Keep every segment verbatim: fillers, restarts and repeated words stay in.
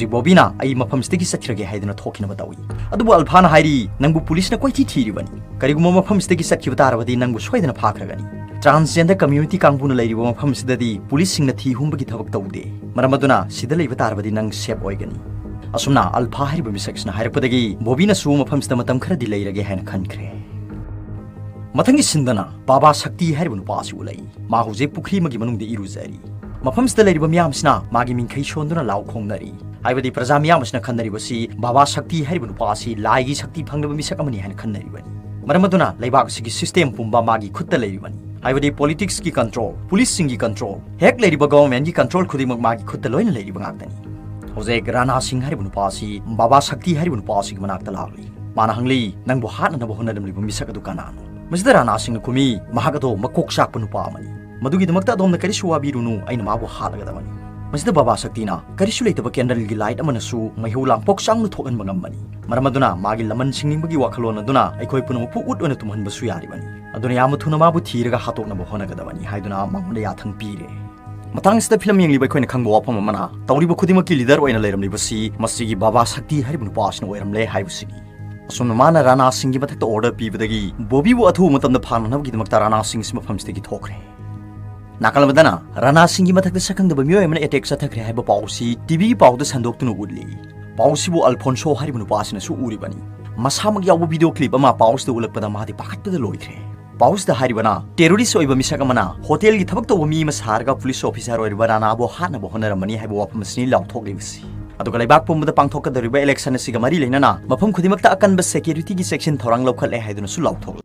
ꯕꯣꯕꯤꯅ ꯑꯩ ꯃꯐꯝꯁꯤꯗꯒꯤ ꯆꯠꯈ꯭ꯔꯒꯦ ꯍꯥꯏꯗꯨꯅ ꯊꯣꯛꯈꯤꯅꯕ ꯇꯧꯏ꯫ ꯑꯗꯨꯕꯨ ꯑꯜꯐꯥꯅ ꯍꯥꯏꯔꯤ, "ꯅꯪꯕꯨ ꯄꯨꯂꯤꯁꯅ ꯀꯣꯏꯊꯤ ꯊꯤꯔꯤꯕꯅꯤ꯫ ꯀꯔꯤꯒꯨꯝꯕ ꯃꯐꯝꯁꯤꯗꯒꯤ ꯆꯠꯈꯤꯕ ꯇꯥꯔꯕꯗꯤ ꯅꯪꯕꯨ ꯁꯣꯏꯗꯅ ꯐꯥꯈ꯭ꯔꯒꯅꯤ꯫ Transgender community ꯀꯥꯡꯕꯨꯅ ꯂꯩꯔꯤꯕ ꯃꯐꯝꯁꯤꯗꯗꯤ ꯄꯨꯂꯤꯁꯁꯤꯡꯅ ꯊꯤ ꯍꯨꯝꯕꯒꯤ ꯊꯕꯛ ꯇꯧꯗꯦ꯫ ꯃꯔꯝ ꯑꯗꯨꯅ ꯁꯤꯗ ꯂꯩꯕ ꯇꯥꯔꯕꯗꯤ ꯅꯪ safe ꯑꯣꯏꯒꯅꯤ꯫" ꯑꯁꯨꯝꯅ ꯑꯜꯐꯥ ꯍꯥꯏꯔꯤꯕ ꯃꯤꯁꯛꯁꯤꯅ ꯍꯥꯏꯔꯛꯄꯗꯒꯤ ꯕꯣꯕꯤꯅꯁꯨ ꯃꯐꯝꯁꯤꯗ ꯃꯇꯝ ꯈꯔꯗꯤ ꯂꯩꯔꯒꯦ ꯍꯥꯏꯅ ꯈꯟꯈ꯭ꯔꯦ꯫ ꯃꯊꯪꯒꯤ ꯁꯤꯟꯗꯅ ꯕꯥꯕꯥ ꯁꯛꯇꯤ ꯍꯥꯏꯔꯤꯕ ꯅꯨꯄꯥ ꯑꯁꯤ ꯎꯠꯂꯛꯏ꯫ ꯃꯥ ꯍꯧꯖꯤꯛ ꯄꯨꯈ꯭ꯔꯤ ꯑꯃꯒꯤ ꯃꯅꯨꯡꯗ ꯏꯔꯨꯖꯔꯤ꯫ ꯃꯐꯝꯁꯤꯗ ꯂꯩꯔꯤꯕ ꯃꯤꯌꯥꯝꯁꯤꯅ ꯃꯥꯒꯤ ꯃꯤꯡꯈꯩ ꯁꯣꯟꯗꯨꯅ ꯂꯥꯎ ꯈꯣꯡꯅꯔꯤ꯫ ꯍꯥꯏꯕꯗꯤ ꯄ꯭ꯔꯖꯥ ꯃꯤꯌꯥꯝ ꯑꯁꯤꯅ ꯈꯟꯅꯔꯤꯕꯁꯤ ꯕꯥꯕꯥ ꯁꯛꯇꯤ ꯍꯥꯏꯔꯤꯕ ꯅꯨꯄꯥ ꯑꯁꯤ ꯂꯥꯏꯒꯤ ꯁꯛꯇꯤ ꯐꯪꯂꯕ ꯃꯤꯁꯛ ꯑꯃꯅꯤ ꯍꯥꯏꯅ ꯈꯟꯅꯔꯤꯕꯅꯤ꯫ ꯃꯔꯝ ꯑꯗꯨꯅ ꯂꯩꯕꯥꯛ ꯑꯁꯤꯒꯤ system ꯄꯨꯝꯕ ꯃꯥꯒꯤ ꯈꯨꯠꯇ ꯂꯩꯔꯤꯕꯅꯤ꯫ ꯍꯥꯏꯕꯗꯤ politics ꯀꯤ control, ꯄꯨꯂꯤꯁꯁꯤꯡꯒꯤ control, ꯍꯦꯛ ꯂꯩꯔꯤꯕ government ꯀꯤ control ꯈꯨꯗꯤꯡꯃꯛ ꯃꯥꯒꯤ ꯈꯨꯠꯇ ꯂꯣꯏꯅ ꯂꯩꯔꯤꯕ ꯉꯥꯛꯇꯅꯤ꯫ ꯍꯧꯖꯤꯛ ꯔꯥꯅꯥ ꯁꯤꯡ ꯍꯥꯏꯔꯤꯕ ꯅꯨꯄꯥ ꯑꯁꯤ ꯕꯥꯕꯥ ꯁꯛꯇꯤ ꯍꯥꯏꯔꯤꯕ ꯅꯨꯄꯥ ꯑꯁꯤꯒꯤ ꯃꯅꯥꯛꯇ ꯂꯥꯛꯂꯤ꯫ ꯃꯥꯅ ꯍꯪꯂꯤ, "ꯅꯪꯕꯨ ꯍꯥꯠꯅꯅꯕ ꯍꯣꯠꯅꯔꯝꯂꯤꯕ ꯃꯤꯁꯛ ꯑꯗꯨ ꯀꯅꯥꯅꯣ?" ꯃꯁꯤꯗ ꯔꯥꯅꯥ ꯁꯤꯡꯅ ꯈꯨꯝꯃꯤ, "ꯃꯍꯥꯛ ꯑꯗꯣ ꯃꯀꯣꯛ ꯆꯥꯛꯄ ꯅꯨꯄꯥ ꯑꯃꯅꯤ꯫ ꯃꯗꯨꯒꯤꯗꯃꯛꯇ ꯑꯗꯣꯝꯅ ꯀꯔꯤꯁꯨ ꯋꯥꯕꯤꯔꯨꯅꯨ, ꯑꯩꯅ ꯃꯥꯕꯨ ꯍꯥꯠꯂꯒꯗꯕꯅꯤ꯫" ꯃꯁꯤꯗ ꯕꯥꯕꯥ ꯁꯛꯇꯤꯅ ꯀꯔꯤꯁꯨ ꯂꯩꯇꯕ candle ꯒꯤ light ꯑꯃꯅꯁꯨ ꯃꯩꯍꯧ ꯂꯥꯡꯄꯣꯛ ꯆꯥꯎꯅ ꯊꯣꯛꯍꯟꯕ ꯉꯝꯕꯅꯤ꯫ ꯃꯔꯝ ꯑꯗꯨꯅ ꯃꯥꯒꯤ ꯂꯃꯟ ꯁꯤꯡꯅꯤꯡꯕꯒꯤ ꯋꯥꯈꯜꯂꯣꯟ ꯑꯗꯨꯅ ꯑꯩꯈꯣꯏ ꯄꯨꯝꯅꯃꯛꯄꯨ ꯎꯠ ꯑꯣꯏꯅ ꯇꯨꯝꯍꯟꯕꯁꯨ ꯌꯥꯔꯤꯕꯅꯤ꯫ ꯑꯗꯨꯅ ꯌꯥꯝꯅ ꯊꯨꯅ ꯃꯥꯕꯨ ꯊꯤꯔꯒ ꯍꯥꯠꯇꯣꯛꯅꯕ ꯍꯣꯠꯅꯒꯗꯕꯅꯤ ꯍꯥꯏꯗꯨꯅ ꯃꯉꯣꯟꯗ ꯌꯥꯊꯪ ꯄꯤꯔꯦ꯫ ꯃꯇꯥꯡꯁꯤꯗ ꯐꯤꯂꯝ ꯌꯦꯡꯂꯤꯕ ꯑꯩꯈꯣꯏꯅ ꯈꯪꯕ ꯋꯥꯐꯝ ꯑꯃꯅ, ꯇꯧꯔꯤꯕ ꯈꯨꯗꯤꯡꯃꯛꯀꯤ leader ꯑꯣꯏꯅ ꯂꯩꯔꯝꯂꯤꯕꯁꯤ ꯃꯁꯤꯒꯤ ꯕꯥꯕꯥ ꯁꯛꯇꯤ ꯍꯥꯏꯔꯤꯕ ꯅꯨꯄꯥ ꯑꯁꯤꯅ ꯑꯣꯏꯔꯝꯂꯦ ꯍꯥꯏꯕꯁꯤꯅꯤ꯫ ꯑꯁꯨꯝꯅ ꯃꯥꯅ ꯔꯥꯅꯥ ꯁꯤꯡꯒꯤ ꯃꯊꯛꯇ order ꯄꯤꯕꯗꯒꯤ ꯕꯣꯕꯤꯕꯨ ꯑꯊꯨꯕ ꯃꯇꯝꯗ ꯐꯥꯅꯅꯕꯒꯤꯗꯃꯛꯇ ꯔꯥꯅꯥ ꯁꯤꯡ ꯑꯁꯤ ꯃꯐꯝꯁꯤꯗꯒꯤ ꯊꯣꯛꯈ꯭ꯔꯦ꯫ ꯅꯥꯀꯜ ꯑꯃꯗꯅ ꯔꯥꯅꯥ ꯁꯤꯡꯒꯤ ꯃꯊꯛꯇ ꯁꯛꯈꯪꯗꯕ ꯃꯤꯑꯣꯏ ꯑꯃꯅ attack ꯆꯠꯊꯈ꯭ꯔꯦ ꯍꯥꯏꯕ ꯄꯥꯎ ꯑꯁꯤ TV ꯒꯤ ꯄꯥꯎꯗ ꯁꯟꯗꯣꯛꯇꯨꯅ ꯎꯠꯂꯤ꯫ ꯄꯥꯎ ꯑꯁꯤꯕꯨ ꯑꯜꯐꯣꯟꯁꯣ ꯍꯥꯏꯔꯤꯕ ꯅꯨꯄꯥ ꯑꯁꯤꯅꯁꯨ ꯎꯔꯤꯕꯅꯤ꯫ ꯃꯁꯥꯃꯛ ꯌꯥꯎꯕ video clip ꯑꯃ ꯄꯥꯎ ꯑꯁꯤꯗ ꯎꯠꯂꯛꯄꯗ ꯃꯥꯗꯤ ꯄꯥꯈꯠꯄꯗ ꯂꯣꯏꯈ꯭ꯔꯦ꯫ ꯄꯥꯎ ꯑꯁꯤꯗ ꯍꯥꯏꯔꯤꯕꯅ terrorist ꯑꯣꯏꯕ ꯃꯤꯁꯛ ꯑꯃꯅ hotel ꯒꯤ ꯊꯕꯛ ꯇꯧꯕ ꯃꯤ ꯑꯃ ꯁꯥꯔꯒ police officer ꯑꯣꯏꯔꯤꯕ ꯔꯥꯅꯥꯕꯨ ꯍꯥꯠꯅꯕ ꯍꯣꯠꯅꯔꯝꯕꯅꯤ ꯍꯥꯏꯕ ꯋꯥꯐꯝ ꯑꯁꯤꯅꯤ ꯂꯥꯎꯊꯣꯛꯂꯤꯕꯁꯤ꯫ ꯑꯗꯨꯒ ꯂꯩꯕꯥꯛ ꯄꯨꯝꯕꯗ ꯄꯥꯡꯊꯣꯛꯀꯗꯧꯔꯤꯕ election ꯑꯁꯤꯒ ꯃꯔꯤ ꯂꯩꯅꯅ ꯃꯐꯝ ꯈꯨꯗꯤꯡꯃꯛꯇ ꯑꯀꯟꯕ security ꯒꯤ ꯆꯦꯛꯁꯤꯟ ꯊꯧꯔꯥꯡ ꯂꯧꯈꯠꯂꯦ ꯍꯥꯏꯗꯨꯅꯁꯨ ꯂꯥꯎꯊꯣꯛꯂꯤ꯫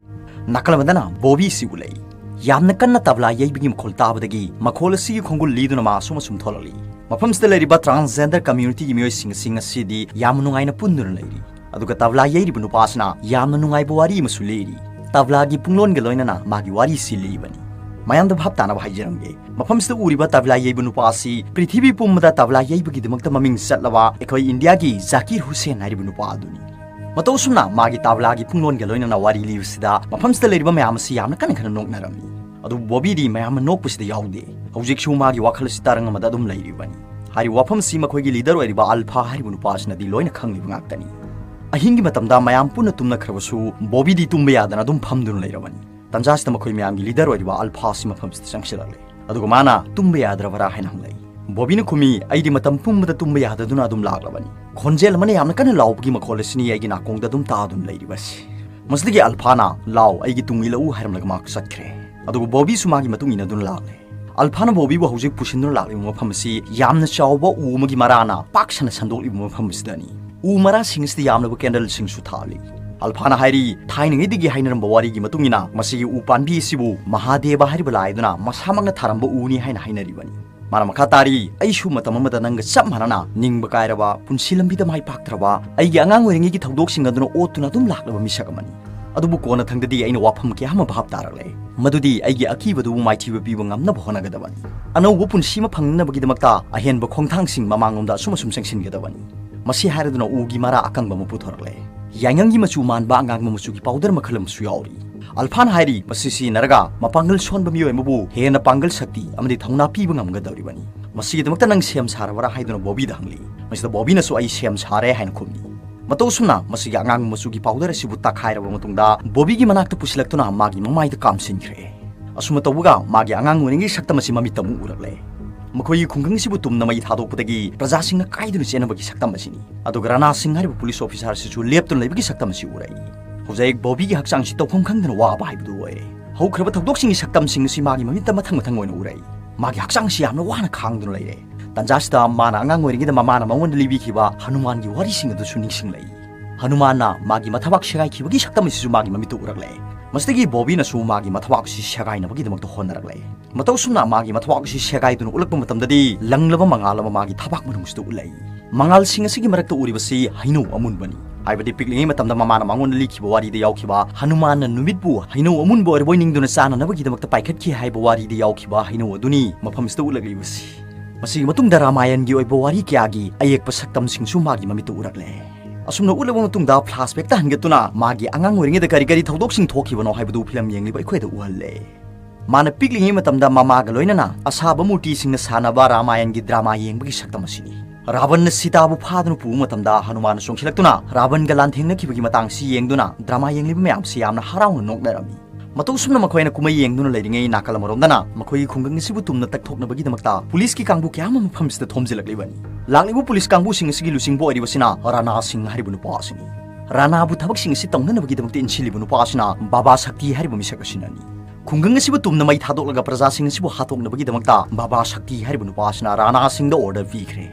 ꯅꯥꯀꯜ ꯑꯃꯗꯅ ꯕꯣꯕꯤ ꯑꯁꯤ ꯎꯠꯂꯛꯏ꯫ ꯌꯥꯝꯅ ꯀꯟꯅ ꯇꯕ꯭ꯂꯥ ꯌꯩꯕꯒꯤ ꯃꯈꯣꯜ ꯇꯥꯕꯗꯒꯤ ꯃꯈꯣꯜ ꯑꯁꯤꯒꯤ ꯈꯣꯡꯒꯨꯜ ꯂꯤꯗꯨꯅ ꯃꯥ ꯑꯁꯨꯝ ꯑꯁꯨꯝ ꯊꯣꯛꯂꯛꯂꯤ꯫ ꯃꯐꯝꯁꯤꯗ ꯂꯩꯔꯤꯕ transgender community ꯒꯤ ꯃꯤꯑꯣꯏꯁꯤꯡ ꯑꯁꯤ ꯉꯁꯤꯗꯤ ꯌꯥꯝꯅ ꯅꯨꯡꯉꯥꯏꯅ ꯄꯨꯟꯗꯨꯅ ꯂꯩꯔꯤ꯫ ꯑꯗꯨꯒ ꯇꯕ꯭ꯂꯥ ꯌꯩꯔꯤꯕ ꯅꯨꯄꯥ ꯑꯁꯤꯅ ꯌꯥꯝꯅ ꯅꯨꯡꯉꯥꯏꯕ ꯋꯥꯔꯤ ꯑꯃꯁꯨ ꯂꯤꯔꯤ꯫ ꯇꯕ꯭ꯂꯥꯒꯤ ꯄꯨꯡꯂꯣꯟꯒ ꯂꯣꯏꯅꯅ ꯃꯥꯒꯤ ꯋꯥꯔꯤꯁꯤ ꯂꯤꯕꯅꯤ꯫ ꯃꯌꯥꯝꯗ ꯚꯥꯞ ꯇꯥꯅꯕ ꯍꯥꯏꯖꯔꯝꯒꯦ꯫ ꯃꯐꯝꯁꯤꯗ ꯎꯔꯤꯕ ꯇꯕ꯭ꯂꯥ ꯌꯩꯕ ꯅꯨꯄꯥ ꯑꯁꯤ ꯄ꯭ꯔꯤꯊꯤꯕꯤ ꯄꯨꯝꯕꯗ ꯇꯕ꯭ꯂꯥ ꯌꯩꯕꯒꯤꯗꯃꯛꯇ ꯃꯃꯤꯡ ꯆꯠꯂꯕ ꯑꯩꯈꯣꯏ ꯏꯟꯗꯤꯌꯥꯒꯤ ꯖꯥꯀꯤꯔ ꯍꯨꯁꯦꯟ ꯍꯥꯏꯔꯤꯕ ꯅꯨꯄꯥ ꯑꯗꯨꯅꯤ꯫ ꯃꯇꯧ ꯑꯁꯨꯝꯅ ꯃꯥꯒꯤ ꯇꯕ꯭ꯂꯥꯒꯤ ꯄꯨꯡꯂꯣꯟꯒ ꯂꯣꯏꯅꯅ ꯋꯥꯔꯤ ꯂꯤꯕꯁꯤꯗ ꯃꯐꯝꯁꯤꯗ ꯂꯩꯔꯤꯕ ꯃꯌꯥꯝ ꯑꯁꯤ ꯌꯥꯝꯅ ꯀꯟꯅ ꯀꯟꯅ ꯅꯣꯛꯅꯔꯝꯃꯤ꯫ ꯑꯗꯨꯕꯨ ꯕꯣꯕꯤꯗꯤ ꯃꯌꯥꯝꯅ ꯅꯣꯛꯄꯁꯤꯗ ꯌꯥꯎꯗꯦ꯫ ꯍꯧꯖꯤꯛꯁꯨ ꯃꯥꯒꯤ ꯋꯥꯈꯜ ꯑꯁꯤ ꯇꯔꯪ ꯑꯃꯗ ꯑꯗꯨꯝ ꯂꯩꯔꯤꯕꯅꯤ꯫ ꯍꯥꯏꯔꯤꯕ ꯋꯥꯐꯝꯁꯤ ꯃꯈꯣꯏꯒꯤ ꯂꯤꯗꯔ ꯑꯣꯏꯔꯤꯕ ꯑꯜꯐꯥ ꯍꯥꯏꯔꯤꯕ ꯅꯨꯄꯥꯁꯤꯅꯗꯤ ꯂꯣꯏꯅ ꯈꯪꯂꯤꯕ ꯉꯥꯛꯇꯅꯤ꯫ ꯑꯍꯤꯡꯒꯤ ꯃꯇꯝꯗ ꯃꯌꯥꯝ ꯄꯨꯟꯅ ꯇꯨꯝꯅꯈ꯭ꯔꯕꯁꯨ ꯕꯣꯕꯤꯗꯤ ꯇꯨꯝꯕ ꯌꯥꯗꯅ ꯑꯗꯨꯝ ꯐꯝꯗꯨꯅ ꯂꯩꯔꯕꯅꯤ꯫ ꯇꯟꯖꯥꯁꯤꯗ ꯃꯈꯣꯏ ꯃꯌꯥꯝꯒꯤ ꯂꯤꯗꯔ ꯑꯣꯏꯔꯤꯕ ꯑꯜꯐꯥ ꯑꯁꯤ ꯃꯐꯝꯁꯤꯗ ꯆꯪꯁꯤꯜꯂꯛꯂꯦ꯫ ꯑꯗꯨꯒ ꯃꯥꯅ, "ꯇꯨꯝꯕ ꯌꯥꯗ꯭ꯔꯕꯔꯥ?" ꯍꯥꯏꯅ ꯍꯪꯂꯛꯏ꯫ ꯕꯣꯕꯤꯅ ꯈꯨꯝꯃꯤ, "ꯑꯩꯗꯤ ꯃꯇꯝ ꯄꯨꯝꯕꯗ ꯇꯨꯝꯕ ꯌꯥꯗꯗꯨꯅ ꯑꯗꯨꯝ ꯂꯥꯛꯂꯕꯅꯤ꯫ ꯈꯣꯟꯖꯦꯜ ꯑꯃꯅ ꯌꯥꯝꯅ ꯀꯟꯅ ꯂꯥꯎꯕꯒꯤ ꯃꯈꯣꯜ ꯑꯁꯤꯅꯤ ꯑꯩꯒꯤ ꯅꯥꯀꯣꯡꯗ ꯑꯗꯨꯝ ꯇꯥꯗꯨꯅ ꯂꯩꯔꯤꯕꯁꯤ꯫" ꯃꯁꯤꯗꯒꯤ ꯑꯜꯐꯥꯅ, "ꯂꯥꯎ, ꯑꯩꯒꯤ ꯇꯨꯡ ꯏꯜꯂꯛꯎ" ꯍꯥꯏꯔꯝꯂꯒ ꯃꯥ ꯆꯠꯈ꯭ꯔꯦ꯫ ꯑꯗꯨꯒ ꯕꯣꯕꯤꯁꯨ ꯃꯥꯒꯤ ꯃꯇꯨꯡ ꯏꯟꯅꯗꯨꯅ ꯂꯥꯛꯂꯦ꯫ ꯑꯜꯐꯥꯅ ꯕꯣꯕꯤꯕꯨ ꯍꯧꯖꯤꯛ ꯄꯨꯁꯤꯟꯗꯨꯅ ꯂꯥꯛꯂꯤꯕ ꯃꯐꯝ ꯑꯁꯤ ꯌꯥꯝꯅ ꯆꯥꯎꯕ ꯎ ꯑꯃꯒꯤ ꯃꯔꯥꯅ ꯄꯥꯛ ꯁꯟꯅ ꯁꯟꯗꯣꯛꯂꯤꯕ ꯃꯐꯝ ꯑꯁꯤꯗꯅꯤ꯫ ꯎ ꯃꯔꯥꯁꯤꯡ ꯑꯁꯤꯗ ꯌꯥꯝꯂꯕ ꯀꯦꯟꯗꯜꯁꯤꯡꯁꯨ ꯊꯥꯜꯂꯤ꯫ ꯑꯜꯐꯥꯅ ꯍꯥꯏꯔꯤ, ꯊꯥꯏꯅꯉꯩꯗꯒꯤ ꯍꯥꯏꯅꯔꯝꯕ ꯋꯥꯔꯤꯒꯤ ꯃꯇꯨꯡ ꯏꯟꯅ ꯃꯁꯤꯒꯤ ꯎ ꯄꯥꯝꯕꯤ ꯑꯁꯤꯕꯨ ꯃꯍꯥꯗꯦꯕ ꯍꯥꯏꯔꯤꯕ ꯂꯥꯏ ꯑꯗꯨꯅ ꯃꯁꯥꯃꯛꯅ ꯊꯥꯔꯝꯕ ꯎꯅꯤ ꯍꯥꯏꯅ ꯍꯥꯏꯅꯔꯤꯕꯅꯤ꯫ ꯃꯥꯅ ꯃꯈꯥ ꯇꯥꯔꯤ, "ꯑꯩꯁꯨ ꯃꯇꯝ ꯑꯃꯗ ꯅꯪꯒ ꯆꯞ ꯃꯥꯟꯅꯅ ꯅꯤꯡꯕ ꯀꯥꯏꯔꯕ, ꯄꯨꯟꯁꯤ ꯂꯝꯕꯤꯗ ꯃꯥꯏ ꯄꯥꯛꯇ꯭ꯔꯕ, ꯑꯩꯒꯤ ꯑꯉꯥꯡ ꯑꯣꯏꯔꯤꯉꯩꯒꯤ ꯊꯧꯗꯣꯛꯁꯤꯡ ꯑꯗꯨꯅ ꯑꯣꯠꯇꯨꯅ ꯑꯗꯨꯝ ꯂꯥꯛꯂꯕ ꯃꯤꯁꯛ ꯑꯃꯅꯤ꯫ ꯑꯗꯨꯕꯨ ꯀꯣꯟꯅꯊꯪꯗꯗꯤ ꯑꯩꯅ ꯋꯥꯐꯝ ꯀꯌꯥ ꯑꯃ ꯚꯥꯞ ꯇꯥꯔꯛꯂꯦ꯫ ꯃꯗꯨꯗꯤ ꯑꯩꯒꯤ ꯑꯀꯤꯕꯗꯨꯕꯨ ꯃꯥꯏꯊꯤꯕ ꯄꯤꯕ ꯉꯝꯅꯕ ꯍꯣꯠꯅꯒꯗꯕꯅꯤ꯫ ꯑꯅꯧꯕ ꯄꯨꯟꯁꯤ ꯑꯃ ꯐꯪꯅꯅꯕꯒꯤꯗꯃꯛꯇ ꯑꯍꯦꯟꯕ ꯈꯣꯡꯊꯥꯡꯁꯤꯡ ꯃꯃꯥꯡꯂꯣꯝꯗ ꯑꯁꯨꯝ ꯑꯁꯨꯝ ꯆꯪꯁꯤꯟꯒꯗꯕꯅꯤ꯫" ꯃꯁꯤ ꯍꯥꯏꯔꯗꯨꯅ ꯎꯒꯤ ꯃꯔꯥ ꯑꯀꯪꯕ ꯑꯃ ꯄꯨꯊꯣꯔꯛꯂꯦ꯫ ꯌꯥꯏꯉꯪꯒꯤ ꯃꯆꯨ ꯃꯥꯟꯕ ꯑꯉꯥꯡꯕ ꯃꯆꯨꯒꯤ ꯄꯥꯎꯗꯔ ꯃꯈꯜ ꯑꯃꯁꯨ ꯌꯥꯎꯔꯤ꯫ ꯑꯜꯐꯥꯅ ꯍꯥꯏꯔꯤ, "ꯃꯁꯤ ꯁꯤꯖꯤꯟꯅꯔꯒ ꯃꯄꯥꯡꯒꯜ ꯁꯣꯟꯕ ꯃꯤꯑꯣꯏ ꯑꯃꯕꯨ ꯍꯦꯟꯅ ꯄꯥꯡꯒꯜ ꯁꯛꯇꯤ ꯑꯃꯗꯤ ꯊꯧꯅꯥ ꯄꯤꯕ ꯉꯝꯒꯗꯧꯔꯤꯕꯅꯤ꯫ ꯃꯁꯤꯒꯤꯗꯃꯛꯇ ꯅꯪ ꯁꯦꯝ ꯁꯥꯔꯕꯔꯥ?" ꯍꯥꯏꯗꯨꯅ ꯕꯣꯕꯤꯗ ꯍꯪꯂꯤ꯫ ꯃꯁꯤꯗ ꯕꯣꯕꯤꯅꯁꯨ, "ꯑꯩ ꯁꯦꯝ ꯁꯥꯔꯦ" ꯍꯥꯏꯅ ꯈꯨꯝꯃꯤ꯫ ꯃꯇꯧ ꯑꯁꯨꯝꯅ ꯃꯁꯤꯒꯤ ꯑꯉꯥꯡꯕ ꯃꯆꯨꯒꯤ ꯄꯥꯎꯗꯔ ꯑꯁꯤꯕꯨ ꯇꯛꯈꯥꯏꯔꯕ ꯃꯇꯨꯡꯗ ꯕꯣꯕꯤꯒꯤ ꯃꯅꯥꯛꯇ ꯄꯨꯁꯤꯜꯂꯛꯇꯨꯅ ꯃꯥꯒꯤ ꯃꯃꯥꯏꯗ ꯀꯥꯝꯁꯤꯟꯈ꯭ꯔꯦ꯫ ꯑꯁꯨꯝꯅ ꯇꯧꯕꯒ ꯃꯥꯒꯤ ꯑꯉꯥꯡ ꯑꯣꯏꯔꯤꯉꯩꯒꯤ ꯁꯛꯇꯝ ꯑꯁꯤ ꯃꯃꯤꯠꯇ ꯑꯃꯨꯛ ꯎꯔꯛꯂꯦ꯫ ꯃꯈꯣꯏꯒꯤ ꯈꯨꯡꯒꯪ ꯑꯁꯤꯕꯨ ꯇꯨꯝꯅ ꯃꯩ ꯊꯥꯗꯣꯛꯄꯗꯒꯤ ꯄ꯭ꯔꯖꯥꯁꯤꯡꯅ ꯀꯥꯏꯗꯨꯅ ꯆꯦꯟꯅꯕꯒꯤ ꯁꯛꯇꯝ ꯑꯁꯤꯅꯤ꯫ ꯑꯗꯨꯒ ꯔꯥꯅꯥ ꯁꯤꯡ ꯍꯥꯏꯔꯤꯕ ꯄꯨꯂꯤꯁ ꯑꯣꯐꯤꯁꯥꯔ ꯑꯁꯤꯁꯨ ꯂꯦꯞꯇꯨꯅ ꯂꯩꯕꯒꯤ ꯁꯛꯇꯝ ꯑꯁꯤ ꯎꯔꯛꯏ꯫ ꯍꯧꯖꯤꯛ ꯕꯣꯕꯤꯒꯤ ꯍꯛꯆꯥꯡꯁꯤ ꯇꯧꯐꯝ ꯈꯪꯗꯅ ꯋꯥꯕ ꯍꯥꯏꯕꯗꯨ ꯑꯣꯏꯔꯦ꯫ ꯍꯧꯈ꯭ꯔꯕ ꯊꯧꯗꯣꯛꯁꯤꯡꯒꯤ ꯁꯛꯇꯝꯁꯤꯡ ꯑꯁꯤ ꯃꯥꯒꯤ ꯃꯃꯤꯠꯇ ꯃꯊꯪ ꯃꯊꯪ ꯑꯣꯏꯅ ꯎꯔꯛꯏ꯫ ꯃꯥꯒꯤ ꯍꯛꯆꯥꯡꯁꯤ ꯌꯥꯝꯅ ꯋꯥꯅ ꯈꯥꯡꯗꯨꯅ ꯂꯩꯔꯦ꯫ ꯇꯟꯖꯥꯁꯤꯗ ꯃꯥꯅ ꯑꯉꯥꯡ ꯑꯣꯏꯔꯤꯉꯩꯗ ꯃꯃꯥꯅ ꯃꯉꯣꯟꯗ ꯂꯤꯕꯤꯈꯤꯕ ꯍꯅꯨꯃꯥꯟꯒꯤ ꯋꯥꯔꯤꯁꯤꯡ ꯑꯗꯨꯁꯨ ꯅꯤꯡꯁꯤꯡꯂꯛꯏ꯫ ꯍꯅꯨꯃꯥꯟꯅ ꯃꯥꯒꯤ ꯃꯊꯕꯥꯛ ꯁꯦꯒꯥꯏꯈꯤꯕꯒꯤ ꯁꯛꯇꯝ ꯑꯁꯤꯁꯨ ꯃꯥꯒꯤ ꯃꯃꯤꯠꯇ ꯎꯔꯛꯂꯦ꯫ ꯃꯁꯤꯗꯒꯤ ꯕꯣꯕꯤꯅꯁꯨ ꯃꯥꯒꯤ ꯃꯊꯕꯥꯛ ꯑꯁꯤ ꯁꯦꯒꯥꯏꯅꯕꯒꯤꯗꯃꯛꯇ ꯍꯣꯠꯅꯔꯛꯂꯦ꯫ ꯃꯇꯧ ꯑꯁꯨꯝꯅ ꯃꯥꯒꯤ ꯃꯊꯕꯥꯛ ꯑꯁꯤ ꯁꯦꯒꯥꯏꯗꯨꯅ ꯎꯠꯂꯛꯄ ꯃꯇꯝꯗꯗꯤ ꯂꯪꯂꯕ ꯃꯉꯥꯜ ꯑꯃ ꯃꯥꯒꯤ ꯊꯕꯥꯛ ꯃꯅꯨꯡꯁꯤꯗ ꯎꯠꯂꯛꯏ꯫ ꯃꯉꯥꯜꯁꯤꯡ ꯑꯁꯤꯒꯤ ꯃꯔꯛꯇ ꯎꯔꯤꯕꯁꯤ ꯍꯩꯅꯧ ꯑꯃꯨꯟꯕꯅꯤ꯫ ꯍꯥꯏꯕꯗꯤ ꯄꯤꯛꯂꯤꯉꯩ ꯃꯇꯝꯗ ꯃꯃꯥꯅ ꯃꯉꯣꯟꯗ ꯂꯤꯈꯤꯕ ꯋꯥꯔꯤꯗ ꯌꯥꯎꯈꯤꯕ ꯍꯅꯨꯃꯥꯟꯅ ꯅꯨꯃꯤꯠꯄꯨ ꯍꯩꯅꯧ ꯑꯃꯨꯟꯕ ꯑꯣꯏꯔꯕꯣꯏ ꯅꯤꯡꯗꯨꯅ ꯆꯥꯅꯅꯕꯒꯤꯗꯃꯛꯇ ꯄꯥꯏꯈꯠꯈꯤ ꯍꯥꯏꯕ ꯋꯥꯔꯤꯗ ꯌꯥꯎꯈꯤꯕ ꯍꯩꯅꯧ ꯑꯗꯨꯅꯤ ꯃꯐꯝꯁꯤꯗ ꯎꯠꯂꯛꯂꯤꯕꯁꯤ꯫ ꯃꯁꯤꯒꯤ ꯃꯇꯨꯡꯗ ꯔꯥꯃꯥꯌꯟꯒꯤ ꯑꯣꯏꯕ ꯋꯥꯔꯤ ꯀꯌꯥꯒꯤ ꯑꯌꯦꯛꯄ ꯁꯛꯇꯝꯁꯤꯡꯁꯨ ꯃꯥꯒꯤ ꯃꯃꯤꯠꯇ ꯎꯔꯛꯂꯦ꯫ ꯑꯁꯨꯝꯅ ꯎꯠꯂꯕ ꯃꯇꯨꯡꯗ ꯐ꯭ꯂꯥꯁꯕꯦꯛꯇ ꯍꯟꯒꯠꯇꯨꯅ ꯃꯥꯒꯤ ꯑꯉꯥꯡ ꯑꯣꯏꯔꯤꯉꯩꯗ ꯀꯔꯤ ꯀꯔꯤ ꯊꯧꯗꯣꯛꯁꯤꯡ ꯊꯣꯛꯈꯤꯕꯅꯣ ꯍꯥꯏꯕꯗꯨ ꯐꯤꯂꯝ ꯌꯦꯡꯂꯤꯕ ꯑꯩꯈꯣꯏꯗ ꯎꯍꯜꯂꯦ꯫ ꯃꯥꯅ ꯄꯤꯛꯂꯤꯉꯩ ꯃꯇꯝꯗ ꯃꯃꯥꯒ ꯂꯣꯏꯅꯅ ꯑꯁꯥꯕ ꯃꯨꯔꯇꯤꯁꯤꯡꯅ ꯁꯥꯟꯅꯕ ꯔꯥꯃꯥꯌꯟꯒꯤ ꯗ꯭ꯔꯃꯥ ꯌꯦꯡꯕꯒꯤ ꯁꯛꯇꯝ ꯑꯁꯤꯅꯤ꯫ ꯔꯥꯕꯟꯅ ꯁꯤꯇꯥꯕꯨ ꯐꯥꯗꯨꯅ ꯄꯨꯕ ꯃꯇꯝꯗ ꯍꯅꯨꯃꯥꯟꯅ ꯆꯣꯡꯁꯤꯜꯂꯛꯇꯨꯅ ꯔꯥꯕꯟꯒ ꯂꯥꯟꯊꯦꯡꯅꯈꯤꯕꯒꯤ ꯃꯇꯥꯡꯁꯤ ꯌꯦꯡꯗꯨꯅ ꯗ꯭ꯔꯃꯥ ꯌꯦꯡꯂꯤꯕ ꯃꯌꯥꯝꯁꯤ ꯌꯥꯝꯅ ꯍꯔꯥꯎꯅ ꯅꯣꯛꯅꯔꯝꯃꯤ꯫ ꯃꯇꯧ ꯑꯁꯨꯝꯅ ꯃꯈꯣꯏꯅ ꯀꯨꯝꯍꯩ ꯌꯦꯡꯗꯨꯅ ꯂꯩꯔꯤꯉꯩ, ꯅꯥꯀꯜ ꯑꯃꯔꯣꯝꯗꯅ ꯃꯈꯣꯏꯒꯤ ꯈꯨꯡꯒꯪ ꯑꯁꯤꯕꯨ ꯇꯨꯝꯅ ꯇꯛꯊꯣꯛꯅꯕꯒꯤꯗꯃꯛꯇ ꯄꯨꯂꯤꯁꯀꯤ ꯀꯥꯡꯕꯨ ꯀꯌꯥ ꯑꯃ ꯃꯐꯝꯁꯤꯗ ꯊꯣꯝꯖꯤꯜꯂꯛꯂꯤꯕꯅꯤ꯫ ꯂꯥꯛꯂꯤꯕ ꯄꯨꯂꯤꯁ ꯀꯥꯡꯕꯨꯁꯤꯡ ꯑꯁꯤꯒꯤ ꯂꯨꯆꯤꯡꯕ ꯑꯣꯏꯔꯤꯕꯁꯤꯅ ꯔꯥꯅꯥ ꯁꯤꯡ ꯍꯥꯏꯔꯤꯕ ꯅꯨꯄꯥ ꯑꯁꯤꯅꯤ꯫ ꯔꯥꯅꯥꯕꯨ ꯊꯕꯛꯁꯤꯡ ꯑꯁꯤ ꯇꯧꯅꯅꯕꯒꯤꯗꯃꯛꯇ ꯏꯟꯁꯤꯜꯂꯤꯕ ꯅꯨꯄꯥ ꯑꯁꯤꯅ ꯕꯥꯕꯥ ꯁꯛꯇꯤ ꯍꯥꯏꯔꯤꯕ ꯃꯤꯁꯛ ꯑꯁꯤꯅꯅꯤ꯫ ꯈꯨꯡꯒꯪ ꯑꯁꯤꯕꯨ ꯇꯨꯝꯅ ꯃꯩ ꯊꯥꯗꯣꯛꯂꯒ ꯄ꯭ꯔꯖꯥꯁꯤꯡ ꯑꯁꯤꯕꯨ ꯍꯥꯠꯇꯣꯛꯅꯕꯒꯤꯗꯃꯛꯇ ꯕꯥꯕꯥ ꯁꯛꯇꯤ ꯍꯥꯏꯔꯤꯕ ꯅꯨꯄꯥ ꯑꯁꯤꯅ ꯔꯥꯅꯥ ꯁꯤꯡꯗ ꯑꯣꯔꯗꯔ ꯄꯤꯈ꯭ꯔꯦ꯫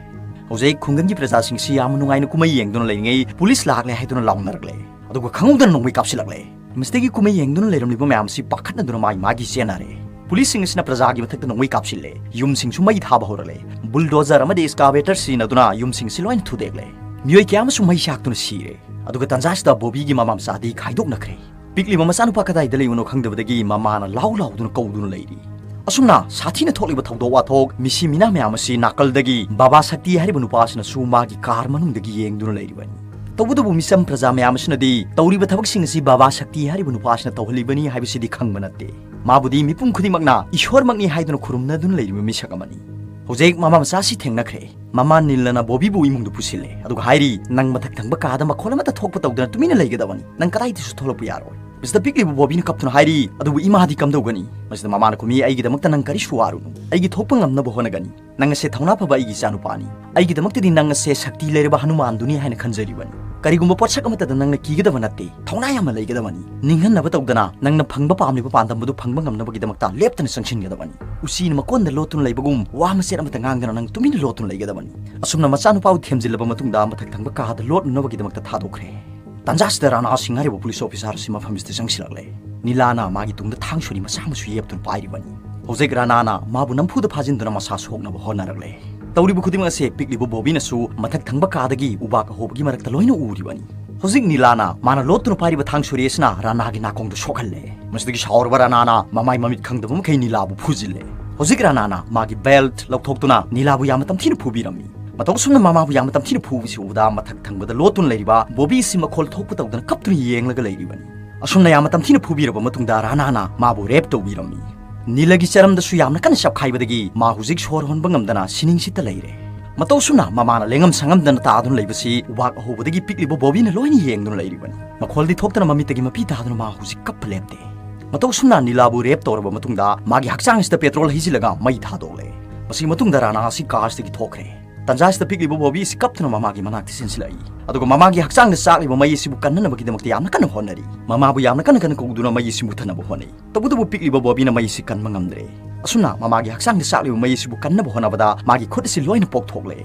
ꯍꯧꯖꯤꯛ ꯈꯨꯡꯒꯪꯒꯤ ꯄ꯭ꯔꯖꯥꯁꯤꯡ ꯑꯁꯤ ꯌꯥꯝꯅ ꯅꯨꯡꯉꯥꯏꯅ ꯀꯨꯝꯍꯩ ꯌꯦꯡꯗꯨꯅ ꯂꯩꯔꯤꯉꯩ, ꯄꯨꯂꯤꯁ ꯂꯥꯛꯂꯦ ꯍꯥꯏꯗꯨꯅ ꯂꯥꯎꯅꯔꯛꯂꯦ꯫ ꯑꯗꯨꯒ ꯈꯪꯍꯧꯗꯅ ꯅꯣꯡꯃꯩ ꯀꯥꯞꯁꯤꯜꯂꯛꯂꯦ꯫ ꯃꯁꯤꯗꯒꯤ ꯀꯨꯝꯍꯩ ꯌꯦꯡꯗꯨꯅ ꯂꯩꯔꯝꯂꯤꯕ ꯃꯌꯥꯝ ꯑꯁꯤ ꯄꯥꯈꯠꯅꯗꯨꯅ ꯃꯥꯒꯤ ꯃꯥꯒꯤ ꯆꯦꯟꯅꯔꯦ꯫ ꯄꯨꯂꯤꯁꯁꯤꯡ ꯑꯁꯤꯅ ꯄ꯭ꯔꯖꯥꯒꯤ ꯃꯊꯛꯇ ꯅꯣꯡꯃꯩ ꯀꯥꯞꯁꯤꯜꯂꯦ꯫ ꯌꯨꯝꯁꯤꯡꯁꯨ ꯃꯩ ꯊꯥꯕ ꯍꯧꯔꯛꯂꯦ꯫ ꯕꯨꯜꯗꯣꯖꯔ ꯑꯃꯗꯤ ꯏꯁꯀꯥꯚꯦꯇꯔ ꯁꯤꯖꯤꯟꯅꯗꯨꯅ ꯌꯨꯝꯁꯤꯡ ꯑꯁꯤ ꯂꯣꯏꯅ ꯊꯨꯗꯦꯛꯂꯦ꯫ ꯃꯤꯑꯣꯏ ꯀꯌꯥ ꯑꯃꯁꯨ ꯃꯩ ꯆꯥꯛꯇꯨꯅ ꯁꯤꯔꯦ꯫ ꯑꯗꯨꯒ ꯇꯟꯖꯥꯁꯤꯗ ꯕꯣꯕꯤꯒꯤ ꯃꯃꯥ ꯃꯆꯥꯗꯤ ꯈꯥꯏꯗꯣꯛꯅꯈ꯭ꯔꯦ꯫ ꯄꯤꯛꯂꯤꯕ ꯃꯆꯥꯅꯨꯄꯥ ꯀꯗꯥꯏꯗ ꯂꯩꯕꯅꯣ ꯈꯪꯗꯕꯗꯒꯤ ꯃꯃꯥꯅ ꯂꯥꯎ ꯂꯥꯎꯗꯨꯅ ꯀꯧꯗꯨꯅ ꯂꯩꯔꯤ꯫ ꯑꯁꯨꯝꯅ ꯁꯥꯊꯤꯅ ꯊꯣꯛꯂꯤꯕ ꯊꯧꯗꯣꯛ ꯋꯥꯊꯣꯛ, ꯃꯤꯁꯤ ꯃꯤꯅꯥ ꯃꯌꯥꯝ ꯑꯁꯤ ꯅꯥꯀꯜꯗꯒꯤ ꯕꯥꯕꯥ ꯁꯛꯇꯤ ꯍꯥꯏꯔꯤꯕ ꯅꯨꯄꯥ ꯑꯁꯤꯅꯁꯨ ꯃꯥꯒꯤ ꯀꯥꯔ ꯃꯅꯨꯡꯗꯒꯤ ꯌꯦꯡꯗꯨꯅ ꯂꯩꯔꯤꯕꯅꯤ꯫ ꯇꯧꯕꯇꯕꯨ ꯃꯤꯆꯝ ꯄ꯭ꯔꯖꯥ ꯃꯌꯥꯝ ꯑꯁꯤꯅꯗꯤ ꯇꯧꯔꯤꯕ ꯊꯕꯛꯁꯤꯡ ꯑꯁꯤ ꯕꯥꯕꯥ ꯁꯛꯇꯤ ꯍꯥꯏꯔꯤꯕ ꯅꯨꯄꯥ ꯑꯁꯤꯅ ꯇꯧꯍꯜꯂꯤꯕꯅꯤ ꯍꯥꯏꯕꯁꯤꯗꯤ ꯈꯪꯕ ꯅꯠꯇꯦ꯫ ꯃꯥꯕꯨꯗꯤ ꯃꯤꯄꯨꯝ ꯈꯨꯗꯤꯡꯃꯛꯅ ꯏꯁꯣꯔꯃꯛꯅꯤ ꯍꯥꯏꯗꯨꯅ ꯈꯨꯔꯨꯝꯅꯗꯨꯅ ꯂꯩꯔꯤꯕ ꯃꯤꯁꯛ ꯑꯃꯅꯤ꯫ ꯍꯧꯖꯤꯛ ꯃꯃꯥ ꯃꯆꯥ ꯑꯁꯤ ꯊꯦꯡꯅꯈ꯭ꯔꯦ꯫ ꯃꯃꯥ ꯅꯤꯜꯂꯅ ꯕꯣꯕꯤꯕꯨ ꯏꯃꯨꯡꯗ ꯄꯨꯁꯤꯜꯂꯦ, ꯑꯗꯨꯒ ꯍꯥꯏꯔꯤ, "ꯅꯪ ꯃꯊꯛ ꯊꯪꯕ ꯀꯥꯗ ꯃꯈꯣꯜ ꯑꯃꯠꯇ ꯊꯣꯛꯄ ꯇꯧꯗꯅ ꯇꯨꯃꯤꯟꯅ ꯂꯩꯒꯗꯕꯅꯤ꯫ ꯅꯪ ꯀꯗꯥꯏꯗꯁꯨ ꯊꯣꯛꯂꯛꯄ ꯌꯥꯔꯣꯏ꯫" ꯃꯁꯤꯗ ꯄꯤꯛꯂꯤꯕ ꯕꯣꯕꯤꯅ ꯀꯞꯇꯨꯅ ꯍꯥꯏꯔꯤ, "ꯑꯗꯨꯕꯨ ꯏꯃꯥꯗꯤ ꯀꯝꯗꯧꯒꯅꯤ?" ꯃꯁꯤꯗ ꯃꯃꯥꯅ ꯈꯨꯝꯃꯤ, "ꯑꯩꯒꯤꯗꯃꯛꯇ ꯅꯪ ꯀꯔꯤꯁꯨ ꯋꯥꯔꯨꯅꯨ꯫ ꯑꯩꯒꯤ ꯊꯣꯛꯄ ꯉꯝꯅꯕ ꯍꯣꯠꯅꯒꯅꯤ꯫ ꯅꯪ ꯑꯁꯦ ꯊꯧꯅꯥ ꯐꯕ ꯑꯩꯒꯤ ꯏꯆꯥꯅꯨꯄꯥꯅꯤ꯫ ꯑꯩꯒꯤꯗꯃꯛꯇꯗꯤ ꯅꯪ ꯑꯁꯦ ꯁꯛꯇꯤ ꯂꯩꯔꯕ ꯍꯅꯨꯃꯥꯟꯗꯨꯅꯤ ꯍꯥꯏꯅ ꯈꯟꯖꯔꯤꯕꯅꯤ꯫ ꯀꯔꯤꯒꯨꯝꯕ ꯄꯣꯠꯁꯛ ꯑꯃꯠꯇꯗ ꯅꯪꯅ ꯀꯤꯒꯗꯕ ꯅꯠꯇꯦ꯫ ꯊꯧꯅꯥ ꯌꯥꯝꯅ ꯂꯩꯒꯗꯕꯅꯤ꯫ ꯅꯤꯡꯍꯟꯅꯕ ꯇꯧꯗꯅ ꯅꯪꯅ ꯐꯪꯕ ꯄꯥꯝꯂꯤꯕ ꯄꯥꯟꯗꯝ ꯑꯗꯨ ꯐꯪꯕ ꯉꯝꯅꯕꯒꯤꯗꯃꯛꯇ ꯂꯦꯞꯇꯅ ꯆꯪꯁꯤꯟꯒꯗꯕꯅꯤ꯫ ꯎꯆꯤꯅ ꯃꯀꯣꯟꯗ ꯂꯣꯠꯇꯨꯅ ꯂꯩꯕꯒꯨꯝ ꯋꯥ ꯃꯆꯦꯠ ꯑꯃꯠꯇ ꯉꯥꯡꯗꯅ ꯅꯪ ꯇꯨꯃꯤꯟꯅ ꯂꯣꯠꯇꯨꯅ ꯂꯩꯒꯗꯕꯅꯤ꯫" ꯑꯁꯨꯝꯅ ꯃꯆꯥꯅꯨꯄꯥꯕꯨ ꯊꯦꯝꯖꯤꯜꯂꯕ ꯃꯇꯨꯡꯗ ꯃꯊꯛ ꯊꯪꯕ ꯀꯥꯗ ꯂꯣꯠꯅꯅꯕꯒꯤꯗꯃꯛꯇ ꯊꯥꯗꯣꯛꯈ꯭ꯔꯦ꯫ ꯇꯟꯖꯥꯁꯤꯗ ꯔꯥꯅꯥ ꯁꯤꯡ ꯍꯥꯏꯔꯤꯕ ꯄꯨꯂꯤꯁ ꯑꯣꯐꯤꯁꯥꯔ ꯑꯁꯤ ꯃꯐꯝꯁꯤꯗ ꯆꯪꯁꯤꯜꯂꯛꯂꯦ꯫ ꯅꯤꯂꯥꯅ ꯃꯥꯒꯤ ꯇꯨꯡꯗ ꯊꯥꯡ ꯁꯣꯔꯤ ꯃꯆꯥ ꯑꯃꯁꯨ ꯌꯦꯞꯇꯨꯅ ꯄꯥꯏꯔꯤꯕꯅꯤ꯫ ꯍꯧꯖꯤꯛ ꯔꯥꯅꯥꯅ ꯃꯥꯕꯨ ꯅꯝꯐꯨꯗ ꯐꯥꯖꯤꯟꯗꯨꯅ ꯃꯁꯥ ꯁꯣꯛꯅꯕ ꯍꯣꯠꯅꯔꯛꯂꯦ꯫ ꯇꯧꯔꯤꯕ ꯈꯨꯗꯤꯡꯃꯛ ꯑꯁꯦ ꯄꯤꯛꯂꯤꯕ ꯕꯣꯕꯤꯅꯁꯨ ꯃꯊꯛ ꯊꯪꯕ ꯀꯥꯗꯒꯤ ꯎꯕꯥꯛ ꯑꯍꯣꯕꯒꯤ ꯃꯔꯛꯇ ꯂꯣꯏꯅ ꯎꯔꯤꯕꯅꯤ꯫ ꯍꯧꯖꯤꯛ ꯅꯤꯂꯥꯅ ꯃꯥꯅ ꯂꯣꯠꯇꯨꯅ ꯄꯥꯏꯔꯤꯕ ꯊꯥꯡ ꯁꯣꯔꯤ ꯑꯁꯤꯅ ꯔꯥꯅꯥꯒꯤ ꯅꯥꯀꯣꯡꯗ ꯁꯣꯛꯍꯜꯂꯦ꯫ ꯃꯁꯤꯗꯒꯤ ꯁꯥꯎꯔꯕ ꯔꯥꯅꯥꯅ ꯃꯃꯥꯏ ꯃꯃꯤꯠ ꯈꯪꯗꯕ ꯃꯈꯩ ꯅꯤꯂꯥꯕꯨ ꯐꯨꯖꯤꯜꯂꯦ꯫ ꯍꯧꯖꯤꯛ ꯔꯥꯅꯥꯅ ꯃꯥꯒꯤ ꯕꯦꯜꯠ ꯂꯧꯊꯣꯛꯇꯨꯅ ꯅꯤꯂꯥꯕꯨ ꯌꯥꯝꯅ ꯇꯝꯊꯤꯅ ꯐꯨꯕꯤꯔꯝꯃꯤ꯫ ꯃꯇꯧ ꯑꯁꯨꯝꯅ ꯃꯃꯥꯕꯨ ꯌꯥꯝꯅ ꯇꯝꯊꯤꯅ ꯐꯨꯕꯁꯤ ꯎꯕꯗ ꯃꯊꯛ ꯊꯪꯕꯗ ꯂꯣꯠꯇꯨꯅ ꯂꯩꯔꯤꯕ ꯕꯣꯕꯤ ꯑꯁꯤ ꯃꯈꯣꯜ ꯊꯣꯛꯄ ꯇꯧꯗꯅ ꯀꯞꯇꯨꯅ ꯌꯦꯡꯂꯒ ꯂꯩꯔꯤꯕꯅꯤ꯫ ꯑꯁꯨꯝꯅ ꯌꯥꯝꯅ ꯇꯝꯊꯤꯅ ꯐꯨꯕꯤꯔꯕ ꯃꯇꯨꯡꯗ ꯔꯥꯅꯥꯅ ꯃꯥꯕꯨ ꯔꯦꯞ ꯇꯧꯕꯤꯔꯝꯃꯤ꯫ ꯅꯤꯂꯒꯤ ꯆꯔꯝꯗꯁꯨ ꯌꯥꯝꯅ ꯀꯟꯅ ꯆꯞꯈꯥꯏꯕꯗꯒꯤ ꯃꯥ ꯍꯧꯖꯤꯛ ꯁꯣꯔ ꯍꯣꯟꯕ ꯉꯝꯗꯅ ꯁꯤꯅꯤꯡꯁꯤꯠꯇ ꯂꯩꯔꯦ꯫ ꯃꯇꯧ ꯑꯁꯨꯝꯅ ꯃꯃꯥꯅ ꯂꯦꯡꯉꯝ ꯁꯪꯉꯝꯗꯅ ꯇꯥꯗꯨꯅ ꯂꯩꯕꯁꯤ ꯎꯕꯥꯛ ꯑꯍꯧꯕꯗꯒꯤ ꯄꯤꯛꯂꯤꯕ ꯕꯣꯕꯤꯅ ꯂꯣꯏꯅ ꯌꯦꯡꯗꯨꯅ ꯂꯩꯔꯤꯕꯅꯤ꯫ ꯃꯈꯣꯜꯗꯤ ꯊꯣꯛꯇꯅ ꯃꯃꯤꯠꯇꯒꯤ ꯃꯄꯤ ꯇꯥꯗꯨꯅ ꯃꯥ ꯍꯧꯖꯤꯛ ꯀꯞꯄ ꯂꯦꯞꯇꯦ꯫ ꯃꯇꯧ ꯑꯁꯨꯝꯅ ꯅꯤꯂꯥꯕꯨ ꯔꯦꯞ ꯇꯧꯔꯕ ꯃꯇꯨꯡꯗ ꯃꯥꯒꯤ ꯍꯛꯆꯥꯡ ꯑꯁꯤꯗ ꯄꯦꯇ꯭ꯔꯣꯜ ꯍꯩꯖꯤꯜꯂꯒ ꯃꯩ ꯊꯥꯗꯣꯛꯂꯦ꯫ ꯃꯁꯤꯒꯤ ꯃꯇꯨꯡꯗ ꯔꯥꯅꯥ ꯑꯁꯤ ꯀꯥꯔ ꯑꯁꯤꯗꯒꯤ ꯊꯣꯛꯈ꯭ꯔꯦ꯫ ꯇꯟꯖꯥ ꯑꯁꯤꯗ ꯄꯤꯛꯂꯤꯕ ꯕꯣꯕꯤ ꯑꯁꯤ ꯀꯞꯇꯨꯅ ꯃꯃꯥꯒꯤ ꯃꯅꯥꯛꯇ ꯆꯦꯟꯁꯤꯜꯂꯛꯏ꯫ ꯑꯗꯨꯒ ꯃꯃꯥꯒꯤ ꯍꯛꯆꯥꯡꯗ ꯆꯥꯛꯂꯤꯕ ꯃꯩ ꯑꯁꯤꯕꯨ ꯀꯟꯅꯅꯕꯒꯤꯗꯃꯛꯇ ꯌꯥꯝꯅ ꯀꯟꯅ ꯍꯣꯠꯅꯔꯤ꯫ ꯃꯃꯥꯕꯨ ꯌꯥꯝꯅ ꯀꯟꯅ ꯀꯟꯅ ꯀꯧꯗꯨꯅ ꯃꯩ ꯑꯁꯤ ꯃꯨꯊꯠꯅꯕ ꯍꯣꯠꯅꯩ꯫ ꯇꯧꯕꯇꯕꯨ ꯄꯤꯛꯂꯤꯕ ꯕꯣꯕꯤꯅ ꯃꯩ ꯑꯁꯤ ꯀꯟꯕ ꯉꯝꯗ꯭ꯔꯦ꯫ ꯑꯁꯨꯝꯅ ꯃꯃꯥꯒꯤ ꯍꯛꯆꯥꯡꯗ ꯆꯥꯛꯂꯤꯕ ꯃꯩ ꯑꯁꯤꯕꯨ ꯀꯟꯅꯕ ꯍꯣꯠꯅꯕꯗ ꯃꯥꯒꯤ ꯈꯨꯠ ꯑꯁꯤ ꯂꯣꯏꯅ ꯄꯣꯛꯊꯣꯛꯂꯦ꯫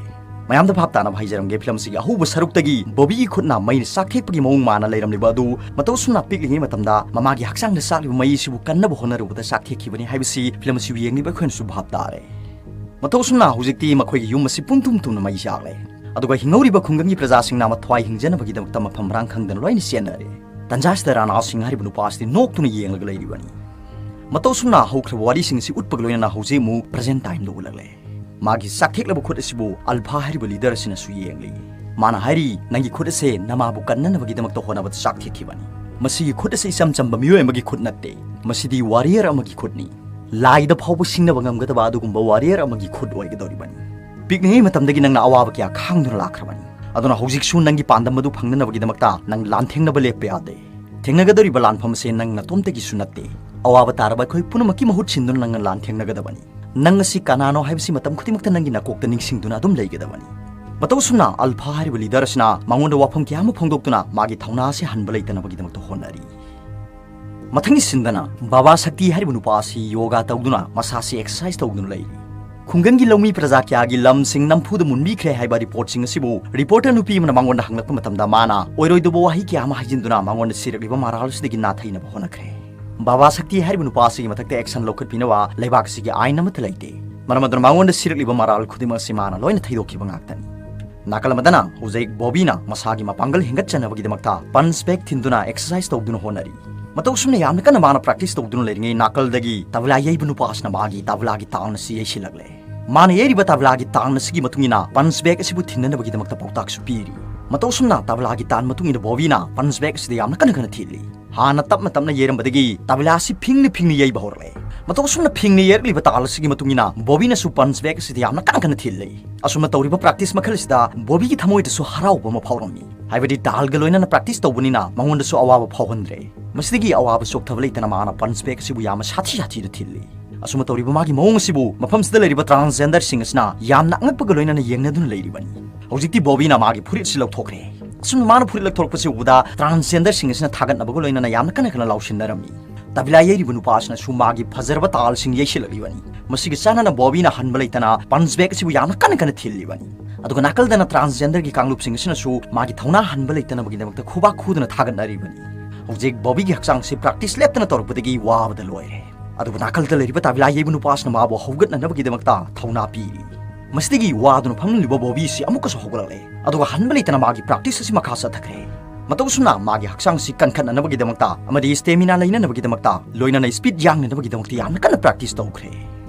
ꯃꯌꯥꯝꯗ ꯚꯥꯞ ꯇꯥꯅꯕ ꯍꯥꯏꯖꯔꯝꯒꯦ, ꯐꯤꯂꯝ ꯑꯁꯤꯒꯤ ꯑꯍꯧꯕ ꯁꯔꯨꯛꯇꯒꯤ ꯕꯣꯕꯤꯒꯤ ꯈꯨꯠꯅ ꯃꯩꯅ ꯆꯥꯛꯊꯦꯛꯄꯒꯤ ꯃꯑꯣꯡ ꯃꯥꯅ ꯂꯩꯔꯝꯂꯤꯕ ꯑꯗꯨ ꯃꯇꯧ ꯑꯁꯨꯝꯅ ꯄꯤꯛꯂꯤꯉꯩ ꯃꯇꯝꯗ ꯃꯃꯥꯒꯤ ꯍꯛꯆꯥꯡꯗ ꯆꯥꯛꯂꯤꯕ ꯃꯩ ꯑꯁꯤꯕꯨ ꯀꯟꯅꯕ ꯍꯣꯠꯅꯔꯨꯕꯗ ꯆꯥꯛꯊꯦꯛꯈꯤꯕꯅꯤ ꯍꯥꯏꯕꯁꯤ ꯐꯤꯂꯝ ꯑꯁꯤꯕꯨ ꯌꯦꯡꯂꯤꯕ ꯑꯩꯈꯣꯏꯅꯁꯨ ꯚꯥꯞ ꯇꯥꯔꯦ꯫ ꯃꯇꯧ ꯑꯁꯨꯝꯅ ꯍꯧꯖꯤꯛꯇꯤ ꯃꯈꯣꯏꯒꯤ ꯌꯨꯝ ꯑꯁꯤ ꯄꯨꯝ ꯊꯨꯝ ꯊꯨꯝꯅ ꯃꯩ ꯆꯥꯛꯂꯦ꯫ ꯑꯗꯨꯒ ꯍꯤꯡꯍꯧꯔꯤꯕ ꯈꯨꯡꯒꯪꯒꯤ ꯄ꯭ꯔꯖꯥꯁꯤꯡꯅ ꯃꯊ꯭ꯋꯥꯏ ꯍꯤꯡꯖꯅꯕꯒꯤꯗꯃꯛꯇ ꯃꯐꯝ ꯃꯔꯥꯡ ꯈꯪꯗꯅ ꯂꯣꯏꯅ ꯆꯦꯟꯅꯔꯦ꯫ ꯇꯟꯖꯥ ꯑꯁꯤꯗ ꯔꯥꯅꯥ ꯁꯤꯡ ꯍꯥꯏꯔꯤꯕ ꯅꯨꯄꯥ ꯑꯁꯤꯗꯤ ꯅꯣꯛꯇꯨꯅ ꯌꯦꯡꯂꯒ ꯂꯩꯔꯤꯕꯅꯤ꯫ ꯃꯇꯧ ꯑꯁꯨꯝꯅ ꯍꯧꯈ꯭ꯔꯕ ꯋꯥꯔꯤꯁꯤꯡ ꯑꯁꯤ ꯎꯠꯄꯒ ꯂꯣꯏꯅꯅ ꯍꯧꯖꯤꯛ ꯑꯃꯨꯛ ꯄ꯭ꯔꯖꯦꯟ ꯇꯥꯏꯝꯗ ꯎꯠꯂꯛꯂꯦ꯫ ꯃꯥꯒꯤ ꯆꯥꯛꯊꯦꯛꯂꯕ ꯈꯨꯠ ꯑꯁꯤꯕꯨ ꯑꯜꯐꯥ ꯍꯥꯏꯔꯤꯕ ꯂꯤꯗꯔ ꯑꯁꯤꯅꯁꯨ ꯌꯦꯡꯂꯤ꯫ ꯃꯥꯅ ꯍꯥꯏꯔꯤ, "ꯅꯪꯒꯤ ꯈꯨꯠ ꯑꯁꯦ ꯅꯃꯥꯕꯨ ꯀꯟꯅꯅꯕꯒꯤꯗꯃꯛꯇ ꯍꯣꯠꯅꯕꯗ ꯆꯥꯛꯊꯦꯛꯈꯤꯕꯅꯤ꯫ ꯃꯁꯤꯒꯤ ꯈꯨꯠ ꯑꯁꯤ ꯏꯆꯝ ꯆꯝꯕ ꯃꯤꯑꯣꯏ ꯑꯃꯒꯤ ꯈꯨꯠ ꯅꯠꯇꯦ꯫ ꯃꯁꯤꯗꯤ ꯋꯥꯔꯤꯌꯔ ꯑꯃꯒꯤ ꯈꯨꯠꯅꯤ꯫ ꯂꯥꯏꯗ ꯐꯥꯎꯕ ꯁꯤꯡꯅꯕ ꯉꯝꯒꯗꯕ ꯑꯗꯨꯒꯨꯝꯕ ꯋꯥꯔꯤꯌꯔ ꯑꯃꯒꯤ ꯈꯨꯠ ꯑꯣꯏꯒꯗꯧꯔꯤꯕꯅꯤ꯫ ꯄꯤꯛꯂꯤꯉꯩ ꯃꯇꯝꯗꯒꯤ ꯅꯪꯅ ꯑꯋꯥꯕ ꯀꯌꯥ ꯈꯥꯡꯗꯨꯅ ꯂꯥꯛꯈ꯭ꯔꯕꯅꯤ꯫ ꯑꯗꯨꯅ ꯍꯧꯖꯤꯛꯁꯨ ꯅꯪꯒꯤ ꯄꯥꯟꯗꯝ ꯑꯗꯨ ꯐꯪꯅꯅꯕꯒꯤꯗꯃꯛꯇ ꯅꯪ ꯂꯥꯟꯊꯦꯡꯅꯕ ꯂꯦꯞꯄ ꯌꯥꯗꯦ꯫ ꯊꯦꯡꯅꯒꯗꯧꯔꯤꯕ ꯂꯥꯟꯐꯝ ꯑꯁꯤ ꯅꯪ ꯅꯇꯣꯝꯇꯒꯤꯁꯨ ꯅꯠꯇꯦ꯫ ꯑꯋꯥꯕ ꯇꯥꯔꯕ ꯑꯩꯈꯣꯏ ꯄꯨꯝꯅꯃꯛꯀꯤ ꯃꯍꯨꯠ ꯁꯤꯟꯗꯨꯅ ꯅꯪꯅ ꯂꯥꯟꯊꯦꯡꯅꯒꯗꯕꯅꯤ꯫ ꯅꯪ ꯑꯁꯤ ꯀꯅꯥꯅꯣ ꯍꯥꯏꯕꯁꯤ ꯃꯇꯝ ꯈꯨꯗꯤꯡꯃꯛꯇ ꯅꯪꯒꯤ ꯅꯀꯣꯛꯇ ꯅꯤꯡꯁꯤꯡꯗꯨꯅ ꯑꯗꯨꯝ ꯂꯩꯒꯗꯕꯅꯤ"꯫ ꯃꯇꯧ ꯑꯁꯨꯝꯅ ꯑꯜꯐꯥ ꯍꯥꯏꯔꯤꯕ ꯂꯤꯗꯔ ꯑꯁꯤꯅ ꯃꯉꯣꯟꯗ ꯋꯥꯐꯝ ꯀꯌꯥ ꯑꯃ ꯐꯣꯡꯗꯣꯛꯇꯨꯅ ꯃꯥꯒꯤ ꯊꯧꯅꯥ ꯑꯁꯤ ꯍꯟꯕ ꯂꯩꯇꯅꯕꯒꯤꯗꯃꯛꯇ ꯍꯣꯠꯅꯔꯤ꯫ ꯃꯊꯪꯒꯤ ꯁꯤꯟꯗꯅ ꯕꯥꯕꯥ ꯁꯛꯇꯤ ꯍꯥꯏꯔꯤꯕ ꯅꯨꯄꯥ ꯑꯁꯤ ꯌꯣꯒꯥ ꯇꯧꯗꯨꯅ ꯃꯁꯥꯁꯤ ꯑꯦꯛꯁꯔꯁꯥꯏꯁ ꯇꯧꯗꯨꯅ ꯂꯩꯔꯤ꯫ ꯈꯨꯡꯒꯪꯒꯤ ꯂꯧꯃꯤ ꯄ꯭ꯔꯖꯥ ꯀꯌꯥꯒꯤ ꯂꯝꯁꯤꯡ ꯅꯝꯐꯨꯗ ꯃꯨꯟꯕꯤꯈ꯭ꯔꯦ ꯍꯥꯏꯕ ꯔꯤꯄꯣꯔꯠꯁꯤꯡ ꯑꯁꯤꯕꯨ ꯔꯤꯄꯣꯔꯇꯔ ꯅꯨꯄꯤ ꯑꯃꯅ ꯃꯉꯣꯟꯗ ꯍꯪꯂꯛꯄ ꯃꯇꯝꯗ ꯃꯥꯅ ꯑꯣꯏꯔꯣꯏꯗꯕ ꯋꯥꯍꯩ ꯀꯌꯥ ꯑꯃ ꯍꯥꯏꯖꯤꯟꯗꯨꯅ ꯃꯉꯣꯟꯗ ꯁꯤꯔꯛꯂꯤꯕ ꯃꯔꯥꯜ ꯑꯁꯤꯗꯒꯤ ꯅꯥꯊꯩꯅꯕ ꯍꯣꯠꯅꯈ꯭ꯔꯦ꯫ ꯕꯥꯕꯥ ꯁꯛꯇꯤ ꯍꯥꯏꯔꯤꯕ ꯅꯨꯄꯥ ꯑꯁꯤꯒꯤ ꯃꯊꯛꯇ ꯑꯦꯛꯁꯟ ꯂꯧꯈꯠꯄꯤꯅꯕ ꯂꯩꯕꯥꯛ ꯑꯁꯤꯒꯤ ꯑꯥꯏꯟ ꯑꯃꯠꯇ ꯂꯩꯇꯦ꯫ ꯃꯔꯝ ꯑꯗꯨꯅ ꯃꯉꯣꯟꯗ ꯁꯤꯔꯛꯂꯤꯕ ꯃꯔꯥꯜ ꯈꯨꯗꯤꯡꯃꯛ ꯑꯁꯤ ꯃꯥꯅ ꯂꯣꯏꯅ ꯊꯩꯗꯣꯛꯈꯤꯕ ꯉꯥꯛꯇꯅꯤ꯫ ꯅꯥꯀꯜ ꯑꯃꯗꯅ ꯍꯧꯖꯤꯛ ꯕꯣꯕꯤꯅ ꯃꯁꯥꯒꯤ ꯃꯄꯥꯡꯒꯜ ꯍꯦꯟꯒꯠꯆꯅꯕꯒꯤꯗꯃꯛꯇ ꯄꯟꯆ ꯕꯦꯒ ꯊꯤꯟꯗꯨꯅ ꯑꯦꯛꯁꯔꯁꯥꯏꯁ ꯇꯧꯗꯨꯅ ꯍꯣꯠꯅꯔꯤ꯫ ꯃꯇꯧ ꯑꯁꯨꯝꯅ ꯌꯥꯝꯅ ꯀꯟꯅ ꯃꯥꯅ ꯄ꯭ꯔꯦꯛꯇꯤꯁ ꯇꯧꯗꯨꯅ ꯂꯩꯔꯤꯉꯩ ꯅꯥꯀꯜꯗꯒꯤ ꯇꯕꯂꯥ ꯌꯩꯕ ꯅꯨꯄꯥ ꯑꯁꯤꯅ ꯃꯥꯒꯤ ꯇꯕꯂꯥꯒꯤ ꯇꯥꯟ ꯑꯁꯤ ꯌꯩꯁꯤꯜꯂꯛꯂꯦ꯫ ꯃꯥꯅ ꯌꯩꯔꯤꯕ ꯇꯕꯂꯥꯒꯤ ꯇꯥꯟ ꯑꯁꯤꯒꯤ ꯃꯇꯨꯡ ꯏꯟꯅ ꯄꯟꯆ ꯕꯦꯒ ꯑꯁꯤꯕꯨ ꯊꯤꯟꯅꯅꯕꯒꯤꯗꯃꯛꯇ ꯄꯥꯎꯇꯥꯛꯁꯨ ꯄꯤꯔꯤ꯫ ꯃꯇꯧ ꯑꯁꯨꯝꯅ ꯇꯕꯂꯥꯒꯤ ꯇꯥꯟ ꯃꯇꯨꯡ ꯏꯟꯅ ꯕꯣꯕꯤꯅ ꯄꯟꯆ ꯕꯦꯒ ꯑꯁꯤꯗ ꯌꯥꯝꯅ ꯀꯟꯅ ꯀꯟꯅ ꯊꯤꯜꯂꯤ꯫ ꯍꯥꯟꯅ ꯇꯞꯅ ꯇꯞꯅ ꯌꯩꯔꯝꯕꯗꯒꯤ ꯇꯕꯂꯥ ꯑꯁꯤ ꯐꯤꯡꯅ ꯐꯤꯡꯅ ꯌꯩꯕ ꯍꯧꯔꯛꯂꯦ꯫ ꯃꯇꯧ ꯑꯁꯨꯝꯅ ꯐꯤꯡꯅ ꯌꯩꯔꯛꯂꯤꯕ ꯇꯥꯜ ꯑꯁꯤꯒꯤ ꯃꯇꯨꯡ ꯏꯟꯅ ꯕꯣꯕꯤꯅꯁꯨ ꯄꯟꯆ ꯕꯦꯒ ꯑꯁꯤꯗ ꯌꯥꯝꯅ ꯀꯟꯅ ꯀꯟꯅ ꯊꯤꯜꯂꯤ꯫ ꯑꯁꯨꯝꯅ ꯇꯧꯔꯤꯕ ꯄ꯭ꯔꯥꯛꯇꯤꯁ ꯃꯈꯜ ꯑꯁꯤꯗ ꯕꯣꯕꯤꯒꯤ ꯊꯃꯣꯏꯗꯁꯨ ꯍꯔꯥꯎꯕ ꯑꯃ ꯐꯥꯎꯔꯝꯃꯤ꯫ ꯍꯥꯏꯕꯗꯤ ꯇꯥꯜꯒ ꯂꯣꯏꯅꯅ ꯄ꯭ꯔꯥꯛꯇꯤꯁ ꯇꯧꯕꯅꯤꯅ ꯃꯉꯣꯟꯗꯁꯨ ꯑꯋꯥꯕ ꯐꯥꯎꯍꯟꯗ꯭ꯔꯦ꯫ ꯃꯁꯤꯗꯒꯤ ꯑꯋꯥꯕ ꯆꯣꯛꯊꯕ ꯂꯩꯇꯅ ꯃꯥꯅ ꯄꯟꯆ ꯕꯦꯒ ꯑꯁꯤꯕꯨ ꯌꯥꯝꯅ ꯁꯥꯊꯤ ꯁꯥꯊꯤꯅ ꯊꯤꯜꯂꯤ꯫ ꯑꯁꯨꯝꯅ ꯇꯧꯔꯤꯕ ꯃꯥꯒꯤ ꯃꯑꯣꯡ ꯑꯁꯤꯕꯨ ꯃꯐꯝꯁꯤꯗ ꯂꯩꯔꯤꯕ ꯇ꯭ꯔꯥꯟꯁꯖꯦꯟꯗꯔꯁꯤꯡ ꯑꯁꯤꯅ ꯌꯥꯝꯅ ꯑꯉꯛꯄꯒ ꯂꯣꯏꯅꯅ ꯌꯦꯡꯅꯗꯨꯅ ꯂꯩꯔꯤꯕꯅꯤ꯫ ꯍꯧꯖꯤꯛꯇꯤ ꯕꯣꯕꯤꯅ ꯃꯥꯒꯤ ꯐꯨꯔꯤꯠꯁꯤ ꯂꯧꯊꯣꯛꯈ꯭ꯔꯦ꯫ ꯑꯁꯨꯝꯅ ꯃꯥꯅ ꯐꯨꯔꯤꯠ ꯂꯧꯊꯣꯔꯛꯄꯁꯤ ꯎꯕꯗ ꯇ꯭ꯔꯥꯟꯁꯖꯦꯟꯗꯔꯁꯤꯡ ꯑꯁꯤꯅ ꯊꯥꯒꯠꯅꯕꯒ ꯂꯣꯏꯅꯅ ꯌꯥꯝꯅ ꯀꯟꯅ ꯀꯟꯅ ꯂꯥꯎꯁꯤꯟꯅꯔꯝꯃꯤ꯫ ꯇꯕꯤꯂꯥ ꯌꯩꯔꯤꯕ ꯅꯨꯄꯥ ꯑꯁꯤꯅꯁꯨ ꯃꯥꯒꯤ ꯐꯖꯔꯕ ꯇꯥꯜꯁꯤꯡ ꯌꯩꯁꯤꯜꯂꯛꯂꯤꯕꯅꯤ꯫ ꯃꯁꯤꯒ ꯆꯥꯟꯅꯅ ꯕꯣꯕꯤꯅ ꯍꯟꯕ ꯂꯩꯇꯅ ꯄꯟꯆ ꯕꯦꯒ ꯑꯁꯤꯕꯨ ꯌꯥꯝꯅ ꯀꯟꯅ ꯀꯟꯅ ꯊꯤꯜꯂꯤꯕꯅꯤ꯫ ꯑꯗꯨꯒ ꯅꯥꯀꯜꯗꯅ ꯇ꯭ꯔꯥꯟꯁꯖꯦꯟꯗꯔꯒꯤ ꯀꯥꯡꯂꯨꯞꯁꯤꯡ ꯑꯁꯤꯅꯁꯨ ꯃꯥꯒꯤ ꯊꯧꯅꯥ ꯍꯟꯕ ꯂꯩꯇꯅꯕꯒꯤꯗꯃꯛꯇ ꯈꯨꯕꯥꯛ ꯈꯨꯗꯨꯅ ꯊꯥꯒꯠꯅꯔꯤꯕꯅꯤ꯫ ꯍꯧꯖꯤꯛ ꯕꯣꯕꯤꯒꯤ ꯍꯛꯆꯥꯡꯁꯤ ꯄ꯭ꯔꯥꯛꯇꯤꯁ ꯂꯦꯞꯇꯅ ꯇꯧꯔꯛꯄꯗꯒꯤ ꯋꯥꯕꯗ ꯂꯣꯏꯔꯦ꯫ ꯑꯗꯨꯕꯨ ꯅꯥꯀꯜꯗ ꯂꯩꯔꯤꯕ ꯇꯕꯤꯂꯥ ꯌꯩꯕ ꯅꯨꯄꯥꯁꯤꯅ ꯃꯥꯕꯨ ꯍꯧꯒꯠꯅꯅꯕꯒꯤꯗꯃꯛꯇ ꯊꯧꯅꯥ ꯄꯤꯔꯤ꯫ ꯃꯁꯤꯗꯒꯤ ꯋꯥꯗꯨꯅ ꯐꯝꯂꯝꯂꯤꯕ ꯕꯣꯕꯤꯁꯤ ꯑꯃꯨꯛꯀꯁꯨ ꯍꯧꯒꯠꯂꯛꯂꯦ꯫ ꯑꯗꯨꯒ ꯍꯟꯕ ꯂꯩꯇꯅ ꯃꯥꯒꯤ ꯄ꯭ꯔꯥꯛꯇꯤꯁ ꯑꯁꯤ ꯃꯈꯥ ꯆꯠꯊꯈ꯭ꯔꯦ꯫ ꯃꯇꯧ ꯑꯁꯨꯝꯅ ꯃꯥꯒꯤ ꯍꯛꯆꯥꯡꯁꯤ ꯀꯟꯈꯠꯅꯅꯕꯒꯤꯗꯃꯛꯇ ꯑꯃꯗꯤ ꯁ꯭ꯇꯦꯃꯤꯅꯥ ꯂꯩꯅꯅꯕꯒꯤꯗꯃꯛꯇ, ꯂꯣꯏꯅꯅ ꯁ꯭ꯄꯤꯗ ꯌꯥꯡꯅꯅꯕꯒꯤꯗꯃꯛꯇ ꯌꯥꯝꯅ ꯀꯟꯅ ꯄ꯭ꯔꯥꯛꯇꯤꯁ ꯇꯧꯈ꯭ꯔꯦ꯫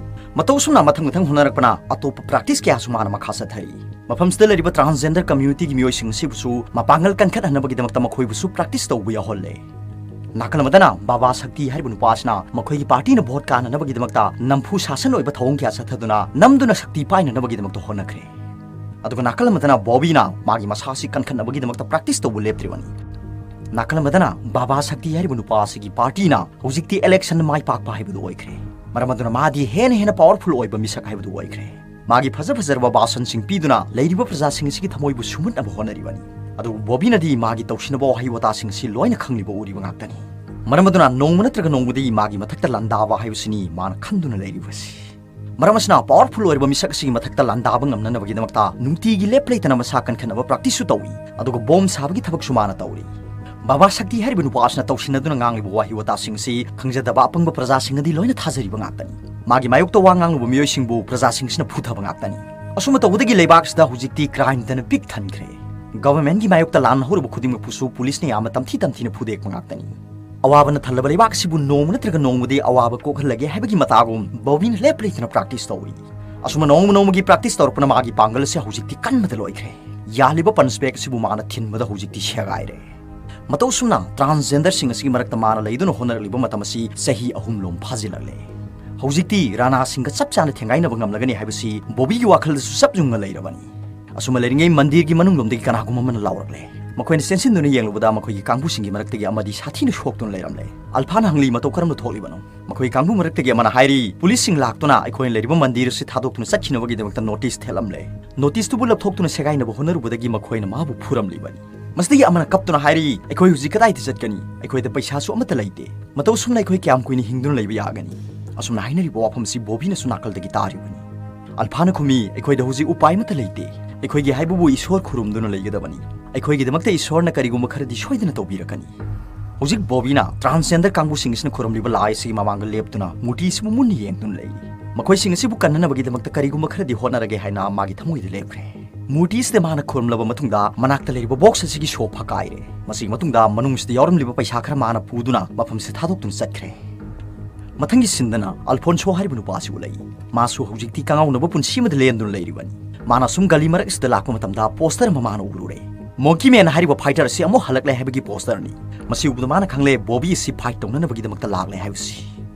ꯃꯇꯧ ꯑꯁꯨꯝꯅ ꯃꯊꯪ ꯃꯊꯪ ꯍꯣꯠꯅꯔꯛꯄꯅ ꯑꯇꯣꯞꯄ ꯄ꯭ꯔꯥꯛꯇꯤꯁ ꯀꯌꯥꯁꯨ ꯃꯥꯅ ꯃꯈꯥ ꯆꯠꯊꯔꯤ꯫ ꯃꯐꯝꯁꯤꯗ ꯂꯩꯔꯤꯕ ꯇ꯭ꯔꯥꯟꯁꯖꯦꯟꯗꯔ ꯀꯝꯃ꯭ꯌꯨꯅꯤꯇꯤꯒꯤ ꯃꯤꯑꯣꯏꯁꯤꯡ ꯑꯁꯤꯕꯨꯁꯨ ꯃꯄꯥꯡꯒꯜ ꯀꯟꯈꯠꯍꯟꯅꯕꯒꯤꯗꯃꯛꯇ ꯃꯈꯣꯏꯕꯨꯁꯨ ꯄ꯭ꯔꯥꯛꯇꯤꯁ ꯇꯧꯕ ꯌꯥꯎꯍꯜꯂꯦ꯫ ꯅꯥꯀꯜ ꯑꯃꯗꯅ ꯕꯥꯕꯥ ꯁꯛꯇꯤ ꯍꯥꯏꯔꯤꯕ ꯅꯨꯄꯥ ꯑꯁꯤꯅ ꯃꯈꯣꯏꯒꯤ ꯄꯥꯔꯇꯤꯅ ꯚꯣꯠ ꯀꯥꯅꯅꯕꯒꯤꯗꯃꯛꯇ ꯅꯝꯐꯨ ꯁꯥꯁꯟ ꯑꯣꯏꯕ ꯊꯧꯑꯣꯡ ꯀꯌꯥ ꯆꯠꯊꯗꯨꯅ ꯅꯝꯗꯨꯅ ꯁꯛꯇꯤ ꯄꯥꯏꯅꯅꯕꯒꯤꯗꯃꯛꯇ ꯍꯣꯠꯅꯈ꯭ꯔꯦ꯫ ꯑꯗꯨꯒ ꯅꯥꯀꯜ ꯑꯃꯗꯅ ꯕꯣꯕꯤꯅ ꯃꯥꯒꯤ ꯃꯁꯥ ꯑꯁꯤ ꯀꯟꯈꯠꯅꯕꯒꯤꯗꯃꯛꯇ ꯄ꯭ꯔꯥꯛꯇꯤꯁ ꯇꯧꯕ ꯂꯦꯞꯇ꯭ꯔꯤꯕꯅꯤ꯫ ꯅꯥꯀꯜ ꯑꯃꯗꯅ ꯕꯥꯕꯥ ꯁꯛꯇꯤ ꯍꯥꯏꯔꯤꯕ ꯅꯨꯄꯥ ꯑꯁꯤꯒꯤ ꯄꯥꯔꯇꯤꯅ ꯍꯧꯖꯤꯛꯇꯤ ꯏꯂꯦꯛꯁꯟ ꯃꯥꯏ ꯄꯥꯛꯄ ꯍꯥꯏꯕꯗꯨ ꯑꯣꯏꯈ꯭ꯔꯦ꯫ ꯃꯔꯝ ꯑꯗꯨꯅ ꯃꯥꯗꯤ ꯍꯦꯟꯅ ꯍꯦꯟꯅ ꯄꯥꯋꯔꯐꯨꯜ ꯑꯣꯏꯕ ꯃꯤꯁꯛ ꯍꯥꯏꯕꯗꯨ ꯑꯣꯏꯈ꯭ꯔꯦ꯫ ꯃꯥꯒꯤ ꯐꯖ ꯐꯖꯔꯕ ꯚꯥꯁꯟꯁꯤꯡ ꯄꯤꯗꯨꯅ ꯂꯩꯔꯤꯕ ꯄ꯭ꯔꯖꯥꯁꯤꯡ ꯑꯁꯤꯒꯤ ꯊꯃꯣꯏꯕꯨ ꯁꯨꯝꯍꯠꯅꯕ ꯍꯣꯠꯅꯔꯤꯕꯅꯤ꯫ ꯑꯗꯨꯕꯨ ꯕꯣꯕꯤꯅꯗꯤ ꯃꯥꯒꯤ ꯇꯧꯁꯤꯟꯅꯕ ꯋꯥꯍꯩ ꯋꯥꯇꯥꯁꯤꯡ ꯑꯁꯤ ꯂꯣꯏꯅ ꯈꯪꯂꯤꯕ ꯎꯔꯤꯕ ꯉꯥꯛꯇꯅꯤ꯫ ꯃꯔꯝ ꯑꯗꯨꯅ ꯅꯣꯡꯃ ꯅꯠꯇ꯭ꯔꯒ ꯅꯣꯡꯃꯗꯤ ꯃꯥꯒꯤ ꯃꯊꯛꯇ ꯂꯥꯟꯗꯥꯕ ꯍꯥꯏꯕꯁꯤꯅꯤ ꯃꯥꯅ ꯈꯟꯗꯨꯅ ꯂꯩꯔꯤꯕꯁꯤ꯫ ꯃꯔꯝ ꯑꯁꯤꯅ ꯄꯥꯋꯔꯐꯨꯜ ꯑꯣꯏꯔꯕ ꯃꯤꯁꯛ ꯑꯁꯤꯒꯤ ꯃꯊꯛꯇ ꯂꯥꯟꯗꯥꯕ ꯉꯝꯅꯅꯕꯒꯤꯗꯃꯛꯇ ꯅꯨꯡꯇꯤꯒꯤ ꯂꯦꯞ ꯂꯩꯇꯅ ꯃꯁꯥ ꯀꯟꯈꯠꯅꯕ ꯄ꯭ꯔꯥꯛꯇꯤꯁꯁꯨ ꯇꯧꯏ, ꯑꯗꯨꯒ ꯕꯣꯝ ꯁꯥꯕꯒꯤ ꯊꯕꯛꯁꯨ ꯃꯥꯅ ꯇꯧꯔꯤ꯫ ꯕꯥꯕꯥ ꯁꯛꯇꯤ ꯍꯥꯏꯔꯤꯕ ꯅꯨꯄꯥ ꯑꯁꯤꯅ ꯇꯧꯁꯤꯟꯅꯗꯨꯅ ꯉꯥꯡꯂꯤꯕ ꯋꯥꯍꯩ ꯋꯥꯇꯥꯁꯤꯡ ꯑꯁꯤ ꯈꯪꯖꯗꯕ ꯑꯄꯪꯕ ꯄ꯭ꯔꯖꯥꯁꯤꯡꯅꯗꯤ ꯂꯣꯏꯅ ꯊꯥꯖꯔꯤꯕ ꯉꯥꯛꯇꯅꯤ꯫ ꯃꯥꯒꯤ ꯃꯥꯌꯣꯛꯇ ꯋꯥ ꯉꯥꯡꯂꯨꯕ ꯃꯤꯑꯣꯏꯁꯤꯡꯕꯨ ꯄ꯭ꯔꯖꯥꯁꯤꯡꯁꯤꯅ ꯐꯨꯊꯕ ꯉꯥꯛꯇꯅꯤ꯫ ꯑꯁꯨꯝꯅ ꯇꯧꯕꯗꯒꯤ ꯂꯩꯕꯥꯛꯁꯤꯗ ꯍꯧꯖꯤꯛꯇꯤ ꯀ꯭ꯔꯥꯏꯝꯗꯅ ꯄꯤꯛ ꯊꯟꯈ꯭ꯔꯦ꯫ ꯒꯚꯔꯟꯃꯦꯟꯒꯤ ꯃꯥꯌꯣꯛꯇ ꯂꯥꯟ ꯍꯧꯔꯕ ꯈꯨꯗꯤꯡꯃꯛꯄꯨꯁꯨ ꯄꯨꯂꯤꯁꯅ ꯌꯥꯝꯅ ꯇꯝꯊꯤ ꯇꯝꯊꯤꯅ ꯐꯨꯗꯦꯛꯄ ꯉꯥꯛꯇꯅꯤ꯫ ꯑꯋꯥꯕꯅ ꯊꯜꯂꯕ ꯂꯩꯕꯥꯛ ꯑꯁꯤꯕꯨ ꯅꯣꯡꯃ ꯅꯠꯇ꯭ꯔꯒ ꯅꯣꯡꯃꯗꯤ ꯑꯋꯥꯕ ꯀꯣꯛꯍꯜꯂꯒꯦ ꯍꯥꯏꯕꯒꯤ ꯃꯇꯥꯒꯨꯝ ꯕꯣꯕꯤꯅ ꯂꯦꯞ ꯂꯩꯇꯅ ꯄ꯭ꯔꯥꯛꯇꯤꯁ ꯇꯧꯏ꯫ ꯑꯁꯨꯝꯅ ꯅꯣꯡꯃ ꯅꯣꯡꯃꯒꯤ ꯄ꯭ꯔꯥꯛꯇꯤꯁ ꯇꯧꯔꯛꯄꯅ ꯃꯥꯒꯤ ꯄꯥꯡꯒꯜ ꯑꯁꯤ ꯍꯧꯖꯤꯛꯇꯤ ꯀꯟꯕꯗ ꯂꯣꯏꯈ꯭ꯔꯦ꯫ ꯌꯥꯜꯂꯤꯕ ꯄꯟꯆ ꯕꯦꯒ ꯑꯁꯤꯕꯨ ꯃꯥꯅ ꯊꯤꯟꯕꯗ ꯍꯧꯖꯤꯛꯇꯤ ꯁꯦꯒꯥꯏꯔꯦ꯫ ꯃꯇꯧ ꯑꯁꯨꯝꯅ ꯇ꯭ꯔꯥꯟꯁꯖꯦꯟꯗꯔꯁꯤꯡ ꯑꯁꯤꯒꯤ ꯃꯔꯛꯇ ꯃꯥꯅ ꯂꯩꯗꯨꯅ ꯍꯣꯠꯅꯔꯛꯂꯤꯕ ꯃꯇꯝ ꯑꯁꯤ ꯆꯍꯤ ꯑꯍꯨꯝꯂꯣꯝ ꯐꯥꯖꯤꯜꯂꯛꯂꯦ꯫ ꯍꯧꯖꯤꯛꯇꯤ ꯔꯥꯅꯥꯁꯤꯡꯒ ꯆꯞ ꯆꯥꯅ ꯊꯦꯡꯒꯥꯏꯅꯕ ꯉꯝꯂꯒꯅꯤ ꯍꯥꯏꯕꯁꯤ ꯕꯣꯕꯤꯒꯤ ꯋꯥꯈꯜꯗꯁꯨ ꯆꯞ ꯌꯨꯡꯅ ꯂꯩꯔꯕꯅꯤ꯫ ꯑꯁꯨꯝꯅ ꯂꯩꯔꯤꯉꯩ ꯃꯟꯗꯤꯔꯒꯤ ꯃꯅꯨꯡꯂꯣꯝꯗꯒꯤ ꯀꯅꯥꯒꯨꯝꯕ ꯑꯃꯅ ꯂꯥꯎꯔꯛꯂꯦ꯫ ꯃꯈꯣꯏꯅ ꯆꯦꯟꯁꯤꯟꯗꯨꯅ ꯌꯦꯡꯂꯨꯕꯗ ꯃꯈꯣꯏꯒꯤ ꯀꯥꯡꯕꯨꯁꯤꯡꯒꯤ ꯃꯔꯛꯇꯒꯤ ꯑꯃꯗꯤ ꯁꯥꯊꯤꯅ ꯁꯣꯛꯇꯨꯅ ꯂꯩꯔꯝꯂꯦ꯫ ꯑꯜꯐꯥꯅ ꯍꯪꯂꯤ, "ꯃꯇꯧ ꯀꯔꯝꯅ ꯊꯣꯛꯂꯤꯕꯅꯣ?" ꯃꯈꯣꯏꯒꯤ ꯀꯥꯡꯕꯨ ꯃꯔꯛꯇꯒꯤ ꯑꯃꯅ ꯍꯥꯏꯔꯤ, "ꯄꯨꯂꯤꯁꯁꯤꯡ ꯂꯥꯛꯇꯨꯅ ꯑꯩꯈꯣꯏꯅ ꯂꯩꯔꯤꯕ ꯃꯟꯗꯤꯔ ꯑꯁꯤ ꯊꯥꯗꯣꯛꯇꯨꯅ ꯆꯠꯈꯤꯅꯕꯒꯤꯗꯃꯛꯇ ꯅꯣꯇꯤꯁ ꯊꯦꯠꯂꯝꯂꯦ꯫ ꯅꯣꯇꯤꯁꯇꯨꯕꯨ ꯂꯧꯊꯣꯛꯇꯨꯅ ꯁꯦꯒꯥꯏꯅꯕ ꯍꯣꯠꯅꯔꯨꯕꯗꯒꯤ ꯃꯈꯣꯏꯅ ꯃꯥꯕꯨ ꯐꯨꯔꯝꯂꯤꯕꯅꯤ꯫" ꯃꯁꯤꯗꯒꯤ ꯑꯃꯅ ꯀꯞꯇꯨꯅ ꯍꯥꯏꯔꯤ, "ꯑꯩꯈꯣꯏ ꯍꯧꯖꯤꯛ ꯀꯗꯥꯏꯗ ꯆꯠꯀꯅꯤ? ꯑꯩꯈꯣꯏꯗ ꯄꯩꯁꯥꯁꯨ ꯑꯃꯠꯇ ꯂꯩꯇꯦ꯫ ꯃꯇꯧ ꯑꯁꯨꯝꯅ ꯑꯩꯈꯣꯏ ꯀꯌꯥꯝ ꯀꯨꯏꯅ ꯍꯤꯡꯗꯨꯅ ꯂꯩꯕ ꯌꯥꯒꯅꯤ?" ꯑꯁꯨꯝꯅ ꯍꯥꯏꯅꯔꯤꯕ ꯋꯥꯐꯝꯁꯤ ꯕꯣꯕꯤꯅꯁꯨ ꯅꯥꯀꯜꯗꯒꯤ ꯇꯥꯔꯤꯕꯅꯤ꯫ ꯑꯜꯐꯥꯅ ꯈꯨꯝꯃꯤ, "ꯑꯩꯈꯣꯏꯗ ꯍꯧꯖꯤꯛ ꯎꯄꯥꯏ ꯑꯃꯠꯇ ꯂꯩꯇꯦ꯫ ꯑꯩꯈꯣꯏꯒꯤ ꯍꯥꯏꯕꯕꯨ ꯏꯁꯣꯔ ꯈꯨꯔꯨꯝꯗꯨꯅ ꯂꯩꯒꯗꯕꯅꯤ꯫ ꯑꯩꯈꯣꯏꯒꯤꯗꯃꯛꯇ ꯏꯁꯣꯔꯅ ꯀꯔꯤꯒꯨꯝꯕ ꯈꯔꯗꯤ ꯁꯣꯏꯗꯅ ꯇꯧꯕꯤꯔꯛꯀꯅꯤ꯫" ꯍꯧꯖꯤꯛ ꯕꯣꯕꯤꯅ ꯇ꯭ꯔꯥꯟꯁꯖꯦꯟꯗꯔ ꯀꯥꯡꯕꯨꯁꯤꯡ ꯑꯁꯤꯅ ꯈꯨꯔꯨꯝꯂꯤꯕ ꯂꯥꯏ ꯑꯁꯤꯒꯤ ꯃꯃꯥꯡꯗ ꯂꯦꯞꯇꯨꯅ ꯃꯨꯔꯇꯤ ꯑꯁꯤꯕꯨ ꯃꯨꯟꯅ ꯌꯦꯡꯗꯨꯅ ꯂꯩꯔꯤ꯫ "ꯃꯈꯣꯏꯁꯤꯡ ꯑꯁꯤꯕꯨ ꯀꯟꯅꯅꯕꯒꯤꯗꯃꯛꯇ ꯀꯔꯤꯒꯨꯝꯕ ꯈꯔꯗꯤ ꯍꯣꯠꯅꯔꯒꯦ" ꯍꯥꯏꯅ ꯃꯥꯒꯤ ꯊꯃꯣꯏꯗ ꯂꯦꯞꯈ꯭ꯔꯦ꯫ ꯃꯨꯔꯇꯤ ꯑꯁꯤꯗ ꯃꯥꯅ ꯈꯨꯔꯨꯝꯂꯕ ꯃꯇꯨꯡꯗ ꯃꯅꯥꯛꯇ ꯂꯩꯔꯤꯕ ꯕꯣꯛꯁ ꯑꯁꯤꯒꯤ ꯁꯣ ꯐꯥꯀꯥꯏꯔꯦ꯫ ꯃꯁꯤꯒꯤ ꯃꯇꯨꯡꯗ ꯃꯅꯨꯡꯁꯤꯗ ꯌꯥꯎꯔꯝꯂꯤꯕ ꯄꯩꯁꯥ ꯈꯔ ꯃꯥꯅ ꯄꯨꯗꯨꯅ ꯃꯐꯝꯁꯤꯗ ꯊꯥꯗꯣꯛꯇꯨꯅ ꯆꯠꯈ꯭ꯔꯦ꯫ ꯃꯊꯪꯒꯤ ꯁꯤꯟꯗꯅ ꯑꯜꯐꯣꯟꯁꯣ ꯍꯥꯏꯔꯤꯕ ꯅꯨꯄꯥ ꯑꯁꯤ ꯎꯠꯂꯛꯏ꯫ ꯃꯥꯁꯨ ꯍꯧꯖꯤꯛꯇꯤ ꯀꯉꯥꯎꯅꯕ ꯄꯨꯟꯁꯤ ꯑꯃꯗ ꯂꯦꯟꯗꯨꯅ ꯂꯩꯔꯤꯕꯅꯤ꯫ ꯃꯥꯅ ꯁꯨꯝ ꯒꯂꯤ ꯃꯔꯛ ꯑꯁꯤꯗ ꯂꯥꯛꯄ ꯃꯇꯝꯗ ꯄꯣꯁꯇꯔ ꯑꯃ ꯃꯥꯅ ꯎꯔꯨꯔꯦ꯫ ꯃꯣꯡꯀꯤ ꯃꯦꯟ ꯍꯥꯏꯔꯤꯕ ꯐꯥꯏꯇꯔ ꯑꯁꯤ ꯑꯃꯨꯛ ꯍꯜꯂꯛꯂꯦ ꯍꯥꯏꯕꯒꯤ ꯄꯣꯁꯇꯔꯅꯤ꯫ ꯃꯁꯤ ꯎꯕꯗ ꯃꯥꯅ ꯈꯪꯂꯦ ꯕꯣꯕꯤ ꯑꯁꯤ ꯐꯥꯏꯠ ꯇꯧꯅꯅꯕꯒꯤꯗꯃꯛꯇ ꯂꯥꯛꯂꯦ ꯍꯥꯏꯕꯁꯤ꯫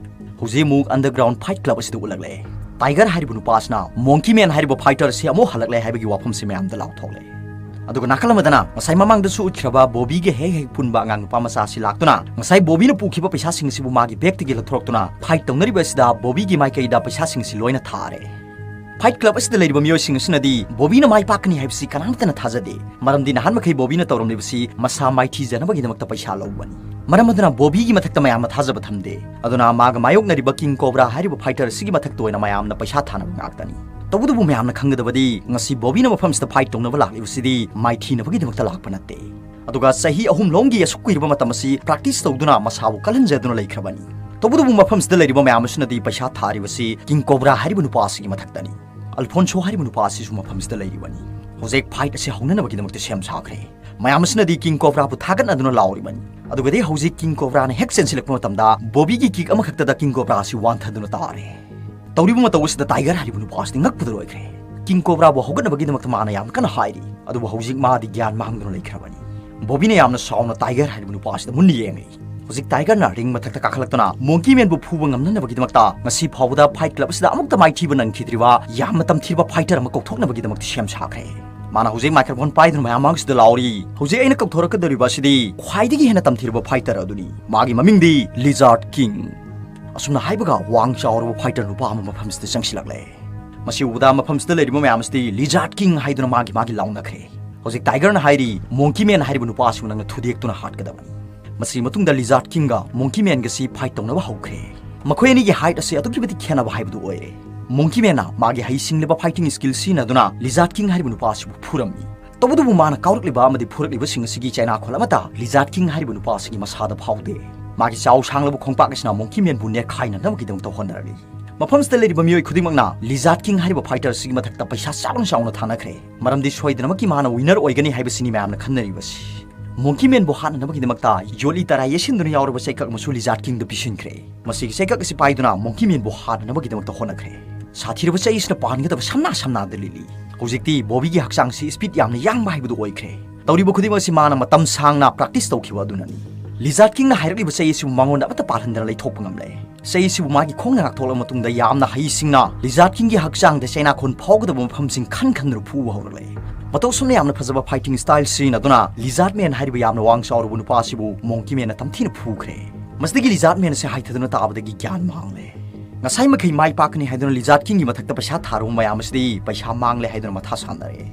ꯍꯧꯖꯤꯛ ꯑꯃꯨꯛ ꯑꯟꯗꯔꯒ꯭ꯔꯥꯎꯟ ꯐꯥꯏꯠ ꯀ꯭ꯂꯕ ꯑꯁꯤꯗ ꯎꯠꯂꯛꯂꯦ꯫ ꯇꯥꯏꯒꯔ ꯍꯥꯏꯔꯤꯕ ꯅꯨꯄꯥ ꯑꯁꯤꯅ ꯃꯣꯡꯀꯤ ꯃꯦꯟ ꯍꯥꯏꯔꯤꯕ ꯐꯥꯏꯇꯔ ꯑꯁꯤ ꯑꯃꯨꯛ ꯍꯜꯂꯛꯂꯦ ꯍꯥꯏꯕꯒꯤ ꯋꯥꯐꯝꯁꯤ ꯃꯌꯥꯝꯗ ꯂꯥꯎꯊꯣꯛꯂꯦ꯫ ꯑꯗꯨꯒ ꯅꯥꯀꯜ ꯑꯃꯗꯅ ꯉꯁꯥꯏ ꯃꯃꯥꯡꯗꯁꯨ ꯎꯠꯈ꯭ꯔꯕ ꯕꯣꯕꯤꯒ ꯍꯦꯛ ꯍꯦꯛ ꯄꯨꯟꯕ ꯑꯉꯥꯡ ꯅꯨꯄꯥ ꯃꯆꯥ ꯑꯁꯤ ꯂꯥꯛꯇꯨꯅ ꯉꯁꯥꯏ ꯕꯣꯕꯤꯅ ꯄꯨꯈꯤꯕ ꯄꯩꯁꯥꯁꯤꯡ ꯑꯁꯤꯕꯨ ꯃꯥꯒꯤ ꯕꯦꯒꯇꯒꯤ ꯂꯧꯊꯣꯔꯛꯇꯨꯅ ꯐꯥꯏꯠ ꯇꯧꯅꯔꯤꯕ ꯑꯁꯤꯗ ꯕꯣꯕꯤꯒꯤ ꯃꯥꯏꯀꯩꯗ ꯄꯩꯁꯥꯁꯤꯡ ꯑꯁꯤ ꯂꯣꯏꯅ ꯊꯥꯔꯦ꯫ ꯐꯥꯏꯠ ꯀ꯭ꯂꯕ ꯑꯁꯤꯗ ꯂꯩꯔꯤꯕ ꯃꯤꯑꯣꯏꯁꯤꯡ ꯑꯁꯤꯅꯗꯤ ꯕꯣꯕꯤꯅ ꯃꯥꯏ ꯄꯥꯛꯀꯅꯤ ꯍꯥꯏꯕꯁꯤ ꯀꯅꯥꯃꯠꯇꯅ ꯊꯥꯖꯗꯦ꯫ ꯃꯔꯝꯗꯤ ꯅꯍꯥꯟ ꯃꯈꯩ ꯕꯣꯕꯤꯅ ꯇꯧꯔꯝꯂꯤꯕꯁꯤ ꯃꯁꯥ ꯃꯥꯏꯊꯤꯖꯅꯕꯒꯤꯗꯃꯛꯇ ꯄꯩꯁꯥ ꯂꯧꯕꯅꯤ꯫ ꯃꯔꯝ ꯑꯗꯨꯅ ꯕꯣꯕꯤꯒꯤ ꯃꯊꯛꯇ ꯃꯌꯥꯝꯅ ꯊꯥꯖꯕ ꯊꯝꯗꯦ꯫ ꯑꯗꯨꯅ ꯃꯥꯒ ꯃꯥꯌꯣꯛꯅꯔꯤꯕ ꯀꯤꯡ ꯀꯣꯕ꯭ꯔꯥ ꯍꯥꯏꯔꯤꯕ ꯐꯥꯏꯇꯔ ꯑꯁꯤꯒꯤ ꯃꯊꯛꯇ ꯑꯣꯏꯅ ꯃꯌꯥꯝꯅ ꯄꯩꯁꯥ ꯊꯥꯅꯕ ꯉꯥꯛꯇꯅꯤ꯫ ꯇꯧꯕꯇꯕꯨ ꯃꯌꯥꯝꯅ ꯈꯪꯒꯗꯕꯗꯤ ꯉꯁꯤ ꯕꯣꯕꯤꯅ ꯃꯐꯝꯁꯤꯗ ꯐꯥꯏꯠ ꯇꯧꯅꯕ ꯂꯥꯛꯂꯤꯕꯁꯤꯗꯤ ꯃꯥꯏꯊꯤꯅꯕꯒꯤꯗꯃꯛꯇ ꯂꯥꯛꯄ ꯅꯠꯇꯦ꯫ ꯑꯗꯨꯒ ꯆꯍꯤ ꯑꯍꯨꯝ ꯂꯣꯝꯒꯤ ꯑꯁꯨꯛ ꯀꯨꯏꯔꯕ ꯃꯇꯝ ꯑꯁꯤ ꯄ꯭ꯔꯥꯛꯇꯤꯁ ꯇꯧꯗꯨꯅ ꯃꯁꯥꯕꯨ ꯀꯜꯍꯟꯖꯗꯨꯅ ꯂꯩꯈ꯭ꯔꯕꯅꯤ꯫ ꯇꯧꯕꯇꯕꯨ ꯃꯐꯝꯁꯤꯗ ꯂꯩꯔꯤꯕ ꯃꯌꯥꯝ ꯑꯁꯤꯅꯗꯤ ꯄꯩꯁꯥ ꯊꯥꯔꯤꯕꯁꯤ ꯀꯤꯡ ꯀꯣꯕ꯭ꯔꯥ ꯍꯥꯏꯔꯤꯕ ꯅꯨꯄꯥ ꯑꯁꯤꯒꯤ ꯃꯊꯛꯇꯅꯤ꯫ ꯑꯜꯐꯣꯟꯁꯣ ꯍꯥꯏꯔꯤꯕ ꯅꯨꯄꯥ ꯑꯁꯤꯁꯨ ꯃꯐꯝꯁꯤꯗ ꯂꯩꯔꯤꯕꯅꯤ꯫ ꯍꯧꯖꯤꯛ ꯐꯥꯏꯠ ꯑꯁꯤ ꯍꯧꯅꯅꯕꯒꯤꯗꯃꯛꯇ ꯁꯦꯝ ꯁꯥꯈ꯭ꯔꯦ꯫ ꯃꯌꯥꯝ ꯑꯁꯤꯅꯗꯤ ꯀꯤꯡ ꯀꯣꯕ꯭ꯔꯥꯕꯨ ꯊꯥꯒꯠꯅꯗꯨꯅ ꯂꯥꯎꯔꯤꯕꯅꯤ꯫ ꯑꯗꯨꯒꯗꯤ ꯍꯧꯖꯤꯛ ꯀꯤꯡ ꯀꯣꯕ꯭ꯔꯥꯅ ꯍꯦꯛ ꯆꯦꯟꯁꯤꯜꯂꯛꯄ ꯃꯇꯝꯗ ꯕꯣꯕꯤꯒꯤ ꯀꯤꯛ ꯑꯃꯈꯛꯇꯗ ꯀꯤꯡ ꯀꯣꯕ꯭ꯔꯥ ꯑꯁꯤ ꯋꯥꯟꯊꯗꯨꯅ ꯇꯥꯔꯦ꯫ ꯇꯧꯔꯤꯕ ꯃꯇꯧ ꯑꯁꯤꯗ ꯇꯥꯏꯒꯔ ꯍꯥꯏꯔꯤꯕ ꯅꯨꯄꯥ ꯑꯁꯤꯗꯤ ꯉꯛꯄꯗ ꯂꯣꯏꯈ꯭ꯔꯦ꯫ ꯀꯤꯡ ꯀꯣꯕ꯭ꯔꯥꯕꯨ ꯍꯧꯒꯠꯅꯕꯒꯤꯗꯃꯛꯇ ꯃꯥꯅ ꯌꯥꯝ ꯀꯟꯅ ꯍꯥꯏꯔꯤ, ꯑꯗꯨꯕꯨ ꯍꯧꯖꯤꯛ ꯃꯥꯗꯤ ꯒ꯭ꯌꯥꯟ ꯃꯥꯡꯗꯨꯅ ꯂꯩꯈ꯭ꯔꯕꯅꯤ꯫ ꯕꯣꯕꯤꯅ ꯌꯥꯝꯅ ꯁꯥꯎꯅ ꯇꯥꯏꯒꯔ ꯍꯥꯏꯔꯤꯕ ꯅꯨꯄꯥ ꯑꯁꯤꯗ ꯃꯨꯟꯅ ꯌꯦꯡꯂꯤ꯫ ꯍꯧꯖꯤꯛ ꯇꯥꯏꯒꯔꯅ ꯔꯤꯡ ꯃꯊꯛꯇ ꯀꯥꯈꯠꯂꯛꯇꯨꯅ ꯃꯣꯡꯀꯤ ꯃꯦꯟꯕꯨ ꯐꯨꯕ ꯉꯝꯅꯅꯕꯒꯤꯗꯃꯛꯇ ꯉꯁꯤ ꯐꯥꯎꯕꯗ ꯐꯥꯏꯠ ꯀ꯭ꯂꯕ ꯑꯁꯤꯗ ꯑꯃꯨꯛꯇ ꯃꯥꯏꯊꯤꯕ ꯅꯪꯈꯤꯗ꯭ꯔꯤꯕ ꯌꯥꯝꯅ ꯇꯝꯊꯤꯔꯕ ꯐꯥꯏꯇꯔ ꯑꯃ ꯀꯧꯊꯣꯛꯅꯕꯒꯤꯗꯃꯛꯇ ꯁꯦꯝ ꯁꯥꯈ꯭ꯔꯦ꯫ ꯃꯥꯅ ꯍꯧꯖꯤꯛ ꯃꯥꯏꯀ꯭ꯔꯣꯐꯣꯟ ꯄꯥꯏꯗꯨꯅ ꯃꯌꯥꯝ ꯃꯥꯡꯁꯤꯗ ꯂꯥꯎꯔꯤ, "ꯍꯧꯖꯤꯛ ꯑꯩꯅ ꯀꯧꯊꯣꯔꯛꯀꯗꯧꯔꯤꯕ ꯑꯁꯤꯗꯤ ꯈ꯭ꯋꯥꯏꯗꯒꯤ ꯍꯦꯟꯅ ꯇꯝꯊꯤꯔꯕ ꯐꯥꯏꯇꯔ ꯑꯗꯨꯅꯤ꯫ ꯃꯥꯒꯤ ꯃꯃꯤꯡꯗꯤ ꯂꯤꯖꯥꯔꯗ ꯀꯤꯡ꯫" ꯑꯁꯨꯝꯅ ꯍꯥꯏꯕꯒ ꯋꯥꯡ ꯆꯥꯎꯔꯕ ꯐꯥꯏꯇꯔ ꯅꯨꯄꯥ ꯑꯃ ꯃꯐꯝꯁꯤꯗ ꯆꯪꯁꯤꯜꯂꯛꯂꯦ꯫ ꯃꯁꯤ ꯎꯕꯗ ꯃꯐꯝꯁꯤꯗ ꯂꯩꯔꯤꯕ ꯃꯌꯥꯝ ꯑꯁꯤꯗꯤ "ꯂꯤꯖꯥꯔꯗ ꯀꯤꯡ" ꯍꯥꯏꯗꯨꯅ ꯃꯥꯒꯤ ꯃꯥꯒꯤ ꯂꯥꯎꯅꯈ꯭ꯔꯦ꯫ ꯍꯧꯖꯤꯛ ꯇꯥꯏꯒꯔꯅ ꯍꯥꯏꯔꯤ, "ꯃꯣꯡꯀꯤ ꯃꯦꯟ ꯍꯥꯏꯔꯤꯕ ꯅꯨꯄꯥ ꯑꯁꯤꯕꯨ ꯅꯪꯅ ꯊꯨꯗꯦꯛꯇꯨꯅ ꯍꯥꯠꯀꯗꯕꯅꯤ꯫" ꯃꯁꯤꯒꯤ ꯃꯇꯨꯡꯗ ꯂꯤꯖꯥꯔꯗ ꯀꯤꯡꯒ ꯃꯣꯡꯀꯤ ꯃꯦꯟꯒꯁꯤ ꯐꯥꯏꯠ ꯇꯧꯅꯕ ꯍꯧꯈ꯭ꯔꯦ꯫ ꯃꯈꯣꯏ ꯑꯅꯤꯒꯤ ꯍꯥꯏꯠ ꯑꯁꯤ ꯑꯗꯨꯛꯀꯤ ꯃꯇꯤꯛ ꯈꯦꯠꯅꯕ ꯍꯥꯏꯕꯗꯨ ꯑꯣꯏꯔꯦ꯫ ꯃꯣꯡꯀꯤ ꯃꯦꯟꯅ ꯃꯥꯒꯤ ꯍꯩꯁꯤꯡꯂꯕ ꯐꯥꯏꯇꯤꯡ ꯁ꯭ꯀꯤꯜ ꯁꯤꯖꯤꯟꯅꯗꯨꯅ ꯂꯤꯖꯥꯔꯗ ꯀꯤꯡ ꯍꯥꯏꯔꯤꯕ ꯅꯨꯄꯥ ꯑꯁꯤꯕꯨ ꯐꯨꯔꯝꯃꯤ꯫ ꯇꯧꯕꯇꯕꯨ ꯃꯥꯅ ꯀꯥꯎꯔꯛꯂꯤꯕ ꯑꯃꯗꯤ ꯐꯨꯔꯛꯂꯤꯕꯁꯤꯡ ꯑꯁꯤꯒꯤ ꯆꯩꯅꯥꯈꯣꯜ ꯑꯃꯠꯇ ꯂꯤꯖꯥꯔꯗ ꯀꯤꯡ ꯍꯥꯏꯔꯤꯕ ꯅꯨꯄꯥ ꯑꯁꯤꯒꯤ ꯃꯁꯥꯗ ꯐꯥꯎꯗꯦ꯫ ꯃꯥꯒꯤ ꯆꯥꯎ ꯁꯥꯡꯂꯕ ꯈꯣꯡꯄꯥꯛ ꯑꯁꯤꯅ ꯃꯣꯡꯀꯤ ꯃꯦꯟꯕꯨ ꯅꯦꯠꯈꯥꯏꯅꯅꯕꯒꯤꯗꯃꯛꯇ ꯍꯣꯠꯅꯔꯛꯂꯤ꯫ ꯃꯐꯝꯁꯤꯗ ꯂꯩꯔꯤꯕ ꯃꯤꯑꯣꯏ ꯈꯨꯗꯤꯡꯃꯛꯅ ꯂꯤꯖꯥꯔꯗ ꯀꯤꯡ ꯍꯥꯏꯔꯤꯕ ꯐꯥꯏꯇꯔ ꯑꯁꯤꯒꯤ ꯃꯊꯛꯇ ꯄꯩꯁꯥ ꯆꯥꯎꯅ ꯆꯥꯎꯅ ꯊꯥꯅꯈ꯭ꯔꯦ, ꯃꯔꯝꯗꯤ ꯁꯣꯏꯗꯅꯃꯛꯀꯤ ꯃꯥꯅ ꯋꯤꯟꯅꯔ ꯑꯣꯏꯒꯅꯤ ꯍꯥꯏꯕꯁꯤꯅꯤ ꯃꯌꯥꯝꯅ ꯈꯟꯅꯔꯤꯕꯁꯤ꯫ ꯃꯣꯡꯀꯤ ꯃꯦꯟꯕꯨ ꯍꯥꯠꯅꯅꯕꯒꯤꯗꯃꯛꯇ ꯌꯣꯠꯂꯤ ꯇꯔꯥꯏ ꯌꯦꯠꯁꯤꯟꯗꯨꯅ ꯌꯥꯎꯔꯕ ꯆꯩꯀꯛ ꯑꯃꯁꯨ ꯂꯤꯖꯥꯔꯗ ꯀꯤꯡꯗ ꯄꯤꯁꯤꯟꯈ꯭ꯔꯦ꯫ ꯃꯁꯤꯒꯤ ꯆꯩꯀꯛ ꯑꯁꯤ ꯄꯥꯏꯗꯨꯅ ꯃꯣꯡꯀꯤ ꯃꯦꯟꯕꯨ ꯍꯥꯠꯅꯅꯕꯒꯤꯗꯃꯛꯇ ꯍꯣꯠꯅꯈ꯭ꯔꯦ꯫ ꯁꯥꯊꯤꯔꯕ ꯆꯩ ꯑꯁꯤꯅ ꯄꯥꯟꯒꯗꯕ ꯁꯝꯅꯥ ꯁꯝꯅꯥꯗ ꯂꯤꯜꯂꯤ꯫ ꯍꯧꯖꯤꯛꯇꯤ ꯕꯣꯕꯤꯒꯤ ꯍꯛꯆꯥꯡꯁꯤ ꯁ꯭ꯄꯤꯗ ꯌꯥꯝꯅ ꯌꯥꯡꯕ ꯍꯥꯏꯕꯗꯨ ꯑꯣꯏꯈ꯭ꯔꯦ꯫ ꯇꯧꯔꯤꯕ ꯈꯨꯗꯤꯡꯃꯛ ꯑꯁꯤ ꯃꯥꯅ ꯃꯇꯝ ꯁꯥꯡꯅ ꯄ꯭ꯔꯦꯛꯇꯤꯁ ꯇꯧꯈꯤꯕ ꯑꯗꯨꯅꯅꯤ꯫ ꯂꯤꯖꯥꯔꯗ ꯀꯤꯡꯅ ꯍꯥꯏꯔꯛꯂꯤꯕ ꯆꯩ ꯑꯁꯤꯕꯨ ꯃꯉꯣꯟꯗ ꯑꯃꯠꯇ ꯄꯥꯜꯍꯟꯗꯅ ꯂꯩꯊꯣꯛꯄ ꯉꯝꯂꯦ꯫ ꯆꯩ ꯑꯁꯤꯕꯨ ꯃꯥꯒꯤ ꯈꯣꯡꯅ ꯉꯥꯛꯊꯣꯛꯂꯕ ꯃꯇꯨꯡꯗ ꯌꯥꯝꯅ ꯍꯩꯁꯤꯡꯅ ꯂꯤꯖꯥꯔꯗ ꯀꯤꯡꯒꯤ ꯍꯛꯆꯥꯡꯗ ꯆꯩꯅꯥꯈꯣꯟ ꯐꯥꯎꯒꯗꯕ ꯃꯐꯝꯁꯤꯡ ꯈꯟ ꯈꯟꯗꯨꯅ ꯐꯨꯕ ꯍꯧꯔꯛꯂꯦ꯫ ꯃꯇꯧ ꯑꯁꯨꯝꯅ ꯌꯥꯝꯅ ꯐꯖꯕ ꯐꯥꯏꯇꯤꯡ ꯁ꯭ꯇꯥꯏꯜ ꯁꯤꯖꯤꯟꯅꯗꯨꯅ ꯂꯤꯖꯥꯔꯗ ꯃꯦꯟ ꯍꯥꯏꯔꯤꯕ ꯌꯥꯝꯅ ꯋꯥꯡ ꯆꯥꯎꯔꯕ ꯅꯨꯄꯥ ꯑꯁꯤꯕꯨ ꯃꯣꯡꯀꯤ ꯃꯦꯟꯅ ꯇꯝꯊꯤꯅ ꯐꯨꯈ꯭ꯔꯦ꯫ ꯃꯁꯤꯗꯒꯤ ꯂꯤꯖꯥꯔꯗ ꯃꯦꯟ ꯑꯁꯤ ꯍꯥꯏꯊꯗꯨꯅ ꯇꯥꯕꯗꯒꯤ ꯒ꯭ꯌꯥꯟ ꯃꯥꯡꯂꯦ꯫ ꯉꯁꯥꯏ ꯃꯈꯩ ꯃꯥꯏ ꯄꯥꯛꯀꯅꯤ ꯍꯥꯏꯗꯨꯅ ꯂꯤꯖꯥꯔꯗ ꯀꯤꯡꯒꯤ ꯃꯊꯛꯇ ꯄꯩꯁꯥ ꯊꯥꯔꯨꯕ ꯃꯌꯥꯝ ꯑꯁꯤꯗꯤ ꯄꯩꯁꯥ ꯃꯥꯡꯂꯦ ꯍꯥꯏꯗꯨꯅ ꯃꯊꯥ ꯁꯥꯟꯅꯔꯦ꯫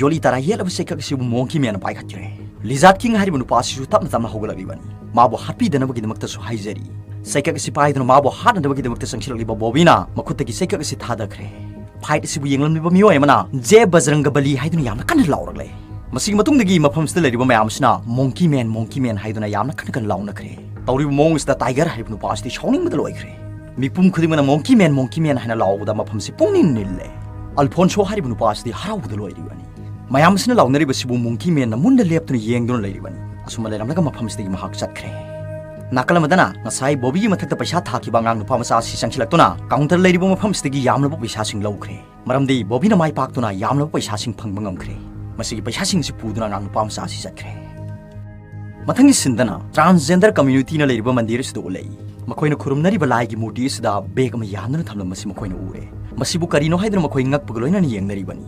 ꯌꯣꯠꯂꯤ ꯇꯔꯥ ꯌꯦꯠꯂꯕ ꯆꯩꯀꯛ ꯑꯁꯤꯕꯨ ꯃꯣꯡꯀꯤ ꯃꯦꯟꯅ ꯄꯥꯏꯈꯠꯈ꯭ꯔꯦ꯫ ꯂꯤꯖꯥꯔꯗ ꯀꯤꯡ ꯍꯥꯏꯔꯤꯕ ꯅꯨꯄꯥ ꯑꯁꯤꯁꯨ ꯇꯞꯅ ꯇꯞꯅ ꯍꯧꯒꯠꯂꯛꯂꯤꯕꯅꯤ꯫ ꯃꯥꯕꯨ ꯍꯥꯠꯄꯤꯗꯅꯕꯒꯤꯗꯃꯛꯇꯁꯨ ꯍꯥꯏꯖꯔꯤ꯫ ꯆꯩꯀꯛ ꯑꯁꯤ ꯄꯥꯏꯗꯨꯅ ꯃꯥꯕꯨ ꯍꯥꯠꯅꯅꯕꯒꯤꯗꯃꯛꯇ ꯆꯪꯁꯤꯜꯂꯛꯂꯤꯕ ꯕꯣꯕꯤꯅ ꯃꯈꯨꯠꯇꯒꯤ ꯆꯩꯀꯛ ꯑꯁꯤ ꯊꯥꯗꯈ꯭ꯔꯦ꯫ ꯐꯥꯏꯠ ꯑꯁꯤꯕꯨ ꯌꯦꯡꯂꯝꯂꯤꯕ ꯃꯤꯑꯣꯏ ꯑꯃꯅ "ꯖꯦ ꯕꯖꯔꯪꯒ ꯕꯂꯤ" ꯍꯥꯏꯗꯨꯅ ꯌꯥꯝꯅ ꯀꯟꯅ ꯂꯥꯎꯔꯛꯂꯦ꯫ ꯃꯁꯤꯒꯤ ꯃꯇꯨꯡꯗꯒꯤ ꯃꯐꯝꯁꯤꯗ ꯂꯩꯔꯤꯕ ꯃꯌꯥꯝ ꯑꯁꯤꯅ "ꯃꯣꯡꯀꯤ ꯃꯦꯟ, ꯃꯣꯡꯀꯤ ꯃꯦꯟ" ꯍꯥꯏꯗꯨꯅ ꯌꯥꯝꯅ ꯀꯟꯅ ꯀꯟꯅ ꯂꯥꯎꯅꯈ꯭ꯔꯦ꯫ ꯇꯧꯔꯤꯕ ꯃꯑꯣꯡ ꯑꯁꯤꯗ ꯇꯥꯏꯒꯔ ꯍꯥꯏꯔꯤꯕ ꯅꯨꯄꯥ ꯑꯁꯤꯗꯤ ꯁꯥꯎꯅꯤꯡꯕꯗ ꯂꯣꯏꯈ꯭ꯔꯦ꯫ ꯃꯤꯄꯨꯝ ꯈꯨꯗꯤꯡꯃꯛꯅ "ꯃꯣꯡꯀꯤ ꯃꯦꯟ, ꯃꯣꯡꯀꯤ ꯃꯦꯟ" ꯍꯥꯏꯅ ꯂꯥꯎꯕꯗ ꯃꯐꯝꯁꯤ ꯄꯨꯡꯅꯤꯜ ꯅꯤꯜꯂꯦ꯫ ꯑꯜꯐꯣꯟꯁꯣ ꯍꯥꯏꯔꯤꯕ ꯅꯨꯄꯥ ꯑꯁꯤꯗꯤ ꯍꯔꯥꯎꯕꯗ ꯂꯣꯏꯔꯤꯕꯅꯤ꯫ ꯃꯌꯥꯝ ꯑꯁꯤꯅ ꯂꯥꯎꯅꯔꯤꯕꯁꯤꯕꯨ ꯃꯣꯡꯀꯤ ꯃꯦꯟꯅ ꯃꯨꯟꯅ ꯂꯦꯞꯇꯨꯅ ꯌꯦꯡꯗꯨꯅ ꯂꯩꯔꯤꯕꯅꯤ꯫ ꯑꯁꯨꯝꯅ ꯂꯩꯔꯝꯂꯒ ꯃꯐꯝꯁꯤꯗꯒꯤ ꯃꯍꯥꯛ ꯆꯠꯈ꯭ꯔꯦ꯫ ꯅꯥꯀꯜ ꯑꯃꯗꯅ ꯉꯁꯥꯏ ꯕꯣꯕꯤꯒꯤ ꯃꯊꯛꯇ ꯄꯩꯁꯥ ꯊꯥꯈꯤꯕ ꯑꯉꯥꯡ ꯅꯨꯄꯥ ꯃꯆꯥ ꯑꯁꯤ ꯆꯪꯁꯤꯜꯂꯛꯇꯨꯅ ꯀꯥꯎꯟꯇꯔ ꯂꯩꯔꯤꯕ ꯃꯐꯝꯁꯤꯗꯒꯤ ꯌꯥꯝꯂꯕ ꯄꯩꯁꯥꯁꯤꯡ ꯂꯧꯈ꯭ꯔꯦ꯫ ꯃꯔꯝꯗꯤ ꯕꯣꯕꯤꯅ ꯃꯥꯏ ꯄꯥꯛꯇꯨꯅ ꯌꯥꯝꯂꯕ ꯄꯩꯁꯥꯁꯤꯡ ꯐꯪꯕ ꯉꯝꯈ꯭ꯔꯦ꯫ ꯃꯁꯤꯒꯤ ꯄꯩꯁꯥꯁꯤꯡ ꯑꯁꯤ ꯄꯨꯗꯨꯅ ꯑꯉꯥꯡ ꯅꯨꯄꯥ ꯃꯆꯥ ꯑꯁꯤ ꯆꯠꯈ꯭ꯔꯦ꯫ ꯃꯊꯪꯒꯤ ꯁꯤꯟꯗꯅ transgender communityꯅ ꯂꯩꯔꯤꯕ ꯃꯟꯗꯤꯔ ꯑꯁꯤꯗ ꯎꯠꯂꯛꯏ꯫ ꯃꯈꯣꯏꯅ ꯈꯨꯔꯨꯝꯅꯔꯤꯕ ꯂꯥꯏꯒꯤ ꯃꯨꯔꯇꯤ ꯑꯁꯤꯗ bag ꯑꯃ ꯌꯥꯟꯗꯨꯅ ꯊꯝꯂꯝꯕꯁꯤ ꯃꯈꯣꯏꯅ ꯎꯔꯦ꯫ ꯃꯁꯤꯕꯨ ꯀꯔꯤꯅꯣ ꯍꯥꯏꯗꯨꯅ ꯃꯈꯣꯏ ꯉꯛꯄꯒ ꯂꯣꯏꯅꯅ ꯌꯦꯡꯅꯔꯤꯕꯅꯤ꯫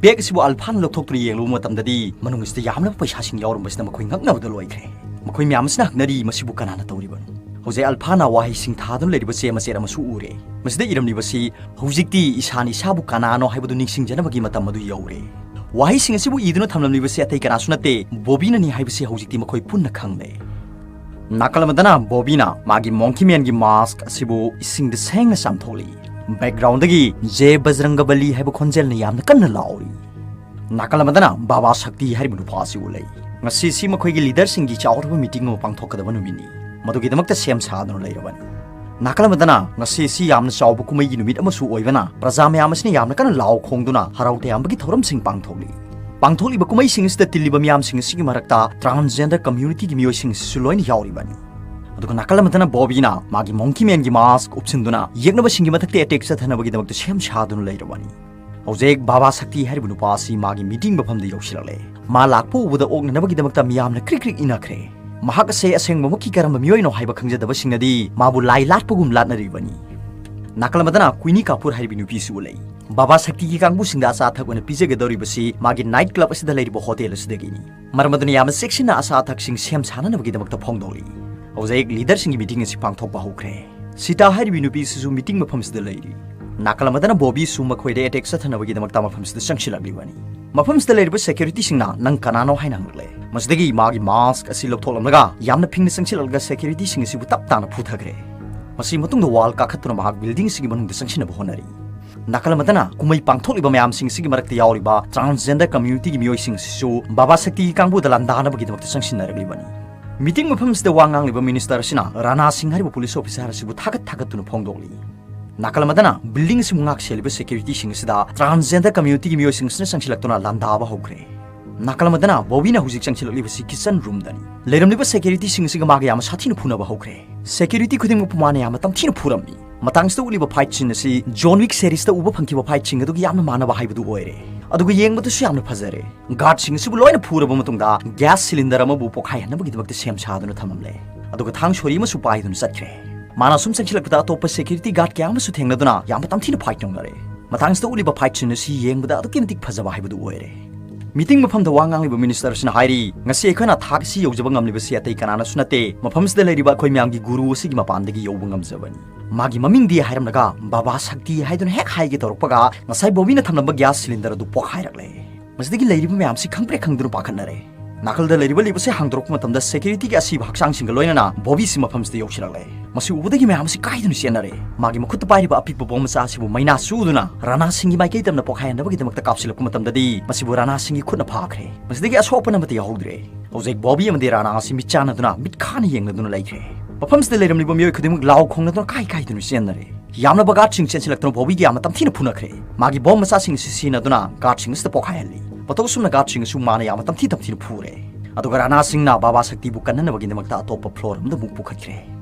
Bag ꯑꯁꯤꯕꯨ ꯑꯜꯐꯥꯅ ꯂꯧꯊꯣꯛꯇꯨꯅ ꯌꯦꯡꯂꯨꯕ ꯃꯇꯝꯗꯗꯤ ꯃꯅꯨꯡ ꯑꯁꯤꯗ ꯌꯥꯝꯂꯕ ꯄꯩꯁꯥꯁꯤꯡ ꯌꯥꯎꯔꯝꯕꯁꯤꯅ ꯃꯈꯣꯏ ꯉꯛꯅꯕꯗ ꯂꯣꯏꯈ꯭ꯔꯦ꯫ ꯃꯈꯣꯏ ꯃꯌꯥꯝ ꯑꯁꯤꯅ ꯍꯪꯅꯔꯤ, "ꯃꯁꯤꯕꯨ ꯀꯅꯥꯅ ꯇꯧꯔꯤꯕꯅꯣ?" ꯍꯧꯖꯤꯛ ꯑꯜꯐꯥꯅ ꯋꯥꯍꯩꯁꯤꯡ ꯊꯥꯗꯨꯅ ꯂꯩꯔꯤꯕ ꯆꯦ ꯃꯆꯦꯠ ꯑꯃꯁꯨ ꯎꯔꯦ꯫ ꯃꯁꯤꯗ ꯏꯔꯝꯂꯤꯕꯁꯤ, "ꯍꯧꯖꯤꯛꯇꯤ ꯏꯁꯥꯅ ꯏꯁꯥꯕꯨ ꯀꯅꯥꯅꯣ ꯍꯥꯏꯕꯗꯨ ꯅꯤꯡꯁꯤꯡꯖꯅꯕꯒꯤ ꯃꯇꯝ ꯑꯗꯨ ꯌꯧꯔꯦ"꯫ ꯋꯥꯍꯩꯁꯤꯡ ꯑꯁꯤꯕꯨ ꯏꯗꯨꯅ ꯊꯝꯂꯝꯂꯤꯕꯁꯤ ꯑꯇꯩ ꯀꯅꯥꯁꯨ ꯅꯠꯇꯦ, ꯕꯣꯕꯤꯅꯅꯤ ꯍꯥꯏꯕꯁꯤ ꯍꯧꯖꯤꯛꯇꯤ ꯃꯈꯣꯏ ꯄꯨꯟꯅ ꯈꯪꯂꯦ꯫ ꯅꯥꯀꯜ ꯑꯃꯗꯅ ꯕꯣꯕꯤꯅ ꯃꯥꯒꯤ monkey manꯒꯤ mask ꯑꯁꯤꯕꯨ ꯏꯁꯤꯡꯗ ꯁꯦꯡꯅ ꯆꯥꯝꯊꯣꯛꯂꯤ꯫ Backgroundꯗꯒꯤ "ꯖꯦ ꯕꯖꯔꯪꯒꯕꯂꯤ" ꯍꯥꯏꯕ ꯈꯣꯟꯖꯦꯜꯅ ꯌꯥꯝꯅ ꯀꯟꯅ ꯂꯥꯎꯔꯤ꯫ ꯅꯥꯀꯜ ꯑꯃꯗꯅ ꯕꯥꯕꯥ ꯁꯛꯇꯤ ꯍꯥꯏꯔꯤꯕ ꯅꯨꯄꯥ ꯑꯁꯤ ꯎꯠꯂꯛꯏ꯫ ꯉꯁꯤꯁꯤ ꯃꯈꯣꯏꯒꯤ leaderꯁꯤꯡꯒꯤ ꯆꯥꯎꯔꯕ meeting ꯑꯃ ꯄꯥꯡꯊꯣꯛꯀꯗꯕ ꯅꯨꯃꯤꯠꯅꯤ꯫ ꯃꯗꯨꯒꯤꯗꯃꯛꯇ ꯁꯦꯝ ꯁꯥꯗꯨꯅ ꯂꯩꯔꯕꯅꯤ꯫ ꯅꯥꯀꯜ ꯑꯃꯗꯅ ꯉꯁꯤꯁꯤ ꯌꯥꯝꯅ ꯆꯥꯎꯕ ꯀꯨꯝꯍꯩꯒꯤ ꯅꯨꯃꯤꯠ ꯑꯃꯁꯨ ꯑꯣꯏꯕꯅ ꯄ꯭ꯔꯖꯥ ꯃꯌꯥꯝ ꯑꯁꯤꯅ ꯌꯥꯝꯅ ꯀꯟꯅ ꯂꯥꯎ ꯈꯣꯡꯗꯨꯅ ꯍꯔꯥꯎ ꯇꯌꯥꯝꯕꯒꯤ ꯊꯧꯔꯝꯁꯤꯡ ꯄꯥꯡꯊꯣꯛꯂꯤ꯫ ꯄꯥꯡꯊꯣꯛꯂꯤꯕ ꯀꯨꯝꯍꯩꯁꯤꯡ ꯑꯁꯤꯗ ꯇꯤꯜꯂꯤꯕ ꯃꯤꯌꯥꯝꯁꯤꯡ ꯑꯁꯤꯒꯤ ꯃꯔꯛꯇ transgender communityꯒꯤ ꯃꯤꯑꯣꯏꯁꯤꯡ ꯑꯁꯤꯁꯨ ꯂꯣꯏꯅ ꯌꯥꯎꯔꯤꯕꯅꯤ꯫ ꯑꯗꯨꯒ ꯅꯥꯀꯜ ꯑꯃꯗꯅ ꯕꯣꯕꯤꯅ ꯃꯥꯒꯤ monkey manꯒꯤ mask ꯎꯞꯁꯤꯟꯗꯨꯅ ꯌꯦꯛꯅꯕꯁꯤꯡꯒꯤ ꯃꯊꯛꯇ attack ꯆꯠꯊꯅꯕꯒꯤꯗꯃꯛꯇ ꯁꯦꯝ ꯁꯥꯗꯨꯅ ꯂꯩꯔꯕꯅꯤ꯫ ꯍꯧꯖꯤꯛ ꯕꯥꯕꯥ ꯁꯛꯇꯤ ꯍꯥꯏꯔꯤꯕ ꯅꯨꯄꯥ ꯑꯁꯤ ꯃꯥꯒꯤ meeting ꯃꯐꯝꯗ ꯌꯧꯁꯤꯜꯂꯛꯂꯦ꯫ ꯃꯥ ꯂꯥꯛꯄ ꯎꯕꯗ ꯑꯣꯛꯅꯅꯕꯒꯤꯗꯃꯛꯇ ꯃꯤꯌꯥꯝꯅ ꯀ꯭ꯔꯤꯛ ꯀ꯭ꯔꯤꯛ ꯏꯟꯅꯈ꯭ꯔꯦ꯫ ꯃꯍꯥꯛ ꯑꯁꯦ ꯑꯁꯦꯡꯕꯃꯛꯀꯤ ꯀꯔꯝꯕ ꯃꯤꯑꯣꯏꯅꯣ ꯍꯥꯏꯕ ꯈꯪꯖꯗꯕꯁꯤꯡꯅꯗꯤ ꯃꯥꯕꯨ ꯂꯥꯏ ꯂꯥꯠꯄꯒꯨꯝ ꯂꯥꯠꯅꯔꯤꯕꯅꯤ꯫ ꯅꯥꯀꯜ ꯑꯃꯗꯅ ꯀꯨꯏꯅꯤ ꯀꯥꯄꯨꯔ ꯍꯥꯏꯔꯤꯕ ꯅꯨꯄꯤꯁꯨ ꯎꯠꯂꯛꯏ꯫ ꯕꯥꯕꯥ ꯁꯛꯇꯤꯒꯤ ꯀꯥꯡꯕꯨꯁꯤꯡꯗ ꯑꯆꯥ ꯑꯊꯛ ꯑꯣꯏꯅ ꯄꯤꯖꯒꯗꯧꯔꯤꯕꯁꯤ ꯃꯥꯒꯤ night club ꯑꯁꯤꯗ ꯂꯩꯔꯤꯕ hotel ꯑꯁꯤꯗꯒꯤꯅꯤ꯫ ꯃꯔꯝ ꯑꯗꯨꯅ ꯌꯥꯝꯅ ꯆꯦꯛꯁꯤꯟꯅ ꯑꯆꯥ ꯑꯊꯛꯁꯤꯡ ꯁꯦꯝ ꯁꯥꯅꯅꯕꯒꯤꯗꯃꯛꯇ ꯐꯣꯡꯗꯣꯛꯂꯤ꯫ ꯍꯧꯖꯤꯛ leaderꯁꯤꯡꯒꯤ meeting ꯑꯁꯤ ꯄꯥꯡꯊꯣꯛꯄ ꯍꯧꯈ꯭ꯔꯦ꯫ ꯁꯤꯇꯥ ꯍꯥꯏꯔꯤꯕꯤ ꯅꯨꯄꯤꯁꯤꯁꯨ meeting ꯃꯐꯝꯁꯤꯗ ꯂꯩꯔꯤ꯫ ꯅꯥꯀꯜ ꯑꯃꯗꯅ ꯕꯣꯕꯤꯁꯨ ꯃꯈꯣꯏꯗ attack ꯆꯠꯊꯅꯕꯒꯤꯗꯃꯛꯇ ꯃꯐꯝꯁꯤꯗ ꯆꯪꯁꯤꯜꯂꯛꯂꯤꯕꯅꯤ꯫ ꯃꯐꯝꯁꯤꯗ ꯂꯩꯔꯤꯕ securityꯁꯤꯡꯅ "ꯅꯪ ꯀꯅꯥꯅꯣ?" ꯍꯥꯏꯅ ꯍꯪꯂꯛꯂꯦ꯫ ꯃꯁꯤꯗꯒꯤ ꯃꯥꯒꯤ mask ꯑꯁꯤ ꯂꯧꯊꯣꯛꯂꯝꯂꯒ ꯌꯥꯝꯅ ꯐꯤꯡꯅ ꯆꯪꯁꯤꯜꯂꯛꯂꯒ securityꯁꯤꯡ ꯑꯁꯤꯕꯨ ꯇꯞ ꯇꯥꯅ ꯐꯨꯊꯈ꯭ꯔꯦ꯫ ꯃꯁꯤ ꯃꯇꯨꯡꯗ wall ꯀꯥꯈꯠꯇꯨꯅ ꯃꯍꯥꯛ building ꯑꯁꯤꯒꯤ ꯃꯅꯨꯡꯗ ꯆꯪꯁꯤꯟꯅꯕ ꯍꯣꯠꯅꯔꯤ꯫ ꯅꯥꯀꯜ ꯑꯃꯗꯅ ꯀꯨꯝꯍꯩ ꯄꯥꯡꯊꯣꯛꯂꯤꯕ ꯃꯌꯥꯝꯁꯤꯡ ꯑꯁꯤꯒꯤ ꯃꯔꯛꯇ ꯌꯥꯎꯔꯤꯕ transgender communityꯒꯤ ꯃꯤꯑꯣꯏꯁꯤꯡ ꯑꯁꯤꯁꯨ ꯕꯥꯕꯥ ꯁꯛꯇꯤꯒꯤ ꯀꯥꯡꯕꯨꯗ ꯂꯥꯟꯗꯥꯅꯕꯒꯤꯗꯃꯛꯇ ꯆꯪꯁꯤꯟꯅꯔꯛꯂꯤꯕꯅꯤ꯫ Meeting ꯃꯐꯝꯁꯤꯗ ꯋꯥ ꯉꯥꯡꯂꯤꯕ minister ꯑꯁꯤꯅ ꯔꯥꯅꯥ ꯁꯤꯡ ꯍꯥꯏꯔꯤꯕ police officer ꯑꯁꯤꯕꯨ ꯊꯥꯒꯠ ꯊꯥꯒꯠꯇꯨꯅ ꯐꯣꯡꯗꯣꯛꯂꯤ꯫ ꯅꯥꯀꯜ ꯑꯃꯗꯅ building ꯑꯁꯤꯕꯨ ꯉꯥꯛ ꯁꯦꯜꯂꯤꯕ securityꯁꯤꯡ ꯑꯁꯤꯗ transgender communityꯒꯤ ꯃꯤꯑꯣꯏꯁꯤꯡ ꯑꯁꯤꯅ ꯆꯪꯁꯤꯜꯂꯛꯇꯨꯅ ꯂꯥꯟꯗꯥꯕ ꯍꯧꯈ꯭ꯔꯦ꯫ ꯅꯥꯀꯜ ꯑꯃꯗꯅ ꯕꯣꯕꯤꯅ ꯍꯧꯖꯤꯛ ꯆꯪꯁꯤꯜꯂꯛꯂꯤꯕꯁꯤ kitchen roomꯗꯅꯤ꯫ ꯂꯩꯔꯝꯂꯤꯕ securityꯁꯤꯡ ꯑꯁꯤꯒ ꯃꯥꯒ ꯌꯥꯝꯅ ꯁꯥꯊꯤꯅ ꯐꯨꯅꯕ ꯍꯧꯈ꯭ꯔꯦ꯫ Security ꯈꯨꯗꯤꯡꯃꯛꯄꯨ ꯃꯥꯅ ꯌꯥꯝꯅ ꯇꯝꯊꯤꯅ ꯐꯨꯔꯝꯃꯤ꯫ ꯃꯇꯥꯡꯁꯤꯗ ꯎꯠꯂꯤꯕ fight scene ꯑꯁꯤ John Wick seriesꯇ ꯎꯕ ꯐꯪꯈꯤꯕ fight scene ꯑꯗꯨꯒ ꯌꯥꯝꯅ ꯃꯥꯟꯅꯕ ꯍꯥꯏꯕꯗꯨ ꯑꯣꯏꯔꯦ꯫ ꯑꯗꯨꯒ ꯌꯦꯡꯕꯗꯁꯨ ꯌꯥꯝꯅ ꯐꯖꯔꯦ꯫ Guardꯁꯤꯡ ꯑꯁꯤꯕꯨ ꯂꯣꯏꯅ ꯐꯨꯔꯕ ꯃꯇꯨꯡꯗ gas cylinder ꯑꯃꯕꯨ ꯄꯣꯈꯥꯏꯍꯟꯅꯕꯒꯤꯗꯃꯛꯇ ꯁꯦꯝ ꯁꯥꯗꯨꯅ ꯊꯝꯂꯝꯂꯦ꯫ ꯑꯗꯨꯒ ꯊꯥꯡ ꯁꯣꯔꯤ ꯑꯃꯁꯨ ꯄꯥꯏꯗꯨꯅ ꯆꯠꯈ꯭ꯔꯦ꯫ ꯃꯥꯅ ꯁꯨꯝ ꯆꯪꯁꯤꯜꯂꯛꯄꯗ ꯑꯇꯣꯞꯄ security guard ꯀꯌꯥ ꯑꯃꯁꯨ ꯊꯦꯡꯅꯗꯨꯅ ꯌꯥꯝꯅ ꯇꯝꯊꯤꯅ fight ꯇꯧꯅꯔꯦ꯫ ꯃꯇꯥꯡꯁꯤꯗ ꯎꯠꯂꯤꯕ fight scene ꯑꯁꯤ ꯌꯦꯡꯕꯗ ꯑꯗꯨꯛꯀꯤ ꯃꯇꯤꯛ ꯐꯖꯕ ꯍꯥꯏꯕꯗꯨ ꯑꯣꯏꯔꯦ꯫ Meeting ꯃꯐꯝꯗ ꯋꯥ ꯉꯥꯡꯂꯤꯕ minister ꯑꯁꯤꯅ ꯍꯥꯏꯔꯤ, "ꯉꯁꯤ ꯑꯩꯈꯣꯏꯅ ꯊꯥꯛ ꯑꯁꯤ ꯌꯧꯖꯕ ꯉꯝꯂꯤꯕꯁꯤ ꯑꯇꯩ ꯀꯅꯥꯅꯁꯨ ꯅꯠꯇꯦ, ꯃꯐꯝꯁꯤꯗ ꯂꯩꯔꯤꯕ ꯑꯩꯈꯣꯏ ꯃꯌꯥꯝꯒꯤ ꯒꯨꯔꯨ ꯑꯁꯤꯒꯤ ꯃꯄꯥꯟꯗꯒꯤ ꯌꯧꯕ ꯉꯝꯖꯕꯅꯤ꯫ ꯃꯥꯒꯤ ꯃꯃꯤꯡꯗꯤ?" ꯍꯥꯏꯔꯝꯂꯒ ꯕꯥꯕꯥ ꯁꯛꯇꯤ ꯍꯥꯏꯗꯨꯅ ꯍꯦꯛ ꯍꯥꯏꯒꯦ ꯇꯧꯔꯛꯄꯒ ꯉꯁꯥꯏ ꯕꯣꯕꯤꯅ ꯊꯝꯂꯝꯕ gas cylinder ꯑꯗꯨ ꯄꯣꯈꯥꯏꯔꯛꯂꯦ꯫ ꯃꯁꯤꯗꯒꯤ ꯂꯩꯔꯤꯕ ꯃꯌꯥꯝꯁꯤ ꯈꯪꯄ꯭ꯔꯦꯛ ꯈꯪꯗꯨꯅ ꯄꯥꯈꯠꯅꯔꯦ꯫ ꯅꯥꯀꯜꯗ ꯂꯩꯔꯤꯕ lip ꯑꯁꯤ ꯍꯥꯡꯗꯣꯔꯛꯄ ꯃꯇꯝꯗ securityꯒꯤ ꯑꯁꯤꯕ ꯍꯛꯆꯥꯡꯁꯤꯡꯒ ꯂꯣꯏꯅꯅ ꯕꯣꯕꯤꯁꯤ ꯃꯐꯝꯁꯤꯗ ꯌꯧꯁꯤꯜꯂꯛꯂꯦ꯫ ꯃꯁꯤ ꯎꯕꯗꯒꯤ ꯃꯌꯥꯝ ꯑꯁꯤ ꯀꯥꯏꯗꯨꯅ ꯆꯦꯟꯅꯔꯦ꯫ ꯃꯥꯒꯤ ꯃꯈꯨꯠꯇ ꯄꯥꯏꯔꯤꯕ ꯑꯄꯤꯛꯄ bomb ꯃꯆꯥ ꯑꯁꯤꯕꯨ ꯃꯩꯅꯥ ꯆꯨꯗꯨꯅ ꯔꯥꯅꯥ ꯁꯤꯡꯒꯤ ꯃꯥꯏꯀꯩ ꯇꯝꯅ ꯄꯣꯈꯥꯏꯍꯟꯅꯕꯒꯤꯗꯃꯛꯇ ꯀꯥꯞꯁꯤꯜꯂꯛꯄ ꯃꯇꯝꯗꯗꯤ ꯃꯁꯤꯕꯨ ꯔꯥꯅꯥ ꯁꯤꯡꯒꯤ ꯈꯨꯠꯅ ꯐꯥꯈ꯭ꯔꯦ꯫ ꯃꯁꯤꯗꯒꯤ ꯑꯁꯣꯛ ꯑꯄꯟ ꯑꯃꯠꯇ ꯌꯥꯎꯍꯧꯗ꯭ꯔꯦ꯫ ꯍꯧꯖꯤꯛ ꯕꯣꯕꯤ ꯑꯃꯗꯤ ꯔꯥꯅꯥ ꯑꯁꯤ ꯃꯤꯠ ꯆꯥꯟꯅꯗꯨꯅ ꯃꯤꯠ ꯈꯥꯅ ꯌꯦꯡꯅꯗꯨꯅ ꯂꯩꯈ꯭ꯔꯦ꯫ ꯃꯐꯝꯁꯤꯗ ꯂꯩꯔꯝꯂꯤꯕ ꯃꯤꯑꯣꯏ ꯈꯨꯗꯤꯡꯃꯛ ꯂꯥꯎ ꯈꯣꯡꯅꯗꯨꯅ ꯀꯥꯏ ꯀꯥꯏꯗꯨꯅ ꯆꯦꯟꯅꯔꯦ꯫ ꯌꯥꯝꯂꯕ guardꯁꯤꯡ ꯆꯦꯟꯁꯤꯜꯂꯛꯇꯨꯅ ꯕꯣꯕꯤꯒꯤ ꯌꯥꯝꯅ ꯇꯝꯊꯤꯅ ꯐꯨꯅꯈ꯭ꯔꯦ꯫ ꯃꯥꯒꯤ bomb ꯃꯆꯥꯁꯤꯡ ꯑꯁꯤ ꯁꯤꯖꯤꯟꯅꯗꯨꯅ guardꯁꯤꯡ ꯑꯁꯤꯗ ꯄꯣꯈꯥꯏꯍꯜꯂꯤ꯫ ꯃꯇꯧ ꯑꯁꯨꯝꯅ guardꯁꯤꯡ ꯑꯁꯨ ꯃꯥꯅ ꯌꯥꯝꯅ ꯇꯝꯊꯤ ꯇꯝꯊꯤꯅ ꯐꯨꯔꯦ꯫ ꯑꯗꯨꯒ ꯔꯥꯅꯥ ꯁꯤꯡꯅ ꯕꯥꯕꯥ ꯁꯛꯇꯤꯕꯨ ꯀꯟꯅꯅꯕꯒꯤꯗꯃꯛꯇ ꯑꯇꯣꯞꯄ floor ꯑꯃꯗ ꯑꯃꯨꯛ ꯄꯨꯈꯠꯈ꯭ꯔꯦ꯫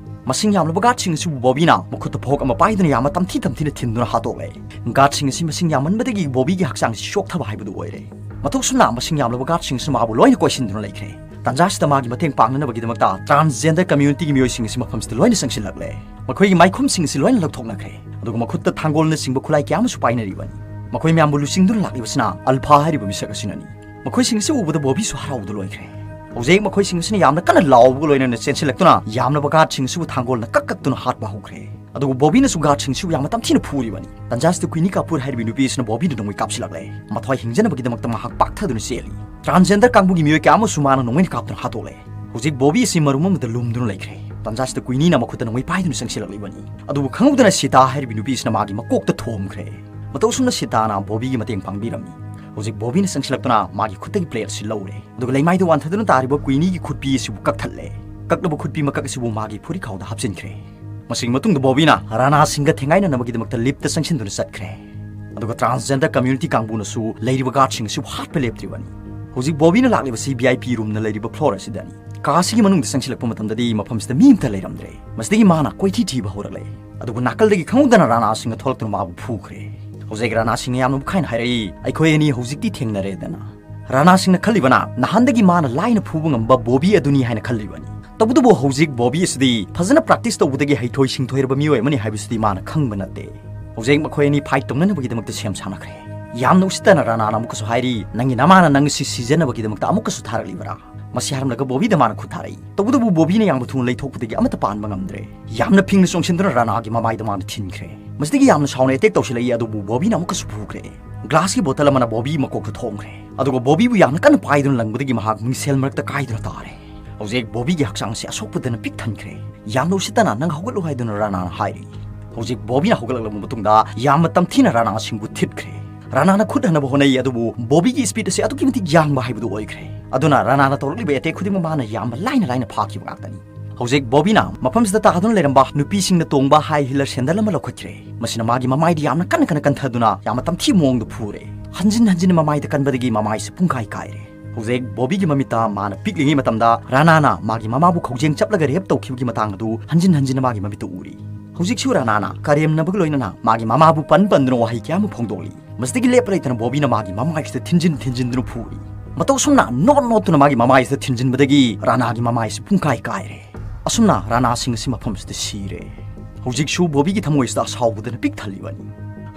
ꯃꯁꯤꯡ ꯌꯥꯝꯂꯕ guardꯁꯤꯡ ꯑꯁꯤꯕꯨ ꯕꯣꯕꯤꯅ ꯃꯈꯨꯠꯇ ꯐꯣꯛ ꯑꯃ ꯄꯥꯏꯗꯨꯅ ꯌꯥꯝꯅ ꯇꯝꯊꯤ ꯇꯝꯊꯤꯅ ꯊꯤꯟꯗꯨꯅ ꯍꯥꯠꯇꯣꯛꯂꯦ꯫ Guardꯁꯤꯡ ꯑꯁꯤ ꯃꯁꯤꯡ ꯌꯥꯝꯃꯟꯕꯗꯒꯤ ꯕꯣꯕꯤꯒꯤ ꯍꯛꯆꯥꯡ ꯑꯁꯤ ꯆꯣꯛꯊꯕ ꯍꯥꯏꯕꯗꯨ ꯑꯣꯏꯔꯦ꯫ ꯃꯇꯧ ꯑꯁꯨꯝꯅ ꯃꯁꯤꯡ ꯌꯥꯝꯂꯕ guardꯁꯤꯡ ꯑꯁꯤ ꯃꯥꯕꯨ ꯂꯣꯏꯅ ꯀꯣꯏꯁꯤꯟꯗꯨꯅ ꯂꯩꯈ꯭ꯔꯦ꯫ ꯇꯥꯟꯖꯥꯁꯤꯗ ꯃꯥꯒꯤ ꯃꯇꯦꯡ ꯄꯥꯡꯅꯅꯕꯒꯤꯗꯃꯛꯇ transgender communityꯒꯤ ꯃꯤꯑꯣꯏꯁꯤꯡ ꯑꯁꯤ ꯃꯐꯝꯁꯤꯗ ꯂꯣꯏꯅ ꯆꯪꯁꯤꯜꯂꯛꯂꯦ꯫ ꯃꯈꯣꯏꯒꯤ ꯃꯥꯏꯈꯨꯝꯁꯤꯡ ꯑꯁꯤ ꯂꯣꯏꯅ ꯂꯧꯊꯣꯛꯅꯈ꯭ꯔꯦ꯫ ꯑꯗꯨꯒ ꯃꯈꯨꯠꯇ ꯊꯥꯡꯒꯣꯜꯅꯆꯤꯡꯕ ꯈꯨꯠꯂꯥꯏ ꯀꯌꯥ ꯑꯃꯁꯨ ꯄꯥꯏꯅꯔꯤꯕꯅꯤ꯫ ꯃꯈꯣꯏ ꯃꯌꯥꯝꯕꯨ ꯂꯨꯆꯤꯡꯗꯨꯅ ꯂꯥꯛꯂꯤꯕꯁꯤꯅ ꯑꯜꯐꯥ ꯍꯥꯏꯔꯤꯕ ꯃꯤꯁꯛ ꯑꯁꯤꯅꯅꯤ꯫ ꯃꯈꯣꯏꯁꯤꯡ ꯑꯁꯤ ꯎꯕꯗ ꯕꯣꯕꯤꯁꯨ ꯍꯔꯥꯎꯕꯗ ꯂꯣꯏꯈ꯭ꯔꯦ꯫ ꯍꯧꯖꯤꯛ ꯃꯈꯣꯏꯁꯤꯡ ꯑꯁꯤꯅ ꯌꯥꯝꯅ ꯀꯟꯅ ꯂꯥꯎꯕꯒ ꯂꯣꯏꯅꯅ ꯆꯦꯟꯁꯤꯜꯂꯛꯇꯨꯅ ꯌꯥꯝꯂꯕ guardꯁꯤꯡ ꯑꯁꯤꯕꯨ ꯊꯥꯡꯒꯣꯜꯅ ꯀꯛ ꯀꯛꯇꯨꯅ ꯍꯥꯠꯄ ꯍꯧꯈ꯭ꯔꯦ꯫ ꯑꯗꯨꯕꯨ ꯕꯣꯕꯤꯅꯁꯨ guardꯁꯤꯡ ꯑꯁꯤꯕꯨ ꯌꯥꯝꯅ ꯇꯝꯊꯤꯅ ꯐꯨꯔꯤꯕꯅꯤ꯫ ꯇꯟꯖꯥꯁꯤꯗ ꯀ꯭ꯋꯤꯅꯤ ꯀꯥꯄꯨꯔ ꯍꯥꯏꯔꯤꯕ ꯅꯨꯄꯤ ꯑꯁꯤꯅ ꯕꯣꯕꯤꯗ ꯅꯣꯡꯃꯩ ꯀꯥꯞꯁꯤꯜꯂꯛꯂꯦ꯫ ꯃꯊ꯭ꯋꯥꯏ ꯍꯤꯡꯖꯅꯕꯒꯤꯗꯃꯛꯇ ꯃꯍꯥꯛ ꯄꯥꯛꯊꯗꯨꯅ ꯆꯦꯜꯂꯤ꯫ Transgender ꯀꯥꯡꯕꯨꯒꯤ ꯃꯤꯑꯣꯏ ꯀꯌꯥ ꯑꯃꯁꯨ ꯃꯥꯅ ꯅꯣꯡꯃꯩꯅ ꯀꯥꯞꯇꯨꯅ ꯍꯥꯠꯇꯣꯛꯂꯦ꯫ ꯍꯧꯖꯤꯛ ꯕꯣꯕꯤ ꯑꯁꯤ ꯃꯔꯨꯝ ꯑꯃꯗ ꯂꯨꯝꯗꯨꯅ ꯂꯩꯈ꯭ꯔꯦ꯫ ꯇꯟꯖꯥꯁꯤꯗ ꯀ꯭ꯋꯤꯅꯤꯅ ꯃꯈꯨꯠꯇ ꯅꯣꯡꯃꯩ ꯄꯥꯏꯗꯨꯅ ꯆꯪꯁꯤꯜꯂꯛꯂꯤꯕꯅꯤ꯫ ꯑꯗꯨꯕꯨ ꯈꯪꯍꯧꯗꯅ ꯁꯤꯇꯥ ꯍꯥꯏꯔꯤꯕ ꯅꯨꯄꯤ ꯑꯁꯤꯅ ꯃꯥꯒꯤ ꯃꯀꯣꯛꯇ ꯊꯣꯝꯈ꯭ꯔꯦ꯫ ꯃꯇꯧ ꯑꯁꯨꯝꯅ ꯁꯤꯇꯥꯅ ꯕꯣꯕꯤꯒꯤ ꯃꯇꯦꯡ ꯄꯥꯡꯕꯤꯔꯝꯃꯤ꯫ ꯍꯧꯖꯤꯛ ꯕꯣꯕꯤꯅ ꯆꯪꯁꯤꯜꯂꯛꯇꯨꯅ ꯃꯥꯒꯤ ꯈꯨꯠꯇꯒꯤ plate ꯑꯁꯤ ꯂꯧꯔꯦ꯫ ꯑꯗꯨꯒ ꯂꯩꯃꯥꯏꯗ ꯋꯥꯟꯊꯗꯨꯅ ꯇꯥꯔꯤꯕ ꯀ꯭ꯋꯤꯅꯤꯒꯤ ꯈꯨꯠꯄꯤ ꯑꯁꯤꯕꯨ ꯀꯛꯊꯠꯂꯦ꯫ ꯀꯛꯂꯕ ꯈꯨꯠꯄꯤ ꯃꯀꯛ ꯑꯁꯤꯕꯨ ꯃꯥꯒꯤ ꯐꯨꯔꯤꯠꯈꯥꯎꯗ ꯍꯥꯞꯆꯤꯟꯈ꯭ꯔꯦ꯫ ꯃꯁꯤꯒꯤ ꯃꯇꯨꯡꯗ ꯕꯣꯕꯤꯅ ꯔꯥꯅꯥ ꯁꯤꯡꯒ ꯊꯦꯡꯒꯥꯏꯅꯅꯕꯒꯤꯗꯃꯛꯇ lipꯇ ꯆꯪꯁꯤꯟꯗꯨꯅ ꯆꯠꯈ꯭ꯔꯦ꯫ ꯑꯗꯨꯒ transgender community ꯀꯥꯡꯕꯨꯅꯁꯨ ꯂꯩꯔꯤꯕ guardꯁꯤꯡ ꯑꯁꯤꯕꯨ ꯍꯥꯠꯄ ꯂꯦꯞꯇ꯭ꯔꯤꯕꯅꯤ꯫ ꯍꯧꯖꯤꯛ ꯕꯣꯕꯤꯅ ꯂꯥꯛꯂꯤꯕꯁꯤ VIP roomꯅ ꯂꯩꯔꯤꯕ floor ꯑꯁꯤꯗꯅꯤ꯫ ꯀꯥ ꯑꯁꯤꯒꯤ ꯃꯅꯨꯡꯗ ꯆꯪꯁꯤꯜꯂꯛꯄ ꯃꯇꯝꯗꯗꯤ ꯃꯐꯝꯁꯤꯗ ꯃꯤ ꯑꯃꯠꯇ ꯂꯩꯔꯝꯗ꯭ꯔꯦ꯫ ꯃꯁꯤꯗꯒꯤ ꯃꯥꯅ ꯀꯣꯏꯊꯤ ꯊꯤꯕ ꯍꯧꯔꯛꯂꯦ꯫ ꯑꯗꯨꯕꯨ ꯅꯥꯀꯜꯗꯒꯤ ꯈꯪꯍꯧꯗꯅ ꯔꯥꯅꯥ ꯁꯤꯡꯅ ꯊꯣꯛꯂꯛꯇꯨꯅ ꯃꯥꯕꯨ ꯐꯨꯈ꯭ꯔꯦ꯫ ꯍꯧꯖꯤꯛ ꯔꯥꯅꯥ ꯁꯤꯡꯅ ꯌꯥꯝꯅ ꯃꯨꯛꯈꯥꯏꯅ ꯍꯥꯏꯔꯛꯏ, "ꯑꯩꯈꯣꯏ ꯑꯅꯤ ꯍꯧꯖꯤꯛꯇꯤ ꯊꯦꯡꯅꯔꯦꯗꯅ"꯫ ꯔꯥꯅꯥ ꯁꯤꯡꯅ ꯈꯜꯂꯤꯕꯅ ꯅꯍꯥꯟꯗꯒꯤ ꯃꯥꯅ ꯂꯥꯏꯅ ꯐꯨꯕ ꯉꯝꯕ ꯕꯣꯕꯤ ꯑꯗꯨꯅꯤ ꯍꯥꯏꯅ ꯈꯜꯂꯤꯕꯅꯤ꯫ ꯇꯧꯕꯇꯕꯨ ꯍꯧꯖꯤꯛ ꯕꯣꯕꯤ ꯑꯁꯤꯗꯤ ꯐꯖꯅ practice ꯇꯧꯕꯗꯒꯤ ꯍꯩꯊꯣꯏ ꯁꯤꯡꯊꯣꯏꯔꯕ ꯃꯤꯑꯣꯏ ꯑꯃꯅꯤ ꯍꯥꯏꯕꯁꯤꯗꯤ ꯃꯥꯅ ꯈꯪꯕ ꯅꯠꯇꯦ꯫ ꯍꯧꯖꯤꯛ ꯃꯈꯣꯏ ꯑꯅꯤ fight ꯇꯧꯅꯅꯕꯒꯤꯗꯃꯛꯇ ꯁꯦꯝ ꯁꯥꯅꯈ꯭ꯔꯦ꯫ ꯌꯥꯝꯅ ꯎꯁꯤꯠꯇꯅ ꯔꯥꯅꯥꯅ ꯑꯃꯨꯛꯀꯁꯨ ꯍꯥꯏꯔꯤ, "ꯅꯪꯒꯤ ꯅꯃꯥꯅ ꯅꯪ ꯑꯁꯤ ꯁꯤꯖꯅꯕꯒꯤꯗꯃꯛꯇ ꯑꯃꯨꯛꯀꯁꯨ ꯊꯥꯔꯛꯂꯤꯕꯔꯥ?" ꯃꯁꯤ ꯍꯥꯏꯔꯝꯂꯒ ꯕꯣꯕꯤꯗ ꯃꯥꯅ ꯈꯨꯠ ꯊꯥꯔꯛꯏ꯫ ꯇꯧꯕꯇꯕꯨ ꯕꯣꯕꯤꯅ ꯌꯥꯝꯅ ꯊꯨꯅ ꯂꯩꯊꯣꯛꯄꯗꯒꯤ ꯑꯃꯠꯇ ꯄꯥꯟꯕ ꯉꯝꯗ꯭ꯔꯦ꯫ ꯌꯥꯝꯅ ꯐꯤꯡꯅ ꯆꯣꯡꯁꯤꯟꯗꯨꯅ ꯔꯥꯅꯥꯒꯤ ꯃꯃꯥꯏꯗ ꯃꯥꯅ ꯊꯤꯟꯈ꯭ꯔꯦ꯫ ꯃꯁꯤꯗꯒꯤ ꯌꯥꯝꯅ ꯁꯥꯎꯅ attack ꯇꯧꯁꯤꯜꯂꯛꯏ, ꯑꯗꯨꯕꯨ ꯕꯣꯕꯤꯅ ꯑꯃꯨꯛꯀꯁꯨ ꯐꯨꯈ꯭ꯔꯦ꯫ Glass ꯀꯤ bottle ꯑꯃꯅ ꯕꯣꯕꯤ ꯃꯀꯣꯛꯇ ꯊꯣꯝꯈ꯭ꯔꯦ꯫ ꯑꯗꯨꯒ ꯕꯣꯕꯤꯕꯨ ꯌꯥꯝꯅ ꯀꯟꯅ ꯄꯥꯏꯗꯨꯅ ꯂꯪꯕꯗꯒꯤ ꯃꯍꯥꯛ ꯃꯤꯡꯁꯦꯜ ꯃꯔꯛꯇ ꯀꯥꯏꯗꯨꯅ ꯇꯥꯔꯦ꯫ ꯍꯧꯖꯤꯛ ꯕꯣꯕꯤꯒꯤ ꯍꯛꯆꯥꯡꯁꯤ ꯑꯁꯣꯛꯄꯗꯅ ꯄꯤꯛ ꯊꯟꯈ꯭ꯔꯦ꯫ ꯌꯥꯝꯅ ꯎꯁꯤꯠꯇꯅ, "ꯅꯪ ꯍꯧꯒꯠꯂꯨ" ꯍꯥꯏꯗꯨꯅ ꯔꯥꯅꯥꯅ ꯍꯥꯏꯔꯤ꯫ ꯍꯧꯖꯤꯛ ꯕꯣꯕꯤꯅ ꯍꯧꯒꯠꯂꯛꯂꯕ ꯃꯇꯨꯡꯗ ꯌꯥꯝꯅ ꯇꯝꯊꯤꯅ ꯔꯥꯅꯥ ꯁꯤꯡꯕꯨ ꯊꯤꯠꯈ꯭ꯔꯦ꯫ ꯔꯥꯅꯥꯅ ꯈꯨꯠ ꯍꯟꯅꯕ ꯍꯣꯠꯅꯩ, ꯑꯗꯨꯕꯨ ꯕꯣꯕꯤꯒꯤ speed ꯑꯁꯤ ꯑꯗꯨꯛꯀꯤ ꯃꯇꯤꯛ ꯌꯥꯡꯕ ꯍꯥꯏꯕꯗꯨ ꯑꯣꯏꯈ꯭ꯔꯦ꯫ ꯑꯗꯨꯅ ꯔꯥꯅꯥꯅ ꯇꯧꯔꯛꯂꯤꯕ attack ꯈꯨꯗꯤꯡꯃꯛ ꯃꯥꯅ ꯌꯥꯝꯅ ꯂꯥꯏꯅ ꯂꯥꯏꯅ ꯐꯥꯈꯤꯕ ꯉꯥꯛꯇꯅꯤ꯫ ꯍꯧꯖꯤꯛ ꯕꯣꯕꯤꯅ ꯃꯐꯝꯁꯤꯗ ꯇꯥꯗꯨꯅ ꯂꯩꯔꯝꯕ ꯅꯨꯄꯤꯁꯤꯡꯅ ꯇꯣꯡꯕ high heeler sandal ꯑꯃ ꯂꯧꯈꯠꯈ꯭ꯔꯦ꯫ ꯃꯁꯤꯅ ꯃꯥꯒꯤ ꯃꯃꯥꯏꯗ ꯌꯥꯝꯅ ꯀꯟꯅ ꯀꯟꯅ ꯀꯟꯊꯗꯨꯅ ꯌꯥꯝꯅ ꯇꯝꯊꯤ ꯃꯑꯣꯡꯗ ꯐꯨꯔꯦ꯫ ꯍꯟꯖꯤꯟ ꯍꯟꯖꯤꯟꯅ ꯃꯃꯥꯏꯗ ꯀꯟꯕꯗꯒꯤ ꯃꯃꯥꯏꯁꯤ ꯄꯨꯡꯀꯥꯏ ꯀꯥꯏꯔꯦ꯫ ꯍꯧꯖꯤꯛ ꯕꯣꯕꯤꯒꯤ ꯃꯃꯤꯠꯇ ꯃꯥꯅ ꯄꯤꯛꯂꯤꯉꯩ ꯃꯇꯝꯗ ꯔꯥꯅꯥꯅ ꯃꯥꯒꯤ ꯃꯃꯥꯕꯨ ꯈꯧꯖꯦꯡ ꯆꯞꯂꯒ rape ꯇꯧꯈꯤꯕꯒꯤ ꯃꯇꯥꯡ ꯑꯗꯨ ꯍꯟꯖꯤꯟ ꯍꯟꯖꯤꯟꯅ ꯃꯥꯒꯤ ꯃꯃꯤꯠꯇ ꯎꯔꯤ꯫ ꯍꯧꯖꯤꯛꯁꯨ ꯔꯥꯅꯥꯅ ꯀꯔꯦꯝꯅꯕꯒ ꯂꯣꯏꯅꯅ ꯃꯥꯒꯤ ꯃꯃꯥꯕꯨ ꯄꯟ ꯄꯟꯗꯨꯅ ꯋꯥꯍꯩ ꯀꯌꯥ ꯑꯃ ꯐꯣꯡꯗꯣꯛꯂꯤ꯫ ꯃꯁꯤꯗꯒꯤ ꯂꯦꯞꯄ ꯂꯩꯇꯅ ꯕꯣꯕꯤꯅ ꯃꯥꯒꯤ ꯃꯃꯥꯏꯁꯤꯗ ꯊꯤꯟꯖꯤꯟ ꯊꯤꯟꯖꯤꯟꯗꯨꯅ ꯐꯨꯔꯤ꯫ ꯃꯇꯧ ꯑꯁꯨꯝꯅ ꯅꯣꯠ ꯅꯣꯠꯇꯨꯅ ꯃꯥꯒꯤ ꯃꯃꯥꯏꯁꯤꯗ ꯊꯤꯟꯖꯤꯟꯕꯗꯒꯤ ꯔꯥꯅꯥꯒꯤ ꯃꯃꯥꯏꯁꯤ ꯄꯨꯡꯀꯥꯏ ꯀꯥꯏꯔꯦ꯫ ꯑꯁꯨꯝꯅ ꯔꯥꯅꯥꯁꯤꯡ ꯑꯁꯤ ꯃꯐꯝꯁꯤꯗ ꯁꯤꯔꯦ꯫ ꯍꯧꯖꯤꯛꯁꯨ ꯕꯣꯕꯤꯒꯤ ꯊꯃꯣꯏꯁꯤꯗ ꯑꯁꯥꯎꯕꯗꯅ ꯄꯤꯛ ꯊꯜꯂꯤꯕꯅꯤ꯫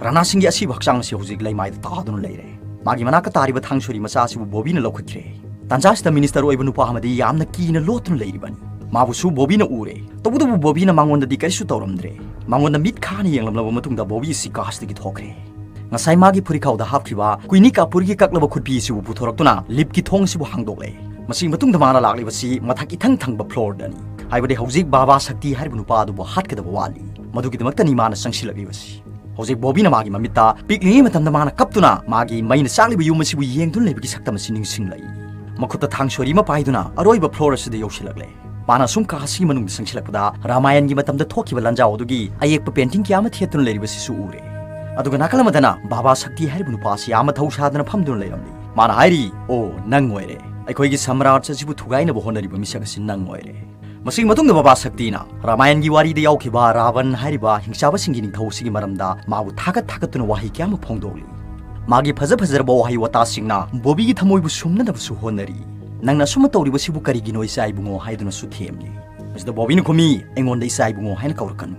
ꯔꯥꯅꯥꯁꯤꯡꯒꯤ ꯑꯁꯤꯕ ꯍꯛꯆꯥꯡ ꯑꯁꯤ ꯍꯧꯖꯤꯛ ꯂꯩꯃꯥꯏꯗ ꯇꯥꯗꯨꯅ ꯂꯩꯔꯦ꯫ ꯃꯥꯒꯤ ꯃꯅꯥꯛꯇ ꯇꯥꯔꯤꯕ ꯊꯥꯡ ꯁꯣꯔꯤ ꯃꯆꯥ ꯑꯁꯤꯕꯨ ꯕꯣꯕꯤꯅ ꯂꯧꯈꯠꯈ꯭ꯔꯦ꯫ ꯇꯥꯟꯖꯥꯁꯤꯗ minister ꯑꯣꯏꯕ ꯅꯨꯄꯥ ꯑꯃꯗꯤ ꯌꯥꯝꯅ ꯀꯤꯅ ꯂꯣꯠꯇꯨꯅ ꯂꯩꯔꯤꯕꯅꯤ꯫ ꯃꯥꯕꯨꯁꯨ ꯕꯣꯕꯤꯅ ꯎꯔꯦ꯫ ꯇꯧꯕꯇꯕꯨ ꯕꯣꯕꯤꯅ ꯃꯉꯣꯟꯗꯗꯤ ꯀꯔꯤꯁꯨ ꯇꯧꯔꯝꯗ꯭ꯔꯦ꯫ ꯃꯉꯣꯟꯗ ꯃꯤꯠ ꯈꯥꯅ ꯌꯦꯡꯂꯝꯂꯕ ꯃꯇꯨꯡꯗ ꯕꯣꯕꯤ ꯑꯁꯤ ꯀꯥꯁꯤꯗꯒꯤ ꯊꯣꯛꯈ꯭ꯔꯦ꯫ ꯉꯁꯥꯏ ꯃꯥꯒꯤ ꯐꯨꯔꯤꯈꯥꯎꯗ ꯍꯥꯞꯈꯤꯕ ꯀꯨꯏꯅꯤ ꯀꯥꯄꯨꯔꯒꯤ ꯀꯛꯂꯕ ꯈꯨꯠꯄꯤ ꯑꯁꯤꯕꯨ ꯄꯨꯊꯣꯔꯛꯇꯨꯅ lift ꯀꯤ ꯊꯣꯡ ꯑꯁꯤꯕꯨ ꯍꯥꯡꯗꯣꯛꯂꯦ꯫ ꯃꯁꯤꯒꯤ ꯃꯇꯨꯡꯗ ꯃꯥꯅ ꯂꯥꯛꯂꯤꯕꯁꯤ ꯃꯊꯛ ꯏꯊꯪ ꯊꯪꯕ floor ꯗꯅꯤ꯫ ꯍꯥꯏꯕꯗꯤ ꯍꯧꯖꯤꯛ ꯕꯥꯕꯥ ꯁꯛꯇꯤ ꯍꯥꯏꯔꯤꯕ ꯅꯨꯄꯥ ꯑꯗꯨꯕꯨ ꯍꯥꯠꯀꯗꯕ ꯋꯥꯠꯂꯤ꯫ ꯃꯗꯨꯒꯤꯗꯃꯛꯇꯅꯤ ꯃꯥꯅ ꯆꯪꯁꯤꯜꯂꯛꯂꯤꯕꯁꯤ꯫ ꯍꯧꯖꯤꯛ ꯕꯣꯕꯤꯅ ꯃꯥꯒꯤ ꯃꯃꯤꯠꯇ ꯄꯤꯛꯂꯤꯉꯩ ꯃꯇꯝꯗ ꯃꯥꯅ ꯀꯞꯇꯨꯅ ꯃꯥꯒꯤ ꯃꯩꯅ ꯆꯥꯛꯂꯤꯕ ꯌꯨꯝ ꯑꯁꯤꯕꯨ ꯌꯦꯡꯗꯨꯅ ꯂꯩꯕꯒꯤ ꯁꯛꯇꯝ ꯑꯁꯤ ꯅꯤꯡꯁꯤꯡꯂꯛꯏ꯫ ꯃꯈꯨꯠꯇ ꯊꯥꯡ ꯁꯣꯔꯤ ꯑꯃ ꯄꯥꯏꯗꯨꯅ ꯑꯔꯣꯏꯕ floor ꯑꯁꯤꯗ ꯌꯧꯁꯤꯜꯂꯛꯂꯦ꯫ ꯃꯥꯅ ꯑꯁꯨꯝ ꯀꯥ ꯑꯁꯤꯒꯤ ꯃꯅꯨꯡꯗ ꯆꯪꯁꯤꯜꯂꯛꯄꯗ ꯔꯥꯃꯥꯌꯟꯒꯤ ꯃꯇꯝꯗ ꯊꯣꯛꯈꯤꯕ ꯂꯥꯟꯖꯥꯎ ꯑꯗꯨꯒꯤ ꯑꯌꯦꯛꯄ painting ꯀꯌꯥ ꯑꯃ ꯊꯦꯠꯇꯨꯅ ꯂꯩꯔꯤꯕꯁꯤꯁꯨ ꯎꯔꯦ꯫ ꯑꯗꯨꯒ ꯅꯥꯀꯜ ꯑꯃꯗꯅ ꯕꯥꯕꯥ ꯁꯛꯇꯤ ꯍꯥꯏꯔꯤꯕ ꯅꯨꯄꯥ ꯑꯁꯤ ꯌꯥꯝꯅ ꯊꯧꯁꯥꯗꯅ ꯐꯝꯗꯨꯅ ꯂꯩꯔꯝꯂꯤ꯫ ꯃꯥꯅ ꯍꯥꯏꯔꯤ, "ꯑꯣ, ꯅꯪ ꯑꯣꯏꯔꯦ꯫ ꯑꯩꯈꯣꯏꯒꯤ ꯁꯝꯔꯥꯖ ꯑꯁꯤꯕꯨ ꯊꯨꯒꯥꯏꯅꯕ ꯍꯣꯠꯅꯔꯤꯕ ꯃꯤꯁꯛ ꯑꯁꯤ ꯅꯪ ꯑꯣꯏꯔꯦ"꯫ ꯃꯁꯤꯒꯤ ꯃꯇꯨꯡꯗ ꯕꯕꯥ ꯁꯛꯇꯤꯅ ꯔꯥꯃꯥꯌꯟꯒꯤ ꯋꯥꯔꯤꯗ ꯌꯥꯎꯈꯤꯕ ꯔꯥꯕꯟ ꯍꯥꯏꯔꯤꯕ ꯍꯤꯡꯆꯥꯕꯁꯤꯡꯒꯤ ꯅꯤꯡꯊꯧ ꯑꯁꯤꯒꯤ ꯃꯔꯝꯗ ꯃꯥꯕꯨ ꯊꯥꯒꯠ ꯊꯥꯒꯠꯇꯨꯅ ꯋꯥꯍꯩ ꯀꯌꯥ ꯑꯃ ꯐꯣꯡꯗꯣꯛꯂꯤ꯫ ꯃꯥꯒꯤ ꯐꯖ ꯐꯖꯔꯕ ꯋꯥꯍꯩ ꯋꯥꯇꯥꯁꯤꯡꯅ ꯕꯣꯕꯤꯒꯤ ꯊꯃꯣꯏꯕꯨ ꯁꯨꯝꯅꯅꯕꯁꯨ ꯍꯣꯠꯅꯔꯤ꯫ "ꯅꯪꯅ ꯑꯁꯨꯝꯅ ꯇꯧꯔꯤꯕꯁꯤꯕꯨ ꯀꯔꯤꯒꯤꯅꯣ, ꯏꯆꯥ ꯏꯕꯨꯡꯉꯣ?" ꯍꯥꯏꯗꯨꯅꯁꯨ ꯊꯦꯝꯂꯤ꯫ ꯃꯁꯤꯗ ꯕꯣꯕꯤꯅ ꯈꯨꯝꯃꯤ, "ꯑꯩꯉꯣꯟꯗ ꯏꯆꯥ ꯏꯕꯨꯡꯉꯣ ꯍꯥꯏꯅ ꯀꯧꯔꯛꯀꯅꯨ"꯫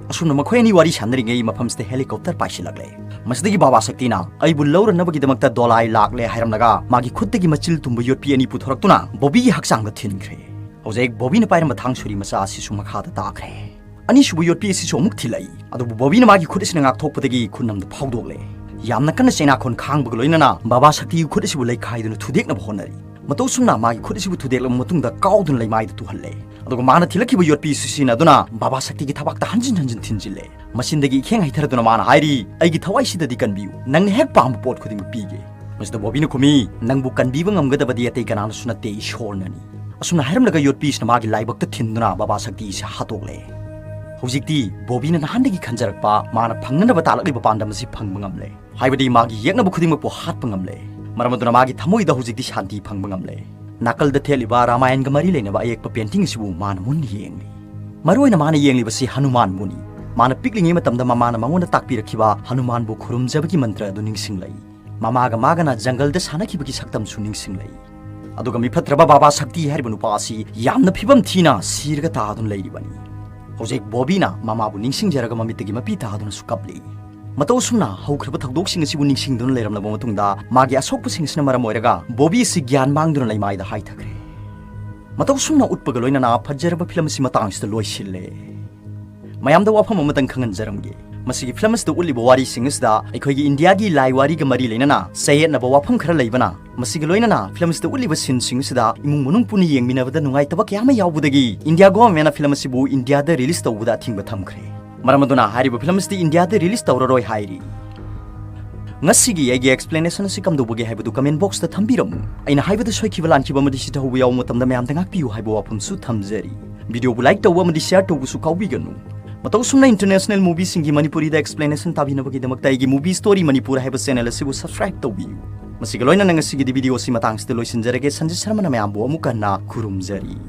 ꯑꯁꯨꯝꯅ ꯃꯈꯣꯏ ꯑꯅꯤ ꯋꯥꯔꯤ ꯁꯥꯟꯅꯔꯤꯉꯩ ꯃꯐꯝꯁꯤꯗ ꯍꯦꯂꯤꯀꯣꯞꯇꯔ ꯄꯥꯏꯁꯤꯜꯂꯛꯂꯦ꯫ ꯃꯁꯤꯗꯒꯤ ꯕꯥꯕꯥ ꯁꯛꯇꯤꯅ "ꯑꯩꯕꯨ ꯂꯧꯔꯅꯕꯒꯤꯗꯃꯛꯇ ꯗꯣꯂꯥꯏ ꯂꯥꯛꯂꯦ" ꯍꯥꯏꯔꯝꯂꯒ ꯃꯥꯒꯤ ꯈꯨꯠꯇꯒꯤ ꯃꯆꯤꯜ ꯇꯨꯝꯕ ꯌꯣꯠꯄꯤ ꯑꯅꯤ ꯄꯨꯊꯣꯔꯛꯇꯨꯅ ꯕꯣꯕꯤꯒꯤ ꯍꯛꯆꯥꯡꯗ ꯊꯤꯟꯈ꯭ꯔꯦ꯫ ꯍꯧꯖꯤꯛ ꯕꯣꯕꯤꯅ ꯄꯥꯏꯔꯝꯕ ꯊꯥꯡ ꯁꯨꯔꯤ ꯃꯆꯥ ꯑꯁꯤꯁꯨ ꯃꯈꯥꯗ ꯇꯥꯈ꯭ꯔꯦ꯫ ꯑꯅꯤꯁꯨꯕ ꯌꯣꯠꯄꯤ ꯑꯁꯤꯁꯨ ꯑꯃꯨꯛ ꯊꯤꯜꯂꯛꯏ, ꯑꯗꯨꯕꯨ ꯕꯣꯕꯤꯅ ꯃꯥꯒꯤ ꯈꯨꯠ ꯑꯁꯤꯅ ꯉꯥꯛꯊꯣꯛꯄꯗꯒꯤ ꯈꯨꯠꯅꯝꯗ ꯐꯥꯎꯗꯣꯛꯂꯦ꯫ ꯌꯥꯝꯅ ꯀꯟꯅ ꯆꯩꯅꯥꯈꯣꯟ ꯈꯥꯡꯕꯒ ꯂꯣꯏꯅꯅ ꯕꯥꯕꯥ ꯁꯛꯇꯤꯒꯤ ꯈꯨꯠ ꯑꯁꯤꯕꯨ ꯂꯩꯈꯥꯏꯗꯨꯅ ꯊꯨꯗꯦꯛꯅꯕ ꯍꯣꯠꯅꯔꯤ꯫ ꯃꯇꯧ ꯁꯨꯝꯅ ꯃꯥꯒꯤ ꯈꯨꯠ ꯑꯁꯤꯕꯨ ꯊꯨꯗꯦꯛꯂꯕ ꯃꯇꯨꯡꯗ ꯀꯥꯎꯗꯨꯅ ꯂꯩꯃꯥꯏꯗ ꯇꯨꯍꯜꯂꯦ꯫ ꯑꯗꯨꯒ ꯃꯥꯅ ꯊꯤꯜꯂꯛꯈꯤꯕ ꯌꯣꯠꯄꯤ ꯑꯁꯤ ꯁꯤꯖꯤꯟꯅꯗꯨꯅ ꯕꯥꯕꯥ ꯁꯛꯇꯤꯒꯤ ꯊꯕꯥꯛꯇ ꯍꯟꯖꯤꯟ ꯍꯟꯖꯤꯟ ꯊꯤꯟꯖꯤꯜꯂꯦ꯫ ꯃꯆꯤꯟꯗꯒꯤ ꯏꯈꯦꯡ ꯍꯩꯊꯔꯗꯨꯅ ꯃꯥꯅ ꯍꯥꯏꯔꯤ, "ꯑꯩꯒꯤ ꯊꯋꯥꯏꯁꯤꯗꯗꯤ ꯀꯟꯕꯤꯌꯨ, ꯅꯪꯅ ꯍꯦꯛ ꯄꯥꯝꯕ ꯄꯣꯠ ꯈꯨꯗꯤꯡꯃꯛ ꯄꯤꯒꯦ"꯫ ꯃꯁꯤꯗ ꯕꯣꯕꯤꯅ ꯈꯨꯝꯃꯤ, "ꯅꯪꯕꯨ ꯀꯟꯕꯤꯕ ꯉꯝꯒꯗꯕꯗꯤ ꯑꯇꯩ ꯀꯅꯥꯅꯁꯨ ꯅꯠꯇꯦ, ꯏꯁꯣꯔꯅꯅꯤ"꯫ ꯑꯁꯨꯝꯅ ꯍꯥꯏꯔꯝꯂꯒ ꯌꯣꯠꯄꯤꯁꯤꯅ ꯃꯥꯒꯤ ꯂꯥꯏꯕꯛꯇ ꯊꯤꯟꯗꯨꯅ ꯕꯥꯕꯥ ꯁꯛꯇꯤꯁꯤ ꯍꯥꯠꯇꯣꯛꯂꯦ꯫ ꯍꯧꯖꯤꯛꯇꯤ ꯕꯣꯕꯤꯅ ꯅꯍꯥꯟꯗꯒꯤ ꯈꯟꯖꯔꯛꯄ ꯃꯥꯅ ꯐꯪꯅꯅꯕ ꯇꯥꯜꯂꯛꯂꯤꯕ ꯄꯥꯟꯗꯝ ꯑꯁꯤ ꯐꯪꯕ ꯉꯝꯂꯦ꯫ ꯍꯥꯏꯕꯗꯤ ꯃꯥꯒꯤ ꯌꯦꯛꯅꯕ ꯈꯨꯗꯤꯡꯃꯛꯄꯨ ꯍꯥꯠꯄ ꯉꯝꯂꯦ꯫ ꯃꯔꯝ ꯑꯗꯨꯅ ꯃꯥꯒꯤ ꯊꯃꯣꯏꯗ ꯍꯧꯖꯤꯛꯇꯤ ꯁꯥꯟꯇꯤ ꯐꯪꯕ ꯉꯝꯂꯦ꯫ ꯅꯥꯀꯜꯗ ꯊꯦꯠꯂꯤꯕ ꯔꯥꯃꯥꯌꯟꯒ ꯃꯔꯤ ꯂꯩꯅꯕ ꯑꯌꯦꯛꯄ ꯄꯦꯟꯇꯤꯡ ꯑꯁꯤꯕꯨ ꯃꯥꯅ ꯃꯨꯟꯅ ꯌꯦꯡꯂꯤ꯫ ꯃꯔꯨꯑꯣꯏꯅ ꯃꯥꯅ ꯌꯦꯡꯂꯤꯕꯁꯤ ꯍꯅꯨꯃꯥꯟꯕꯨꯅꯤ꯫ ꯃꯥꯅ ꯄꯤꯛꯂꯤꯉꯩ ꯃꯇꯝꯗ ꯃꯃꯥꯅ ꯃꯉꯣꯟꯗ ꯇꯥꯛꯄꯤꯔꯛꯈꯤꯕ ꯍꯅꯨꯃꯥꯟꯕꯨ ꯈꯨꯔꯨꯝꯖꯕꯒꯤ ꯃꯟꯇ꯭ꯔ ꯑꯗꯨ ꯅꯤꯡꯁꯤꯡꯂꯛꯏ꯫ ꯃꯃꯥꯒ ꯃꯥꯒꯅ ꯖꯪꯒꯜꯗ ꯁꯥꯟꯅꯈꯤꯕꯒꯤ ꯁꯛꯇꯝꯁꯨ ꯅꯤꯡꯁꯤꯡꯂꯛꯏ꯫ ꯑꯗꯨꯒ ꯃꯤꯐꯠꯇ꯭ꯔꯕ ꯕꯥꯕꯥ ꯁꯛꯇꯤ ꯍꯥꯏꯔꯤꯕ ꯅꯨꯄꯥ ꯑꯁꯤ ꯌꯥꯝꯅ ꯐꯤꯕꯝ ꯊꯤꯅ ꯁꯤꯔꯒ ꯇꯥꯗꯨꯅ ꯂꯩꯔꯤꯕꯅꯤ꯫ ꯍꯧꯖꯤꯛ ꯕꯣꯕꯤꯅ ꯃꯃꯥꯕꯨ ꯅꯤꯡꯁꯤꯡꯖꯔꯒ ꯃꯃꯤꯠꯇꯒꯤ ꯃꯄꯤ ꯇꯥꯗꯨꯅꯁꯨ ꯀꯞꯂꯤ꯫ ꯃꯇꯧ ꯑꯁꯨꯝꯅ ꯍꯧꯈ꯭ꯔꯕ ꯊꯧꯗꯣꯛꯁꯤꯡ ꯑꯁꯤꯕꯨ ꯅꯤꯡꯁꯤꯡꯗꯨꯅ ꯂꯩꯔꯝꯂꯕ ꯃꯇꯨꯡꯗ ꯃꯥꯒꯤ ꯑꯁꯣꯛꯄꯁꯤꯡ ꯑꯁꯤꯅ ꯃꯔꯝ ꯑꯣꯏꯔꯒ ꯕꯣꯕꯤ ꯑꯁꯤ ꯒ꯭ꯌꯥꯟ ꯃꯥꯡꯗꯨꯅ ꯂꯩꯃꯥꯏꯗ ꯍꯥꯏꯊꯈ꯭ꯔꯦ꯫ ꯃꯇꯧ ꯁꯨꯝꯅ ꯎꯠꯄꯒ ꯂꯣꯏꯅꯅ ꯐꯖꯔꯕ ꯐꯤꯂꯝ ꯑꯁꯤ ꯃꯇꯥꯡꯁꯤꯗ ꯂꯣꯏꯁꯤꯜꯂꯦ꯫ ꯃꯌꯥꯝꯗ ꯋꯥꯐꯝ ꯑꯃꯇꯪ ꯈꯪꯍꯟꯖꯔꯝꯒꯦ꯫ ꯃꯁꯤꯒꯤ ꯐꯤꯂꯝ ꯑꯁꯤꯗ ꯎꯠꯂꯤꯕ ꯋꯥꯔꯤꯁꯤꯡ ꯑꯁꯤꯗ ꯑꯩꯈꯣꯏꯒꯤ ꯏꯟꯗꯤꯌꯥꯒꯤ ꯂꯥꯏ ꯋꯥꯔꯤꯒ ꯃꯔꯤ ꯂꯩꯅꯅ ꯆꯌꯦꯠꯅꯕ ꯋꯥꯐꯝ ꯈꯔ ꯂꯩꯕꯅ, ꯃꯁꯤꯒ ꯂꯣꯏꯅꯅ ꯐꯤꯂꯝ ꯑꯁꯤꯗ ꯎꯠꯂꯤꯕ ꯁꯤꯟꯁꯤꯡ ꯑꯁꯤꯗ ꯏꯃꯨꯡ ꯃꯅꯨꯡ ꯄꯨꯟꯅ ꯌꯦꯡꯃꯤꯟꯅꯕꯗ ꯅꯨꯡꯉꯥꯏꯇꯕ ꯀꯌꯥ ꯑꯃ ꯌꯥꯎꯕꯗꯒꯤ ꯏꯟꯗꯤꯌꯥ ꯒꯣꯚꯔꯟꯃꯦꯟꯠꯅ ꯐꯤꯂꯝ ꯑꯁꯤꯕꯨ ꯏꯟꯗꯤꯌꯥꯗ ꯔꯤꯂꯤꯁ ꯇꯧꯕꯗ ꯑꯊꯤꯡꯕ ꯊꯝꯈ꯭ꯔꯦ꯫ ꯃꯔꯝ ꯑꯗꯨꯅ ꯍꯥꯏꯔꯤꯕ ꯐꯤꯂꯝ ꯑꯁꯤꯗꯤ ꯏꯟꯗꯤꯌꯥꯗ ꯔꯤꯂꯤꯁ ꯇꯧꯔꯔꯣꯏ ꯍꯥꯏꯔꯤ꯫ ꯉꯁꯤꯒꯤ ꯑꯩꯒꯤ ꯑꯦꯛꯁꯄ꯭ꯂꯦꯅꯦꯁꯟ ꯑꯁꯤ ꯀꯝꯗꯧꯕꯒꯦ ꯍꯥꯏꯕꯗꯨ ꯀꯃꯦꯟ ꯕꯣꯛꯁꯇ ꯊꯝꯕꯤꯔꯝꯃꯨ꯫ ꯑꯩꯅ ꯍꯥꯏꯕꯗ ꯁꯣꯏꯈꯤꯕ ꯂꯥꯟꯈꯤꯕ ꯑꯃꯗꯤ ꯁꯤꯊꯍꯧꯕ ꯌꯥꯎꯕ ꯃꯇꯝꯗ ꯃꯌꯥꯝꯗ ꯉꯥꯛꯄꯤꯌꯨ ꯍꯥꯏꯕ ꯋꯥꯐꯝꯁꯨ ꯊꯝꯖꯔꯤ꯫ ꯚꯤꯗꯤꯑꯣꯕꯨ ꯂꯥꯏꯛ ꯇꯧꯕ ꯑꯃꯗꯤ ꯁꯤꯌꯥꯔ ꯇꯧꯕꯁꯨ ꯀꯥꯎꯕꯤꯒꯅꯨ꯫ ꯃꯇꯧ ꯁꯨꯝꯅ ꯏꯟꯇꯔꯅꯦꯁꯅꯦꯜ ꯃꯨꯚꯤꯁꯤꯡꯒꯤ ꯃꯅꯤꯄꯨꯔꯤꯗ ꯑꯦꯛꯁꯄ꯭ꯂꯦꯅꯦꯁꯟ ꯇꯥꯕꯤꯅꯕꯒꯤꯗꯃꯛꯇ ꯑꯩꯒꯤ ꯃꯨꯚꯤ ꯁ꯭ꯇꯣꯔꯤ ꯃꯅꯤꯄꯨꯔ ꯍꯥꯏꯕ ꯆꯦꯅꯦꯜ ꯑꯁꯤꯕꯨ ꯁꯕꯁꯀ꯭ꯔꯥꯏꯕ ꯇꯧꯕꯤꯌꯨ꯫ ꯃꯁꯤꯒ ꯂꯣꯏꯅꯅ ꯉꯁꯤꯒꯤꯗꯤ ꯚꯤꯗꯤꯑꯣ ꯑꯁꯤ ꯃꯇꯥꯡꯁꯤꯗ ꯂꯣꯏꯁꯤꯟꯖꯔꯒꯦ꯫ ꯁꯟꯖꯤꯠ ꯁꯔꯃꯅ ꯃꯌꯥꯝꯕꯨ ꯑꯃꯨꯛ ꯍꯟꯅ ꯈꯨꯔꯨꯝꯖꯔꯤ꯫